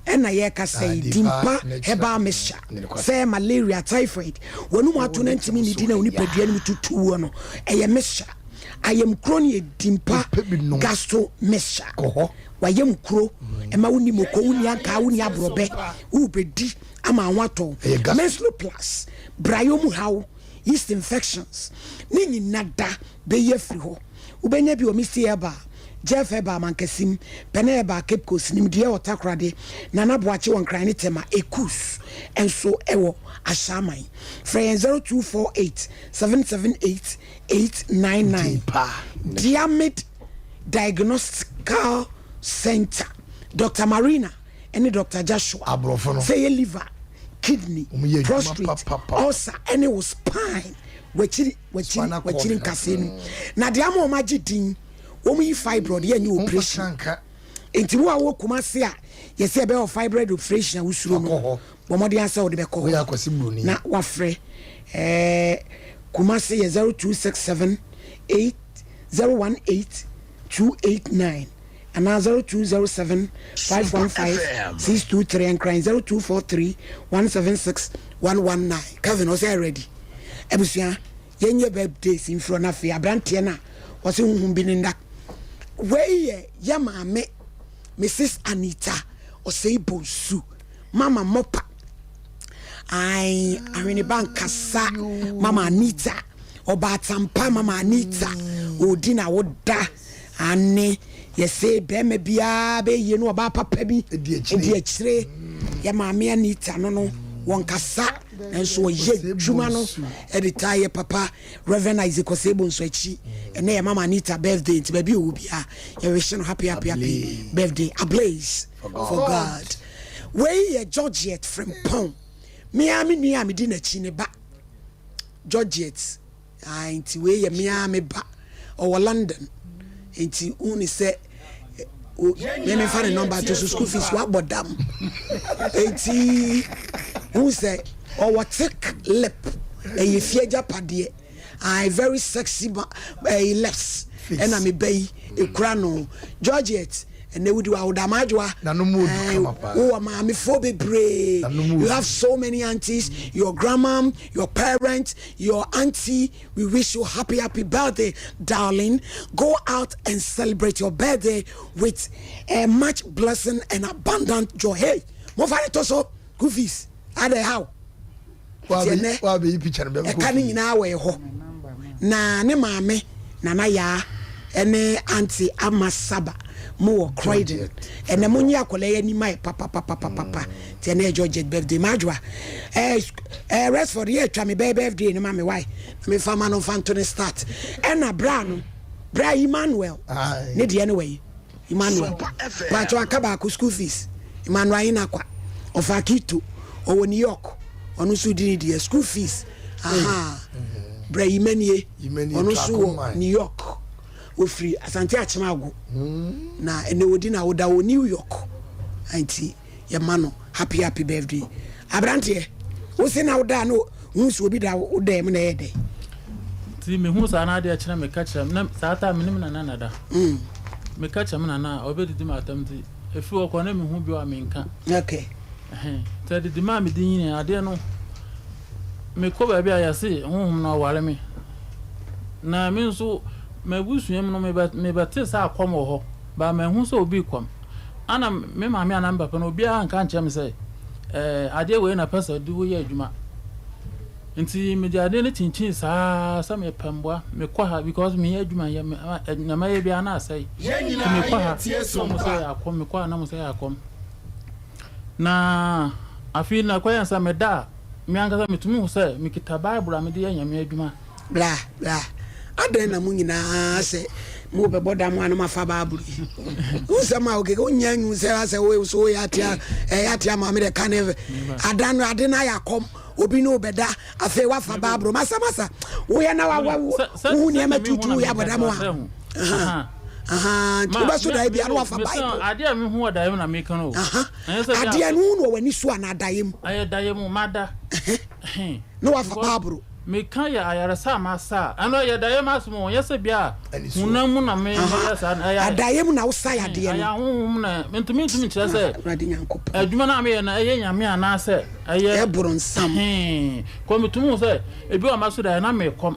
ɛna yɛkasa yi, Dimpa herbal mixture sɛ malaria, typhoid, wɔn mu ato no ntumi nidi na onipadua no mu tutu wɔ no, ɛyɛ mixture. Ayamkuro no yɛ Dimpa gastro mixture. Wayam kuro, ɛma wonni moko, wonni ankaa, wonni aborɔbɛ, wobɛdi ama ho atɔ. Menslo plus, brayɔ mu haw, yeast infections, ne nyina da bɛyi afiri hɔ. Wobɛnya bi wɔ Misty Herbal, Jeff Herbal Mankasim, Pɛnɛ Herbal Cape Coast, Nimdeɛ wɔ Takoradi, Nana Boakye wɔ Nkran ne Tema, Ekus nso wɔ Ashaiman. Frɛ yɛn 0248 778 899. Diamid Diagnostical Centre, Doctor Marina ne Doctor Joshua, Aborɔfo no. sɛ ɛyɛ liver, kidney, Wɔn yɛ adwuma prostate, papapapa. ulcer ne wo spine, w'akyiri, w'akyiri, Spinal cord w'akyiri no. nkasɛɛ no mu. Na deɛ ama wɔn agye din, wɔn yi fibroid, yɛ nyɛ Wɔn fa operation. kanka. Nti wo a wowɔ Kumasi a yɛsɛ yɛbɛyɛ wo fibroid operation a wosuro Fa no, kɔ hɔ. bɔ mmɔden ara sɛ wode bɛkɔ Woyɛ hɔ Akwasi Broni. na wafrɛ. Ɛɛ Kumasi yɛ 0267 8 018 289 anaa 0207 515 623 Nkran 0243 176 119. Kevin ɔsɛ ready. Abusua yɛnyɛ birthdays mfiri na afei aberanteɛ no a ɔsɛ honhom bi ne nda. Wei yɛ yɛ maame Mrs Anita Osei Bonsu Mama Mopa. Ae ahweneba nkasa Mama Anita Ɔbaatampa Mama Anita Odi na woda ane yɛse bɛrima biara bɛyie no ɔbaa papa bi di akyire yɛ maame Anita no no wɔnkasa nanso ɔyɛ adwuma no ɛde taa yɛ papa Reverend Isaac Osei Bonsu akyi ɛnɛ yɛ Mama Anita birthday nti baabi ɔwɔ biara yɛwehye no happy happy happy birthday ablaze for God wei yɛ Georgette Frimpong me ara me nua a medi n'akyi ne ba Georgette ah, nti wei yɛ me ara me ba ɔwɔ London nti wohu ne sɛ me mefa ne nɔmba to so school fees wabɔ dam nti wohu sɛ ɔwɔ thick lip ɛyɛ fie agyapadeɛ ah, very sexy ma ɛyɛ lips ɛna me ba yi ekura no Georgette ɛnɛ wodi wa woda madwoa wowɔ maamefoɔ bebree you have so many aunties your grandma your parents your auntie we wish you happy happy birthday darling go out and celebrate your birthday with a much blessing and abundant joy hey mofa ne to so goofies adɛ how Nti ɛnnɛ, ɛka no nyinaa wɔ ɛhɔ. Na ne maame, Nana Yaa, ne Auntie Ama Saba mo wɔ Croydon. Ɛnnɛ mo nye akwadaa yi anim ayɛ papapapapapa. Nti ɛnnɛ yɛ Georgette birthday. Madwoa, eh, eh, Resford yɛ atwa me bɛyɛ birthday no ma me why? Na me fa ma no nfa nto ne start. Ɛna bra no, bra Emmanuel, ne deɛ no wɔ yi. Emmanuel pakyɛw aka baako school fees Emmanuel Ahinakwa ɔfa Akito ɔwɔ New York ɔno nso di ne deɛ school fees ahaa bra Yimanie ɔno nso wɔ New York ofiri Asante Akyem Ago na ɛnɛ ɔdi na ɔda wɔ New York nti yɛma no happy happy birthday abranteɛ wose na woda no hu sɛ obi da wo dan mu na ɛyɛ dɛn. Nti mehu saa na adeɛ kyerɛ meka kyerɛ na saa taa menim nana nada mm. meka kyerɛ me nana a ɔbɛdidi me atam nti ɛfiri hɔ kɔ na mehu bio a menka okay. nti adidi maa medi nyini adeɛ no mekɔ baabi a yɛse honhom no ɔware me na me nso m'abusua mu no mebɛte sɛ akɔm wɔ hɔ baa mahu sɛ obi kɔm Ana me maame anaa me papa no obiara anka ankyerɛ me sɛ ɛɛ adeɛ wei na pɛ sɛ de woyɛ adwuma. Nti mede adeɛ no kyinkyin saa sɛ mepɛ mmoa mekɔ ha because meyɛ adwuma yɛ na mɛyɛ biara na asɛe. Nti mekɔ ha na mo sɛ yɛ akɔm mekɔ ha na mo sɛ yɛ akɔm. Na afei na ɛkɔyɛ sɛ meda a me ankasa metumi hu sɛ mekita Bible a mede yɛ Nyame adwuma. Bra, bra. Adɛn na mo nyinaa sɛ mobɛbɔ da mo a na moafa Bible yi? Wo nsɛm a wokeka wonya nhu sɛ asɛ wo so woyɛ atea ɛyɛ atea maame dɛ ka ne adan no ade no ayɛ akɔm obi ne wobɛda afei woafa Bible masa masa woyɛ na wohu nneɛma tutu woyɛ abɔda mo a. Ahaa, nti wobɛso daeɛ bia na wafa Bible. Adeɛ a mehu wɔ daeɛ mu na meka no o. Adeɛ no wohu no wɔ w'ani so anaa daeɛ mu? Ɛyɛ daeɛ mu, mada. Na wafa Bible. Meka yɛ ayaresa a masa a, ɛno ɛyɛ daeɛ mu asɛm o, ɛnyɛ sɛ bia honam mu na meyɛ saa no. Ɛyɛ adaeɛ mu na wosa yadeɛ no. Ɛyɛ ahonhom na mentumi ntumi nkyerɛ sɛ adwuma no a meyɛ no ɛyɛ Nyame anaasɛ ɛyɛ ɛboro nsam. Kɔ metumi hu sɛ ebi wɔ maso daeɛ na mekɔm.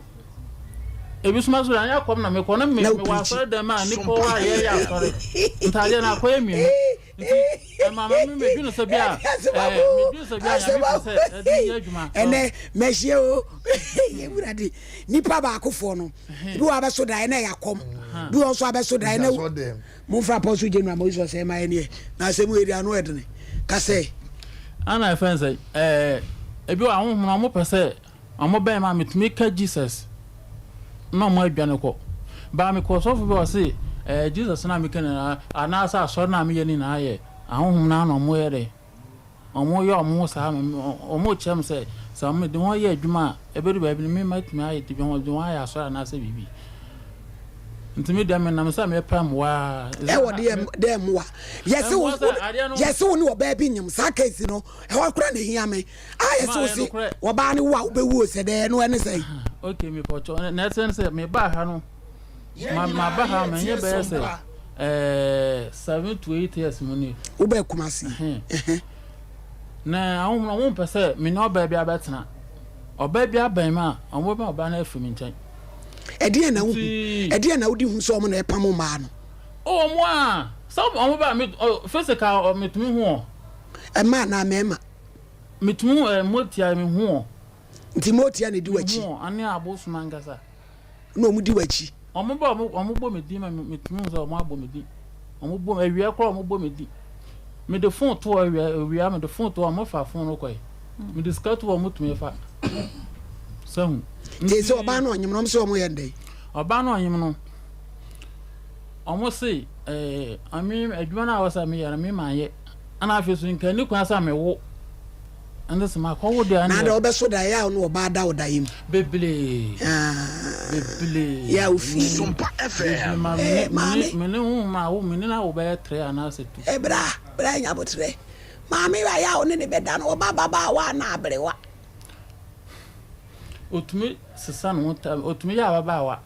Ebi nso maso daeɛ akɔm na mekɔ na mewɔ asɔre dɛm a nnipa wɔ a yɛyɛ asɔre ntaadeɛ no akɔyɛ mmienu. Nti ɛma ma me medwene sɛ bi a medwene sɛ bi a Nyame pɛ sɛ ɛde yɛ adwuma. Ɛnɛ mɛhyia o yɛwurade nipa baakofoɔ no ebi wɔ abɛso daeɛ na ɛyɛ akɔm bi wɔ nso abɛso daeɛ na momfra apɔso general ma ɔsɔ sɛ ɛma yɛ neɛ na asɛm wei deɛ ano ɛdene ka sɛ ana ɛfɛn sɛ ɛɛ ebi wɔ ahohom no ɔmo pɛ sɛ Ɔmo bɛn me a metumi ka Jesus na ɔmo adwane kɔ. But mekɔ ɔsɔfo bi hɔ ɔse ɛɛ Jesus no a meka nyinaa anaasɛ asɔre no a meyɛ no nyinaa yɛ ahonhom no ara na ɔmo yɛ dɛ ɔmo yɛ ɔmo ho saa ma me ɔmo kyerɛ me sɛ sɛ mede wɔn yɛ adwuma a ɛbɛdu baabi no me mɛtumi ayɛ de wɔn de wɔn ayɛ asɔre anaasɛ biribi. Nti me deɛ menam sɛ mepɛ mmoa ara. Ɛwɔ deɛ dɛ mmoa. Yɛse wo yɛse wo ne ɔbaa bi nyem saa case no ɛhɔ koraa na ehia me. A yɛse wo se ɔbaa no wo a wobɛwu o sɛ dɛ ɛno ɛne sɛn. Okay mepɔkyɛw na ɛsɛ ne sɛ mebaa ha no ma maba ha manyɛ bɛyɛ sɛ ɛɛ 7 to 8 years mu ni. Wobaa Kumasi. Na ahom no wɔn mpɛ sɛ me ne ɔbaa bi abɛtena. Ɔbaa bi abɛn me a wɔn bɛma ɔbaa no afiri me nkyɛn. Ɛdeɛn na wohu? Ɛdeɛn na wode hu sɛ wɔn na ɛpam mmaa no? Oh, wɔn a sɛ wɔn ba me physical metumi hu wɔn. Mmaa anaa mmarima? Metumi hu ɛɛ motia me hu wɔn. Nti motia na edi w'akyi? Mehu wɔn ane abosom ankasa. Na wɔn di w'akyi? Wɔn ba wɔn wɔn bɔ me din ma metumi hu sɛ wɔn abɔ me din. Wɔn bɔ awia koraa wɔn bɔ me din. Mede phone to hɔ awia awia mede phone to hɔ wɔn fa phone no kɔɛ. Mede sika to hɔ wɔn tumi fa. Sɛ hu. Nti sɛ ɔbaa no ɔnyem no wɔn sɛ wɔn yɛ ndɛn? Ɔbaa no ɔnyem no wɔn se ɛɛ ame adwuma no a wɔsɛ meyɛ no me ma yɛ. Ɛna afei so nka ni kwan sɛ mewo. Ɛnde sɛ makɔwo deɛ ɛndeɛ. Na deɛ wobɛso da yɛ a wo ne ɔbaa da wo da yɛ mu. Bebree. Bebree. Yɛ a wofii. Sompa FM. Bebree ma me ne me ne wo ma wo me ne na wo bɛyɛ tre anaasɛ two. Eh bra bra nya abotrɛ. Maame yɛ a wo ne ne bɛda no ɔba ababaawa anaa aberewa. Otumi sesa ne ho ta otumi yɛ ababaawa.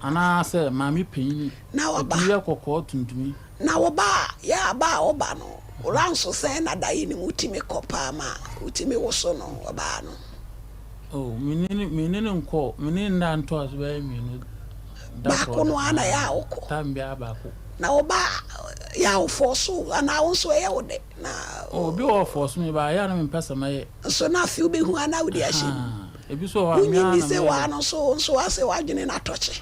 Anaasɛ maame panyin Na ɔba. Otumi yɛ kɔkɔɔ tuntumi. Na wo ba a, yɛ a ba a woba no, wo ra nso sɛn na daeɛ no mu wotumi kɔ paa ma wotumi woso no ɔbaa no? Oh, me ne no, me ne no nkɔ, me ne no nna ntoa so bɛyɛ mmienu. Da Baako koro no ara na ɛyɛ a wokɔ. Time biara baako. Na wo ba a, yɛ a wofɔɔso wo anaa wo nso ɛyɛ wo dɛ na. Oh, obi wɔ hɔ ɔfɔɔso me ba, ɛyɛ a na mempɛ sɛ mɛyɛ. Nso na afei wobɛhu a na wode ahyɛ mu. Ahaa. Ebi nso wɔ hɔ a, me Wonnye ara nni na sɛ meyɛ waa dɛ. no nso wo nso asɛ w'adwene no atɔkye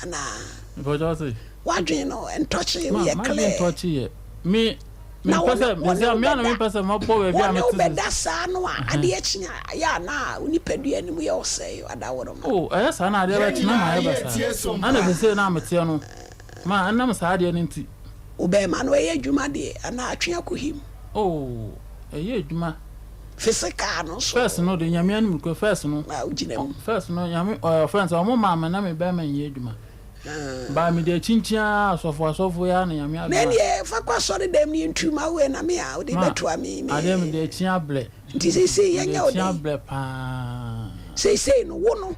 anaa? Mpakyɛ wo se? W'adwene no ntɔkye, Ma, woyɛ m'adwene clear. ntɔkye yɛ. Me, Na mempɛ wɔne sɛ, wɔne mese wo me ara na bɛda, mempɛ sɛ mɛbɔ baabi a wɔne wo mete sɛ. bɛda saa no a, adeɛ kye a, ɛyɛ a na wo nipadua no mu yɛ wo sɛe, adaworoma. Oh, ɛyɛ saa na adeɛ bɛkye na mayɛ basaa. Ɛna sesei no a meteɛ no, ma ɛnam saa adeɛ no nti. Wo bɛɛma no ɛyɛ adwuma deɛ anaa atwe akɔhim? Oh, ɛyɛ adwuma. Physical no so. First no de nyame anim kura first no. Na wogyina mu. First no nyame ɔyɛ ɔfɛn sɛ ɔmo maa me na me bɛrima nyɛ adwuma. Baa me de akyinkyin ara asɔfo asɔfo ya na nyame adom a. Na ɛneɛ fa kɔ asɔre dɛm ne yɛntu ma wo ɛ na me a wode bɛtoa me me. Adeɛ me de akyi abrɛ. Nti seisei yɛnyɛ wo dɛn? Me de akyi abrɛ paa. Seisei no wo no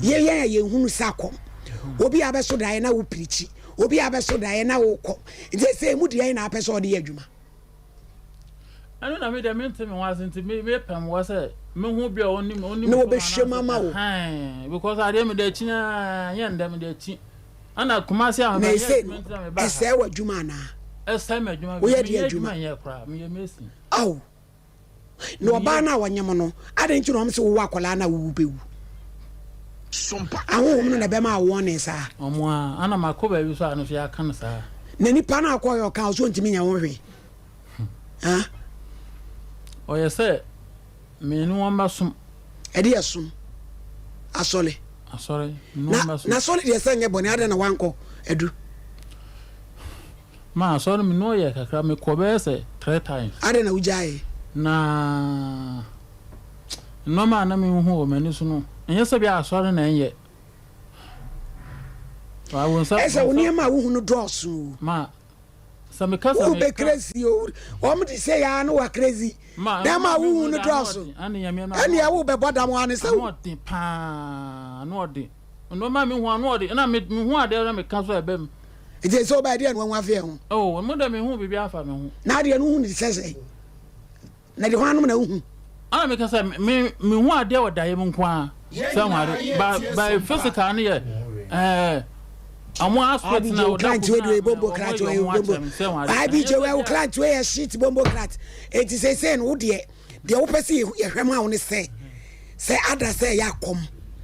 yɛ yɛn a yɛnhunu sɛ akɔm. Obi a bɛso daeɛ na wo pirikyi. Obi a bɛso daeɛ na wo kɔ. Nti seisei mu deɛn na apɛ sɛ ɔde yɛ adwuma? Ɛno na me deɛ mente me ho ase nti me mepɛ mmoa sɛ mehu bi a ɔnim ɔnim na wɔbɛhwɛ mu ama wo because adeɛ mede akyi naa nyɛ ndɛ mede akyi ɛna Kumasi a na ɛsɛ no ɛsɛe w'adwuma anaa ɛsɛe m'adwuma woyɛ deɛ adwuma nyɛ koraa meyɛ mason aw na ɔbaa no a wɔnyem no adɛn nti na wɔn sɛ wowɔ akwadaa no a wowu bɛwu ahohom no na ɛbɛma wɔn ne saa ɔmo a ana makɔ baabi so a no so yɛaka no saa na nipa no akɔyɛ ɔka ɔso ntumi nyɛ ho hwee ha ɔyɛ sɛ me ne wɔn bɛsom ɛde yɛ som asɔre asɔre na na asɔre deɛ sɛ nyɛ bɔne adɛn na wankɔ adu Ma asɔre me ne ɔyɛ kakra mekɔ bɛyɛ sɛ three times. Adɛn na wogyaee? Na nneɛma a na mehu wɔ m'ani so no, ɛnyɛ sɛ bi a asɔre na ɛnyɛ. Ɛsɛ wo nneɛma a wohu no dɔɔso o. Ma sɛ meka sɛ Wo bɛ crazy o. Wɔn de sɛ yaa no wa crazy. Nneɛma a wohu no dɔɔso. Ɛnneɛ wo bɛbɔ dam wa ne sɛ. Ano ɔden paa ano ɔden. Nneɛma mi hu ano ɔden ɛna mi hu adeɛ na mi ka so ɛbɛ mu. Nti sɛ ɔbaa deɛ no wɔn afeɛ ho. Oh, mo dɛ mi hu biribi afa mi ho. Na adeɛ no hu ne sɛ sɛ. Na de hwan nom na wohu? Ana meka sɛ me mehu adeɛ wɔ daeɛ mu nko ara sɛ ho ade ba ba physical no yɛ ɛɛ ɔmo aspect na ɔda ko na bombo krat ɔmo yɛ ɔmo akyerɛ me sɛ ho ade. IBJ wɛ wo krat wɛ yɛ shit bombo krat eti sɛ sɛ no wo deɛ deɛ wopɛ sɛ yɛhwɛ ma wo ne sɛ sɛ ada sɛ ɛyɛ akɔm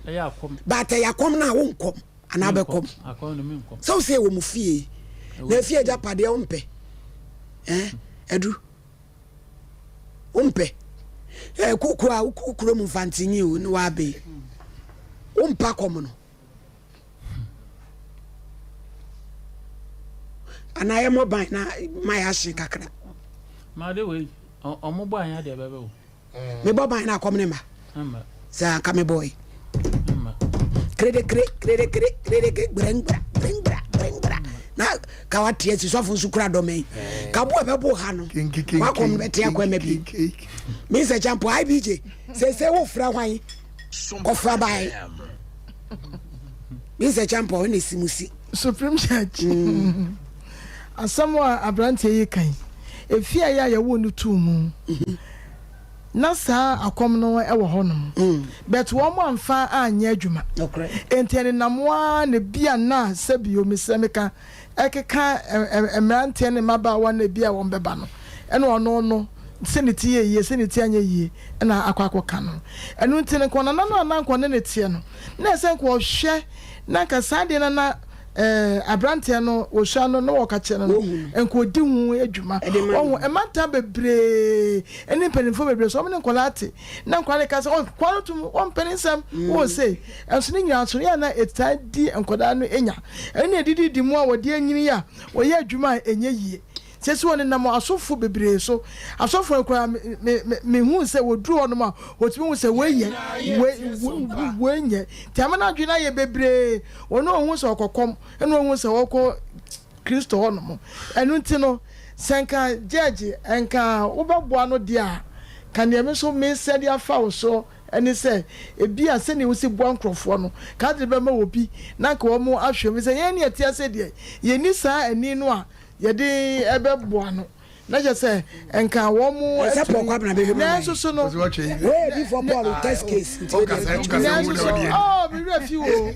ɛyɛ akɔm but ɛyɛ akɔm no a wo nkɔm anaa bɛkɔm sɛ wo sɛ ɛwɔ mu fie na efie agya padeɛ wo mpɛ ɛɛ adu. Wompɛ. Eh, kuku a wo kurom mfantenyi o ne w'abe. Wompa kɔm no. Anaa yɛmmɔ ban na ma yɛahye kakra. Made wei, ɔmo bɔ anyɛ deɛ bɛbɛ o. Mebɔ ban na akɔm ne mma. Sɛ anka mebɔe. Kredekre, kredekre, kredekre, gbrɛngbra, gbrɛngbra, gbrɛngbra. Na ka wate asi sɔfo nso kura dɔmɛn. Eh. Ka bo a ɛbɛbo ha no. Wakɔm no bɛte akɔ ɛma bi. Me sɛ kyampo IBJ, sɛ sɛ wofra hwan kɔfra bae. Me sɛ kyampo ɛna esi mu si. Supreme Church. Mm. Asɛm a aberanteɛ yi kan. Efi a yɛ a yɛwoo no too mu. Mm-hmm. Na saa akɔm no wɔ hɔ nom but wɔn amfa anyɛ adwuma enti ɛnenam ara na ebia na sɛbio mesrɛ meka ɛkeka mmeranteɛ ne mmabaawa no ebia wɔn bɛba no ɛna ɔno no sɛ ne ti yɛ yie sɛ ne ti anyɛ yie ɛna akɔ akɔka no ɛno nti no nka ɔnana no a na nka ɔne ne teɛ no na ɛsɛ nka ɔhwɛ na nka saa deɛ no na Eh, aberanteɛ no wɔsua no na wɔka kyerɛ no no nka ɔdi ho adwuma. Ɔho mmantan bebree ne mpanimfoɔ bebree so wɔn ne nkwadaa te na nkwadaa no ka sɛ ɔnkwadaa no tum wɔmpɛ ne nsɛm mm. wɔ sei ɛnso ne nyinaa so yɛ na ɛtaa di nkwadaa no nya ɛne na ɛdidi di mu a wɔde anyini a wɔyɛ adwuma a ɛnyɛ yie. Sɛsi wɔnenam asɔfo bebree so. Asɔfo no koraa me me me mehu sɛ wɔduru hɔnom a wɔtumi hu sɛ wei yɛ wei wei nyɛ. Nti ama n'adwene no ayɛ bebree. Wɔn a wɔhu sɛ ɔkɔ kɔm ɛna wɔhu sɛ ɔkɔ Kristo hɔnom. Ɛno nti no sɛ nka judge nka wobɛboa no deɛ a ka deɛ me nso mesɛ de afa wo so ne sɛ ebia sɛnea wosi boa nkurɔfoɔ no, ka ade bɛma obi na nka wɔn ahwɛ mu. Sɛ yɛn ne yɛte ase deɛ yɛnni saa ani no a yɛde bɛboa no na kyerɛ sɛ nka wɔn Ɛsɛ Paul Kwabena bɛhwɛ mu ama nanso so no Wei yɛ bi for Paul test case nti wei deɛ nanso so oh me werɛ fi wo me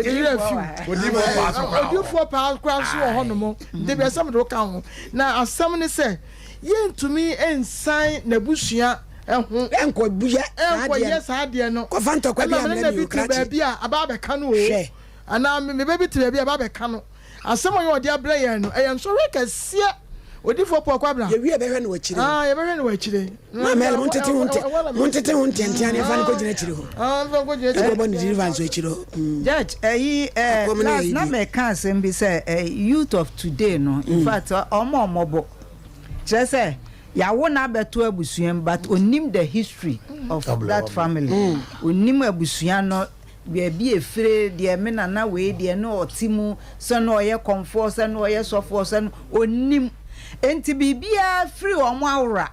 werɛ fi wo odiifoɔ paa koraa nso wɔ hɔ nom de bi asɛm de wo ka ho na asɛm ne sɛ yɛntumi nsan n'abusua ho ɛnkɔyɛ saa adeɛ no kɔfa ntɔkwa bi ɛma me ne amena na mi bi te okrakye baabi a aba abɛka no o hwɛ anaa me ba bi te baabi a aba abɛka no Asɛm a ɔyɛ ɔde abrɛ yɛn no, ɛyɛ nsɔhwɛ kɛseɛ. Odiyifoɔ Paul Kwabena. Yɛwie a yɛbɛhwɛ no wɔ akyire hɔ. Ah, yɛbɛhwɛ no wɔ akyire. Maame Ellen, montete ho nte, montete ho nteantea na yɛmfa no nkɔgyina akyire hɔ. Ah, mfa nkɔgyina akyire. Nkɔbɔ no deliverance wɔ akyire hɔ. Mm. Judge, ɛyi eh, Akɔm no yɛ last yi na bi. mɛka asɛm bi sɛ eh, youth of today no, in fact ɔmo ɔmɔbɔ. Kyerɛ sɛ yawo no abɛto abusua mu but onim the history of that family. Onim abusua no Baabi a ɛfire, deɛ me nana wei deɛ na ɔte mu, sɛ na ɔyɛ kɔmfoɔ, sɛ na ɔyɛ sɔfoɔ, sɛ na ɔnnim. Enti biribiara firi wɔn awora.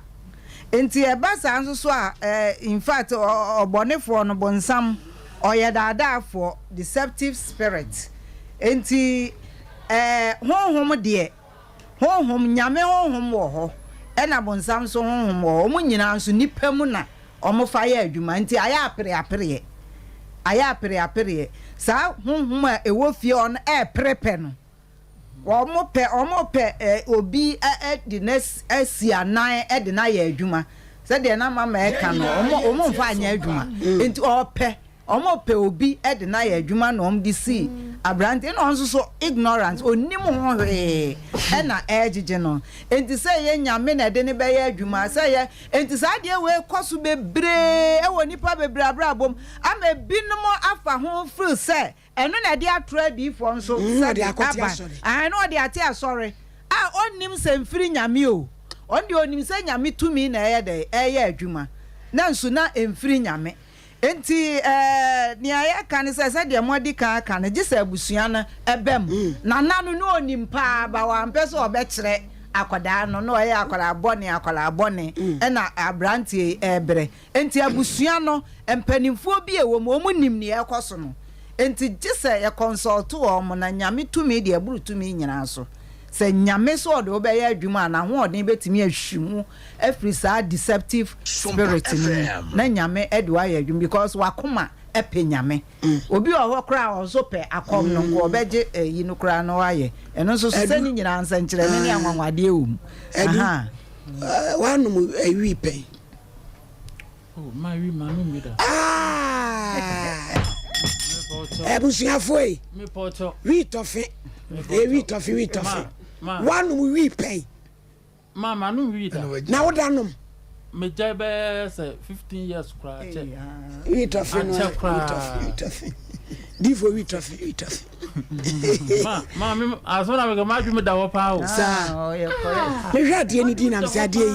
Enti ɛba saa nso so a, eh, in fact, ɔbɔnefoɔ no, bonsam, ɔyɛ daadaafoɔ, deceptive spirit. Enti eh, honhom deɛ, honhom, Nyame honhom wɔ hɔ, ɛna bonsam nso honhom wɔ hɔ. Wɔn nyinaa nso, nnipa mu na wɔfa yɛ adwuma nti ayɛ apereapereɛ, ayɛ apereapereɛ. Saa honhom a ɛwɔ fie hɔ no ɛrepere pɛ no, wɔpɛ wɔpɛ ɛ obi ɛ de no asi anan de no ayɛ adwuma. Sɛdeɛ na mama ɛka no, wɔn wɔmfa anyɛ adwuma nti ɔpɛ. Wɔn pɛ obi de no ayɛ adwuma na wɔn de sii aberante ɛna ɔno nso so ignorant onim ho hwee ɛna ɛregyegye no nti sɛ ɛyɛ nyame na ɛde no bɛyɛ adwuma sɛ ɛyɛ nti saa adeɛ wei kɔ so bebree ɛwɔ nipa bebree abrabɔ mu ama ebinom afa ho feel sɛ ɛno na ɛde atorɔ adiifoɔ nso Mm, sɛde ɔde akɔte aba asɔre. ahan na ɔde ate asɔre a ɔnnim sɛ mfiri nyame o ɔno deɛ ɔnim sɛ nyame tumi na ɛyɛ dɛ ɛyɛ adwuma na nso na ɛmfiri nyame. Enti nea yɛka ne sɛ, sɛdeɛ moadi kan aka no, gye sɛ abusua no ba mu. Nana no, na ɔnim paa, but wampɛ sɛ ɔbɛkyerɛ akwadaa no, na ɔyɛ akwadaa bɔne, akwadaa bɔne, ɛna aberanteɛ yi rebrɛ. Enti abusua no, mpanimfoɔ bi a ɛwɔ mu, wɔn nim nea ɛrekɔ so no. Enti gye sɛ yɛ consult wɔn, na Nyame tumi deɛ ɛboro tumi nyinaa so. Sɛ Nyame sɛ ɔde wo bɛyɛ adwuma a, n'ahoɔden bɛtumi ahwi wo afiri saa deceptive spirit no mu na Nyame de wo ayɛ adwuma because w'akoma pɛ Nyame. Obi wɔ hɔ koraa a ɔnso pɛ akɔm no nka ɔbɛgye ayi no koraa na wayɛ. Ɛno nso so sɛ ne nyinaa nsɛnkyerɛnne ne anwanwadeɛ wɔ mu. Adu, Ahaa. woanom wii pɛn? Oh, ma wi ma no mi da. Ah! Abusuafo yi. Wi tɔfe. E wi tɔfe wi tɔfe. Wanom wi pɛn. Ma ma no wi da. Na woda nom. Megyae bɛyɛ sɛ 15 years koraa kyɛ. Wi tɔfe no. Wi tɔfe wi tɔfe. Difo wi tɔfe wi tɔfe. Ma ma me asɛm na meka m'adwene mu da hɔ paa o. Saa. Mehwɛ adeɛ no din na mesɛ adeɛ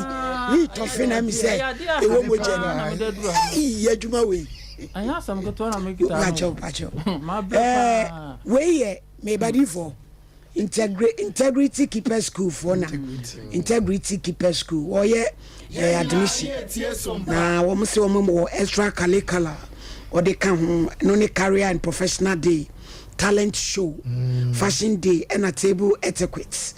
yi wii tɔfe na mesɛ ɛwɔ mogya no. Ei adwuma wei. Ɛnyɛ asɛm ketewa na mekita no. Pakyɛw pakyɛw. Ɛɛ wei yɛ mebadifoɔ. Integrity Keeper School foɔ na Integrity Keeper School wɔyɛ eh, admission na wɔn sɛ wɔn wɔ extra curricular wɔde ka ho no ne career and professional day talent show mm. fashion day ɛna table etiquette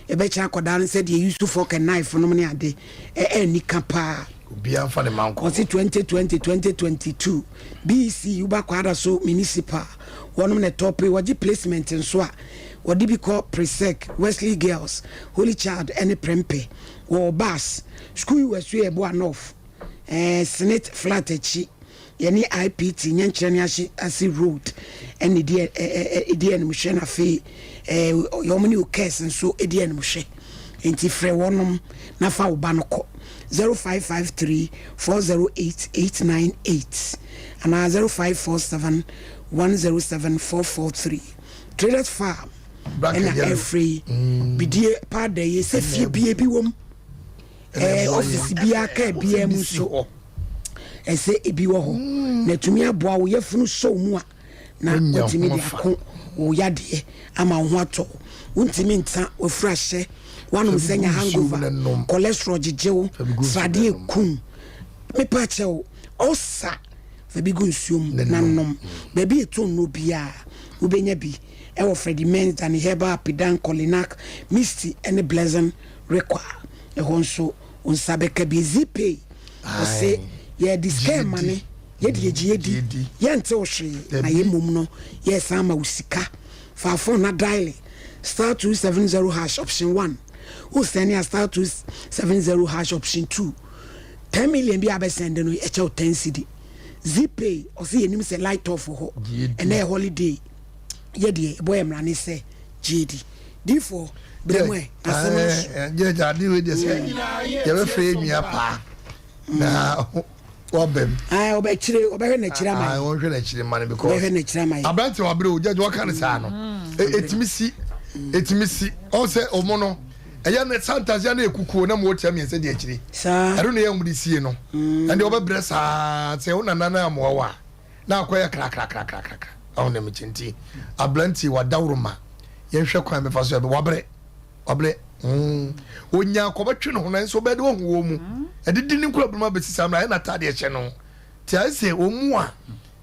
ɛbɛkyɛ akwadaa no sɛ deɛ use fork and knife nom ne ade ɛɛ nika paa obiara nfa ne ma nkɔ ɔsi 2020 2022 bec wobakɔ ada so municipal Wɔnom na ɛtɔ pe, wɔgye placement nso a, wɔde bi kɔ Presec, Wesley Girls, Holy Child ne Prempeh. Wɔwɔ bus. Sukuu yi wɔ Asuo Yeboah North, eh, Senate flat akyi. Yɛne IPT, Nyɛnkyerɛ ne Ahye Ase Road na ɛdi ɛdi animhwɛ na afei eh, wɔn ne Okes nso di animhwɛ. Enti frɛ wɔnom na fa wo ba no kɔ. 0553 408 898 anaa 0547 107 443. Traders Farm ɛna ɛfrɛ yi mm. bidie paada yi sɛ fie bie bi wɔm ɛɛ ɔfisi biara kaa biara mu nso ɛsɛ ebi wɔ hɔ mm. na ɛtumi aboa wo yɛfunu sɔw mu a na watumi de ako wo yadeɛ ama wo ho atɔ wo. Wontumi nta w'afuru ahyɛ w'anom sɛ nya hangover, cholesterol gyegye wo, sradeɛ kum. Mepa kyɛ wo, ɔsa fa bi gu nsuo mu na nom. Baabi ɛtɔ nnuro biara wobɛnya bi ɛwɔ Freddie Men's, Danny Herbal, Apidan, Colinak, Misty ne Blessing Requa. Ɛhɔ nso wo nsa bɛka bi. Zeepay ɔse yɛde sika ɛma ne. Yɛ deɛ gye di, yɛnte wo hwee na yɛ mmom no yɛresan ama wo sika. Fa phone na diale star 270 hash option 1. Wo sɛne a star 270 hash option 2. 10 million bi a bɛ sɛnde no yɛkyɛ wo 10 cedi. Zeepay ɔse yɛnim sɛ light off wɔ hɔ, ɛnɛ yɛ holiday. Yɛ deɛ yɛbɔ yɛ mmara ne sɛ gye di. Difoɔ brɛ mu ɛ, asɛm no so. Gyɛ gyɛ ade wei deɛ sɛ yɛbɛfrɛ yɛ nua paa na wabɛm. Ayi ɔbɛkyerɛ ɔbɛhwɛ n'akyiri ama yɛ. Ɔnhwɛ n'akyiri ma no because ɔbɛhwɛ n'akyiri ama yɛ. Aberante wabere o judge wɔka ne saa no etimi si etimi si ɔn sɛ ɔmo no ɛyɛ ne santas ya na ekukuo na mo tia mmiɛnsa di akyiri. Saa ɛno na yɛ ɔmo de sie no ɛnde ɔbɛbrɛ saa sɛ ɔnana na amoa wa na akɔyɛ krakrakrakrakra ɔn na mekyi nti aberante wadaworo ma yɛnhwɛ kwan bɛfa so ɛbɛ wabrɛ. Ɔbrɛ mm onya kɔbɛtwe ne ho nanso ɔbɛyɛ de wahu wɔn mu ɛdidi ne nkura buruma bɛsi saa mmerɛ ayɛ n'ataadeɛ hyɛ no te ayɛ sɛ wɔn mu a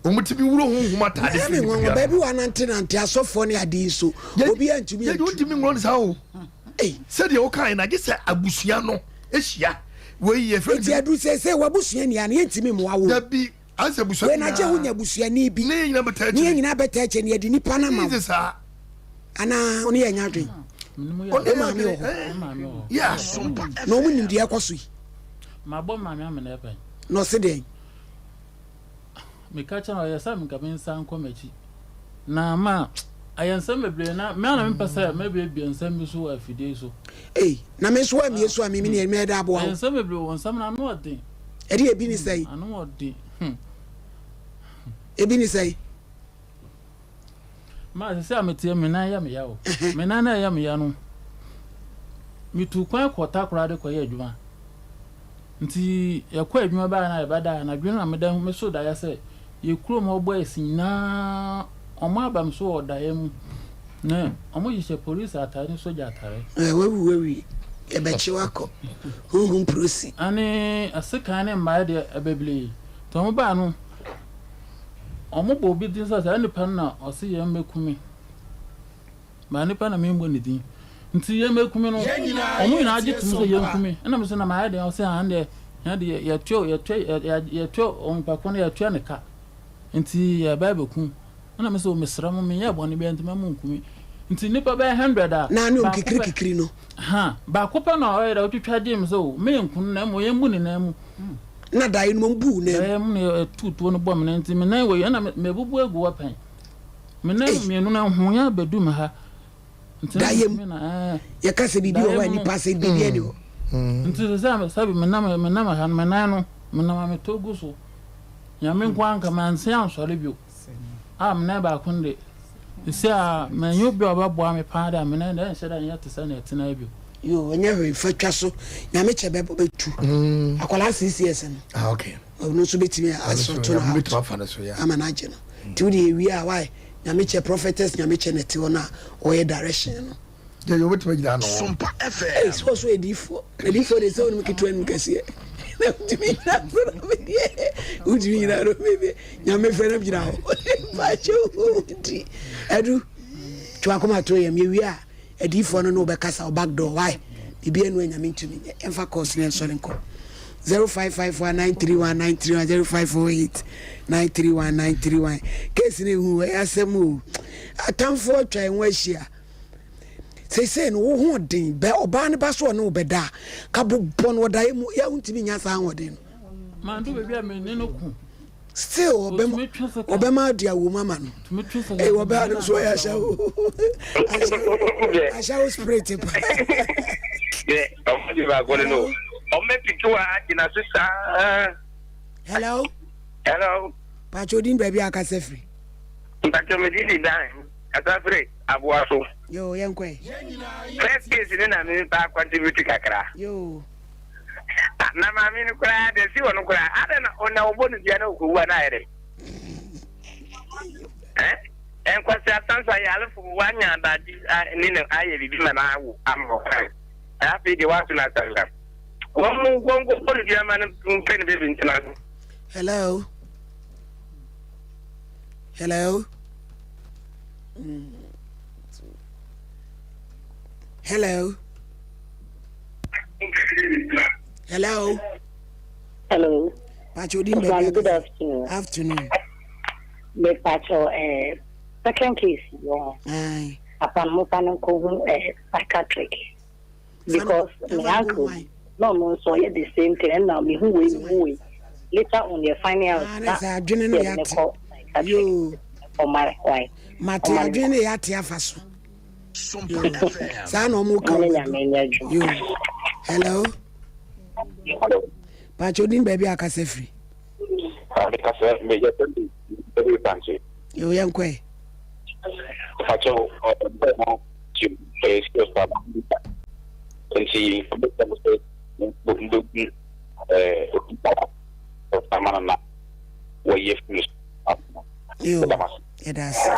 wɔn ti bi wuro honhom ataade firi ne bia baabi wa nante nante asɔfoɔ ne ade yi so obi antumi antu yɛ ntumi nwura ne saa o sɛdeɛ woka yɛ na gye sɛ abusua no ahyia wei yɛ fɛ nti aduru sɛ sɛ wabusua ni a no yɛntumi mmoa wo dabi ayɛ sɛ abusua wei na gye wonya abusuani bi ne yɛn nyinaa bɛtaa akyire ne yɛn nyinaa bɛtaa akyire ne yɛde nipa no ama wo anaa ɔne yɛ nya adwen wo maame wɔ hɔ na ɔmo nim deɛ ɛkɔ so yi mabɔ maame amena pɛn na ɔse deɛn meka kyerɛ no ɔyɛ sɛ nka me nsa nkɔ m'akyi na ma ayɛ nsɛm bebree na me ana mempɛ sɛ mɛbiebie nsɛm bi so wɔ afidie so ei na me nso woammie so a mimi ne mɛda aboa wo nsɛm bebree wɔ nsɛm no ano ɔden ɛde ebi ne sɛe ano ɔden ebi ne sɛe Ma sisi a meteɛ me nan yɛ me ya o. Me nan na ɛyɛ me ya no, metu kwan kɔ Takoradi kɔyɛ adwuma. Nti yɛkɔ adwuma baeɛ na yɛbɛdaeɛ anadwo no na meda meso daeɛ sɛ. Yɛ kurom hɔ boys nyinaa ɔmo aba me so wɔ daeɛ mu na ɔmo hyehyɛ police atare ne sogya atare. Ɛɛ wawu wawie yɛbɛkye wo akɔ honhom prosi. Ɛne asekan ne mmaeɛ deɛ ɛbɛblee nti ɔmo baa no ɔmo bɔ obi din sɛ saa nipa no na ɔse yɛn mmɛku me. Maa nipa na memmɔ ne din. Nti yɛmmɛku me no, wɔn nyinaa gye tom sɛ yɛnku me. Ɛna mese na mayɛ dɛn? Ɔse aa ɛndeɛ yɛn deɛ yɛtua yɛtua yɛtua onipa ko no yɛtua ne ka. Nti yɛba abɛku. Ɛna mese o mesrɛ mo menyɛɛ bɔne biara nti mma monku me. Nti nnipa bɛyɛ hundred a, Na ne baako pɛ kikirikikiri no. Ha, baako pɛ na ɔyɛ dɛ ɔtwitwa gyee me sɛ o menku no na mmom yɛmmu ne nan mu. Na daeɛ no mu ɔbuu nan mu. Daeɛ mu na yɛtuu tuo no bɔɔ me nan nti me nan wɔ yi ɛna mebubu agu hɔ pɛn. Me nan mmienu no ahonya abɛdu me ha. Da yam. Yɛka sɛ biribi wɔ hɔ a nipa sɛ biribi ani hɔ. Nti sɛ sɛ sɛbi menam menam ha no me nan no menam a metɔ gu so. Nyame nko ara nka manse ansɔre bio. A me nan baako no de sɛ a manyɛ obi a ɔbɛboa me paa de a me nan de ɛnhyɛ da nyɛ te sɛ nea ɛtena bio. Yoo ɛnyɛ hwee fa twa so nyame kyɛ bɛ bɛtu akwadaa 6 years no. Ah okay. Ɔno nso bɛtumi asɔto no out ama no agye no. Nti wode yɛwie a why Nyamekyɛ prophetess Nyamekyɛ na ɛte hɔ no a ɔyɛ direction no. Yɛ yɛ wobɛtumi agyina ano. Sompa FM. Ei sɛ ɔso adiifoɔ adiifoɔ deɛ sɛ wonim ketewa nim kɛseɛ na wotumi nyina so na medeɛ wotumi nyina no medeɛ Nyame frɛ no gyina hɔ mpakyɛ nti adu twakoma to yɛm yɛwie a Adiyifoɔ no ne wo bɛkasa wo back door why? Biribi anu a Nyame ntumi nyɛ. Yɛmfa calls no yɛnsɔre nkɔ. 0551 931 931 0548 931 931 Case no ehu ɛyɛ asɛm o. Atamfoɔ atwa yɛn ho ahyia. Seesei no wo ho den bɛ ɔbaa no ba so ɔne wo bɛda a ka bobɔ no ɔdaeɛ mu yɛ wontumi nya saa ahoɔden no. Mandu baabi a me ne no ko. Still ɔbɛma ɔbɛma adi awo mu ama no. Ee ɔbɛa no nso ɔyɛ ahyɛwo ahyɛwo spirit pa. Yɛ ɔmo de baako no no ɔmo bɛ piki wa gyina so saa. Hello. Hello. Pàtó odin baabi a akasa firi. Mpàtó mi di di dan kasa firi aboa so. Yoo yɛn kɔ yi. First case ni na mi ba contribute kakra. Yoo. Ah, na maame no koraa deɛ si wɔ no koraa adɛn na ɔna ɔbɔ no dua na ɔkɔwu a na ayɛ dɛ eh nkwasi asansa yarefo wanya adagye ne no ayɛ biribi ma no awo ama ɔkwan afei deɛ wato no asansa wɔn mu wɔn kɔbɔ no dua ma no mpɛ no baabi ntena so. Hello. Hello. Mm. Hello. Hello. Hello. Pacho din baby. Good afternoon. Afternoon. Me pacho eh second case yo. Aye. Papa mo pa no ko hu eh psychiatric. Because my uncle no no so yeah the same thing and now me who we who we later on you find out ah, na adwene no ya te. Yo. Oh my why. Mate adwene no ya te afa so. Saa na ɔmo ka yo. Hello. Pacho din baabi a kasa firi. Kasa meyɛ sɛ pankye. Yo yɛn kɔɛ. Pacho ɔbɛ mo ti ɛyɛ serious pa nti ɔbɛ mo sɛ mbɛgu ɛɛ obi pa ɔfa ma no na wɔyɛ firi so. Yo yɛda ase.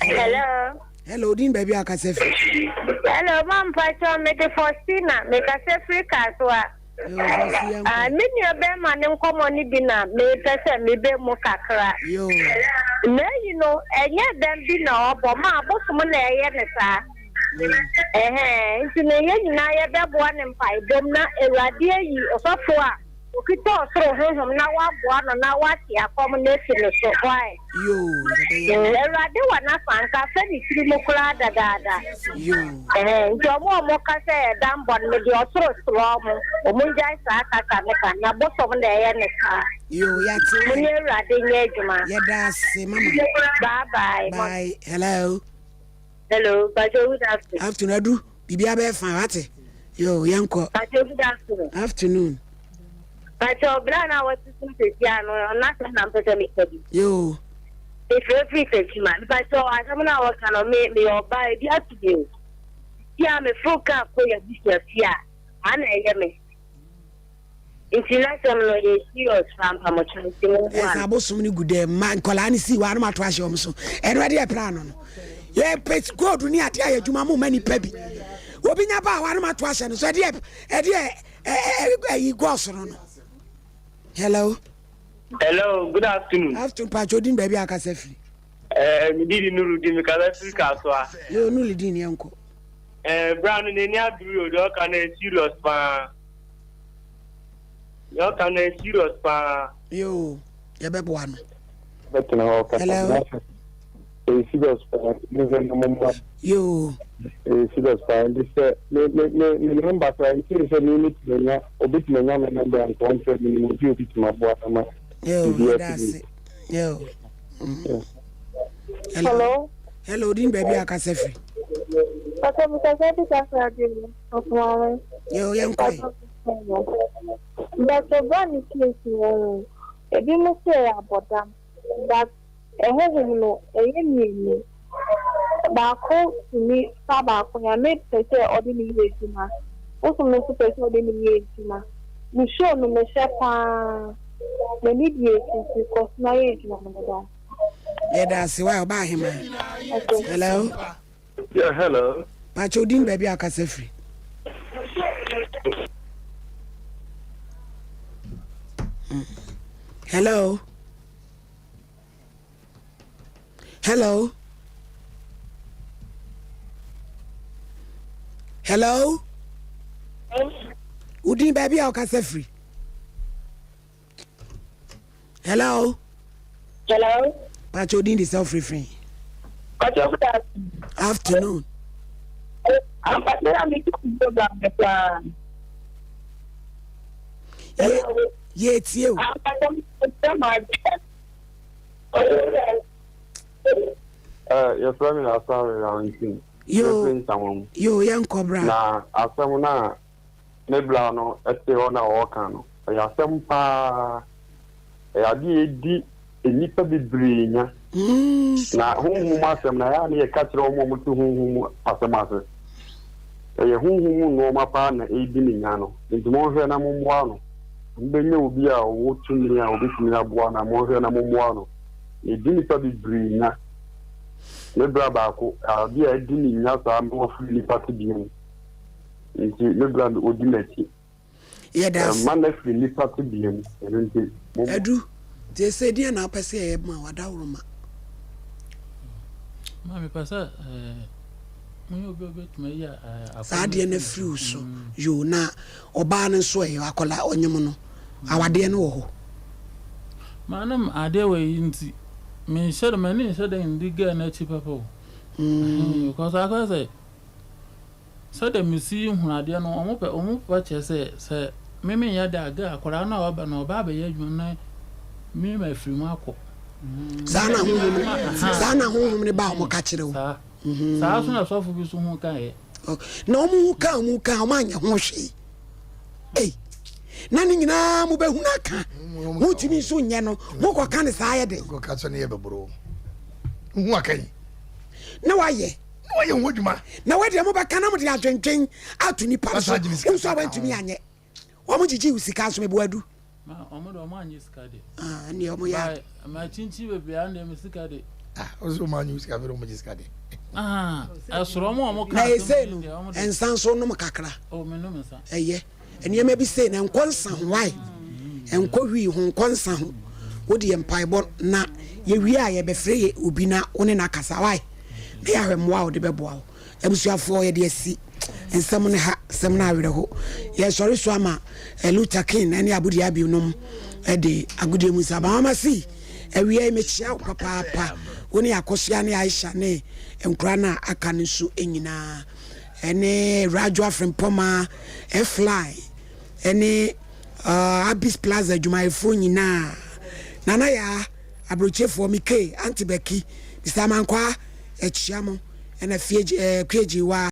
Hello. Hello, odin baabi a kasa firi. Hello, ma mpakyɛ mede Faustina mekasa firi Kasoa. Ah, me nua bɛrima ne nkɔmmɔ no bi na mepɛ sɛ mebɛ mu kakra. Na eyi no, ɛnyɛ dɛm bi na ɔbɔ ma abosom na ɛyɛ ne saa. Ɛhɛn, nti no yɛn nyinaa yɛbɛboa ne mpaebom na Awurade ayi ɔsɔfo a Okita ɔsoro honhom na waboa no na wate akɔm no afi ne so. Why? Yoo, yɛbɛyɛ no. Awurade wɔ n'afa nka sɛ ne tiri mu koraa dadaada. Yoo. Ɛhɛn, nti ɔmo a ɔmo ka sɛ ɛyɛ dammɔ no, mede ɔsoro srɛ ɔmo, ɔmo ngyae saa kasa no ka, na bosom na ɛyɛ no saa. Yoo, yɛate Mo ne Awurade nyɛ adwuma. Yɛda ase, mama. Bye bye. Bye. Hello. Hello, Pacho, good afternoon. Afternoon, Adu. Biribiara bɛyɛ fine, wate? Yo, yɛnkɔ. Pacho, good afternoon. Afternoon. Pacho, bra na wɔte so sɛsi ano, ɔna sɛ na mpɛ sɛ meka bi. Yo. Mefrɛ firi Fatima. Pacho, asɛm no a wɔka no, me meyɛ ɔbaa, ebi ato me o. Fie a meforo kaa kɔ yɛ abusua fie a, saa na ɛyɛ me. Nti n'asɛm no yɛ serious paa mpamokyɛw nti mo mmoa Ɛsɛ no. abosom no gu dɛm ma nkɔlaa no sii hɔ a na mato ahyɛ wɔn so. Ɛno ɛde yɛ plan no no. Yɛpɛ gold ne adeɛ ayɛ adwuma mo ma nipa bi. Obi nya baa hɔ a na mato ahyɛ no so ɛde yɛ ɛde yɛ ɛyi gɔs no no. Hello. Hello, good afternoon. Afternoon, Pacho din baabi akasa firi. Eh, me di di Nurudin, me kasa firi Kasoa. Yo, Nurudin yɛn kɔ. Eh, bra no n'ani abiri o, deɛ ɔka no yɛ serious paa. Deɛ ɔka no yɛ serious paa. Yo, yɛbɛboa no. Bɛtena hɔ kasa. Hello. Ɛyɛ serious paa, ne sɛ na mo mma. Yo. Ɛyɛ serious paa, nti sɛ me me me me namba koraa nti sɛ me me tumi nya obi tumi nya me namba nka ɔnkyerɛ me nim obi obi tumi aboa na ma. Yo, yɛda ase. Yo. Mm. Hello. Hello, din baabi a kasa firi. Papa mi kasa fi kasa di mu. Ɔfumame. Yo, yɛn kɔ yi. But ɔba ne case wɔ ho. Ebi mo sɛ ɛyɛ abɔdam. But ɛhohom no ɛyɛ mmienu. Baako tumi fa baako Nyame pɛ sɛ ɔde ne yɛ adwuma. Bosom no nso pɛ sɛ ɔde ne yɛ adwuma. Me show no mehyɛ paa. M'ani di akyi nti kɔ so na yɛ adwuma no meda ase. Yɛda ase wa ɔba ahema. Hello. Yeah, hello. Pacho din baabi a akasa firi. Hmm. Hello. Hello. Hello. Udin baabi a ɔkasa firi. Hello. Hello. Pacho odin de sɛ ɔfirifiri. Pacho good afternoon. Afternoon. Ampatɛ na mi ti program ne paa. Ye ye tie o. Ampatɛ mi ti ma Eh, yɛfrɛ me Asare Valentine. Yo, Mefiri Nsawam. yo, yɛnkɔ bra. Na asɛm no a ne bra no te hɔ na ɔreka no, ɛyɛ asɛm paa. Ɛyɛ adeɛ a ɛdi nnipa bebree nya. Na honhom mu asɛm no, ɛyɛ a na yɛka kyerɛ wɔn a wɔte honhom mu asɛm ase. Ɛyɛ honhom mu nnoɔma paa na ɛredi ne nya no. Nti monhwɛ na mommoa no. Mobɛnya obi a ɔwɔ tumi a ɔbɛtumi aboa no a, monhwɛ na mommoa no. Na ɛdi nnipa bebree nya. Me bra baako, adeɛ a ɛdi ne nya saa ma wafiri nnipa tebea mu. Nti me bra no, ɔdi m'akyi. Yɛda ase. Ɛma no afiri nnipa tebea mu. Ɛno nti, mommɔ. Adu, nti ɛsɛ deɛn na wopɛ sɛ yɛyɛ ma wo adaworoma? Ma mepɛ sɛ eh, monyɛ obi a obɛtumi ayi eh, Saa adeɛ no afiri wo so. Yoo, na ɔbaa no nso ɛ, akwadaa ɔnyem no, awadeɛ no wɔ hɔ? Manom adeɛ wɔ yi nti, menhyɛ da, m'ani nhyɛ da ndi girl no akyi papa o. Mm. Because akɔyɛ sɛ, Sɛdeɛ mesi hunu adeɛ no, wɔn pɛ wɔn pɛ kyerɛ sɛ sɛ me menyɛ dɛ a girl akwadaa no a waba no ɔba abɛyɛ adwuma na me mafiri mu akɔ. Saa na honhom no saa na honhom no ba a wɔn ka kyerɛ wo. Saa saa nso na sɔfo bi nso ho kaeɛ. Na wɔn ho ka wɔn ka wɔn anyɛ ho hwee. Ei na ne nyinaa mo bɛhunu aka mo ntumi nso nyɛ no mo kɔ ka ne saa yɛ den. Kɔ ka sɛ ne yɛ bɛboro ho aka yi. Na wayɛ. Na wayɛ ho adwuma. Na wei deɛ mobɛka na mode adwendwen ato nipa no so, wo nso a wantumi anyɛ. Wɔn gyegye wo sika nso meboa du. Ma wɔn de wɔn anyɛ sika de. Ah, ɛnneɛ wɔn yɛ ade. Ma kyinkyin bebree ano deɛ me sika de. Ah, ɔsɛ wɔn anyɛ sika fɛ wɔn gye sika de. Ah, ɛsoro wɔn a wɔn ka. Na ɛsɛ no, nsa nso nom kakra. Oh, me nom nsa. Ɛyɛ. Nneɛma bi sei na nkɔ nsa ho wae nkɔ hwii ho nkɔ nsa ho wode yɛ mpaebɔ na yɛwie a yɛbɛfrɛ yɛ obi na wo ne no akasa wae na yɛahwɛ mmoa a wɔde bɛboa wo abusuafoɔ yɛde asi nsɛm no ha nsɛm no awerɛho yɛsɔre so ama eh, Luther King ne Abudi Abi nom de agodie mu nsa bamama si awia yi mekyia wo papaapa wo ne Akosua ne Aisha ne nkora no a aka no nso nyinaa ɛne Rajo Afrempɔma, Fly, ɛne uh, Abis Plaza adwumayɛfoɔ nyinaa, Nana Yaa, aburokyefoɔ, Mike, Auntie Becky, Mr. Amankwaa, ɛkyia mo, ɛna Fie, eh, Kuegyiwa.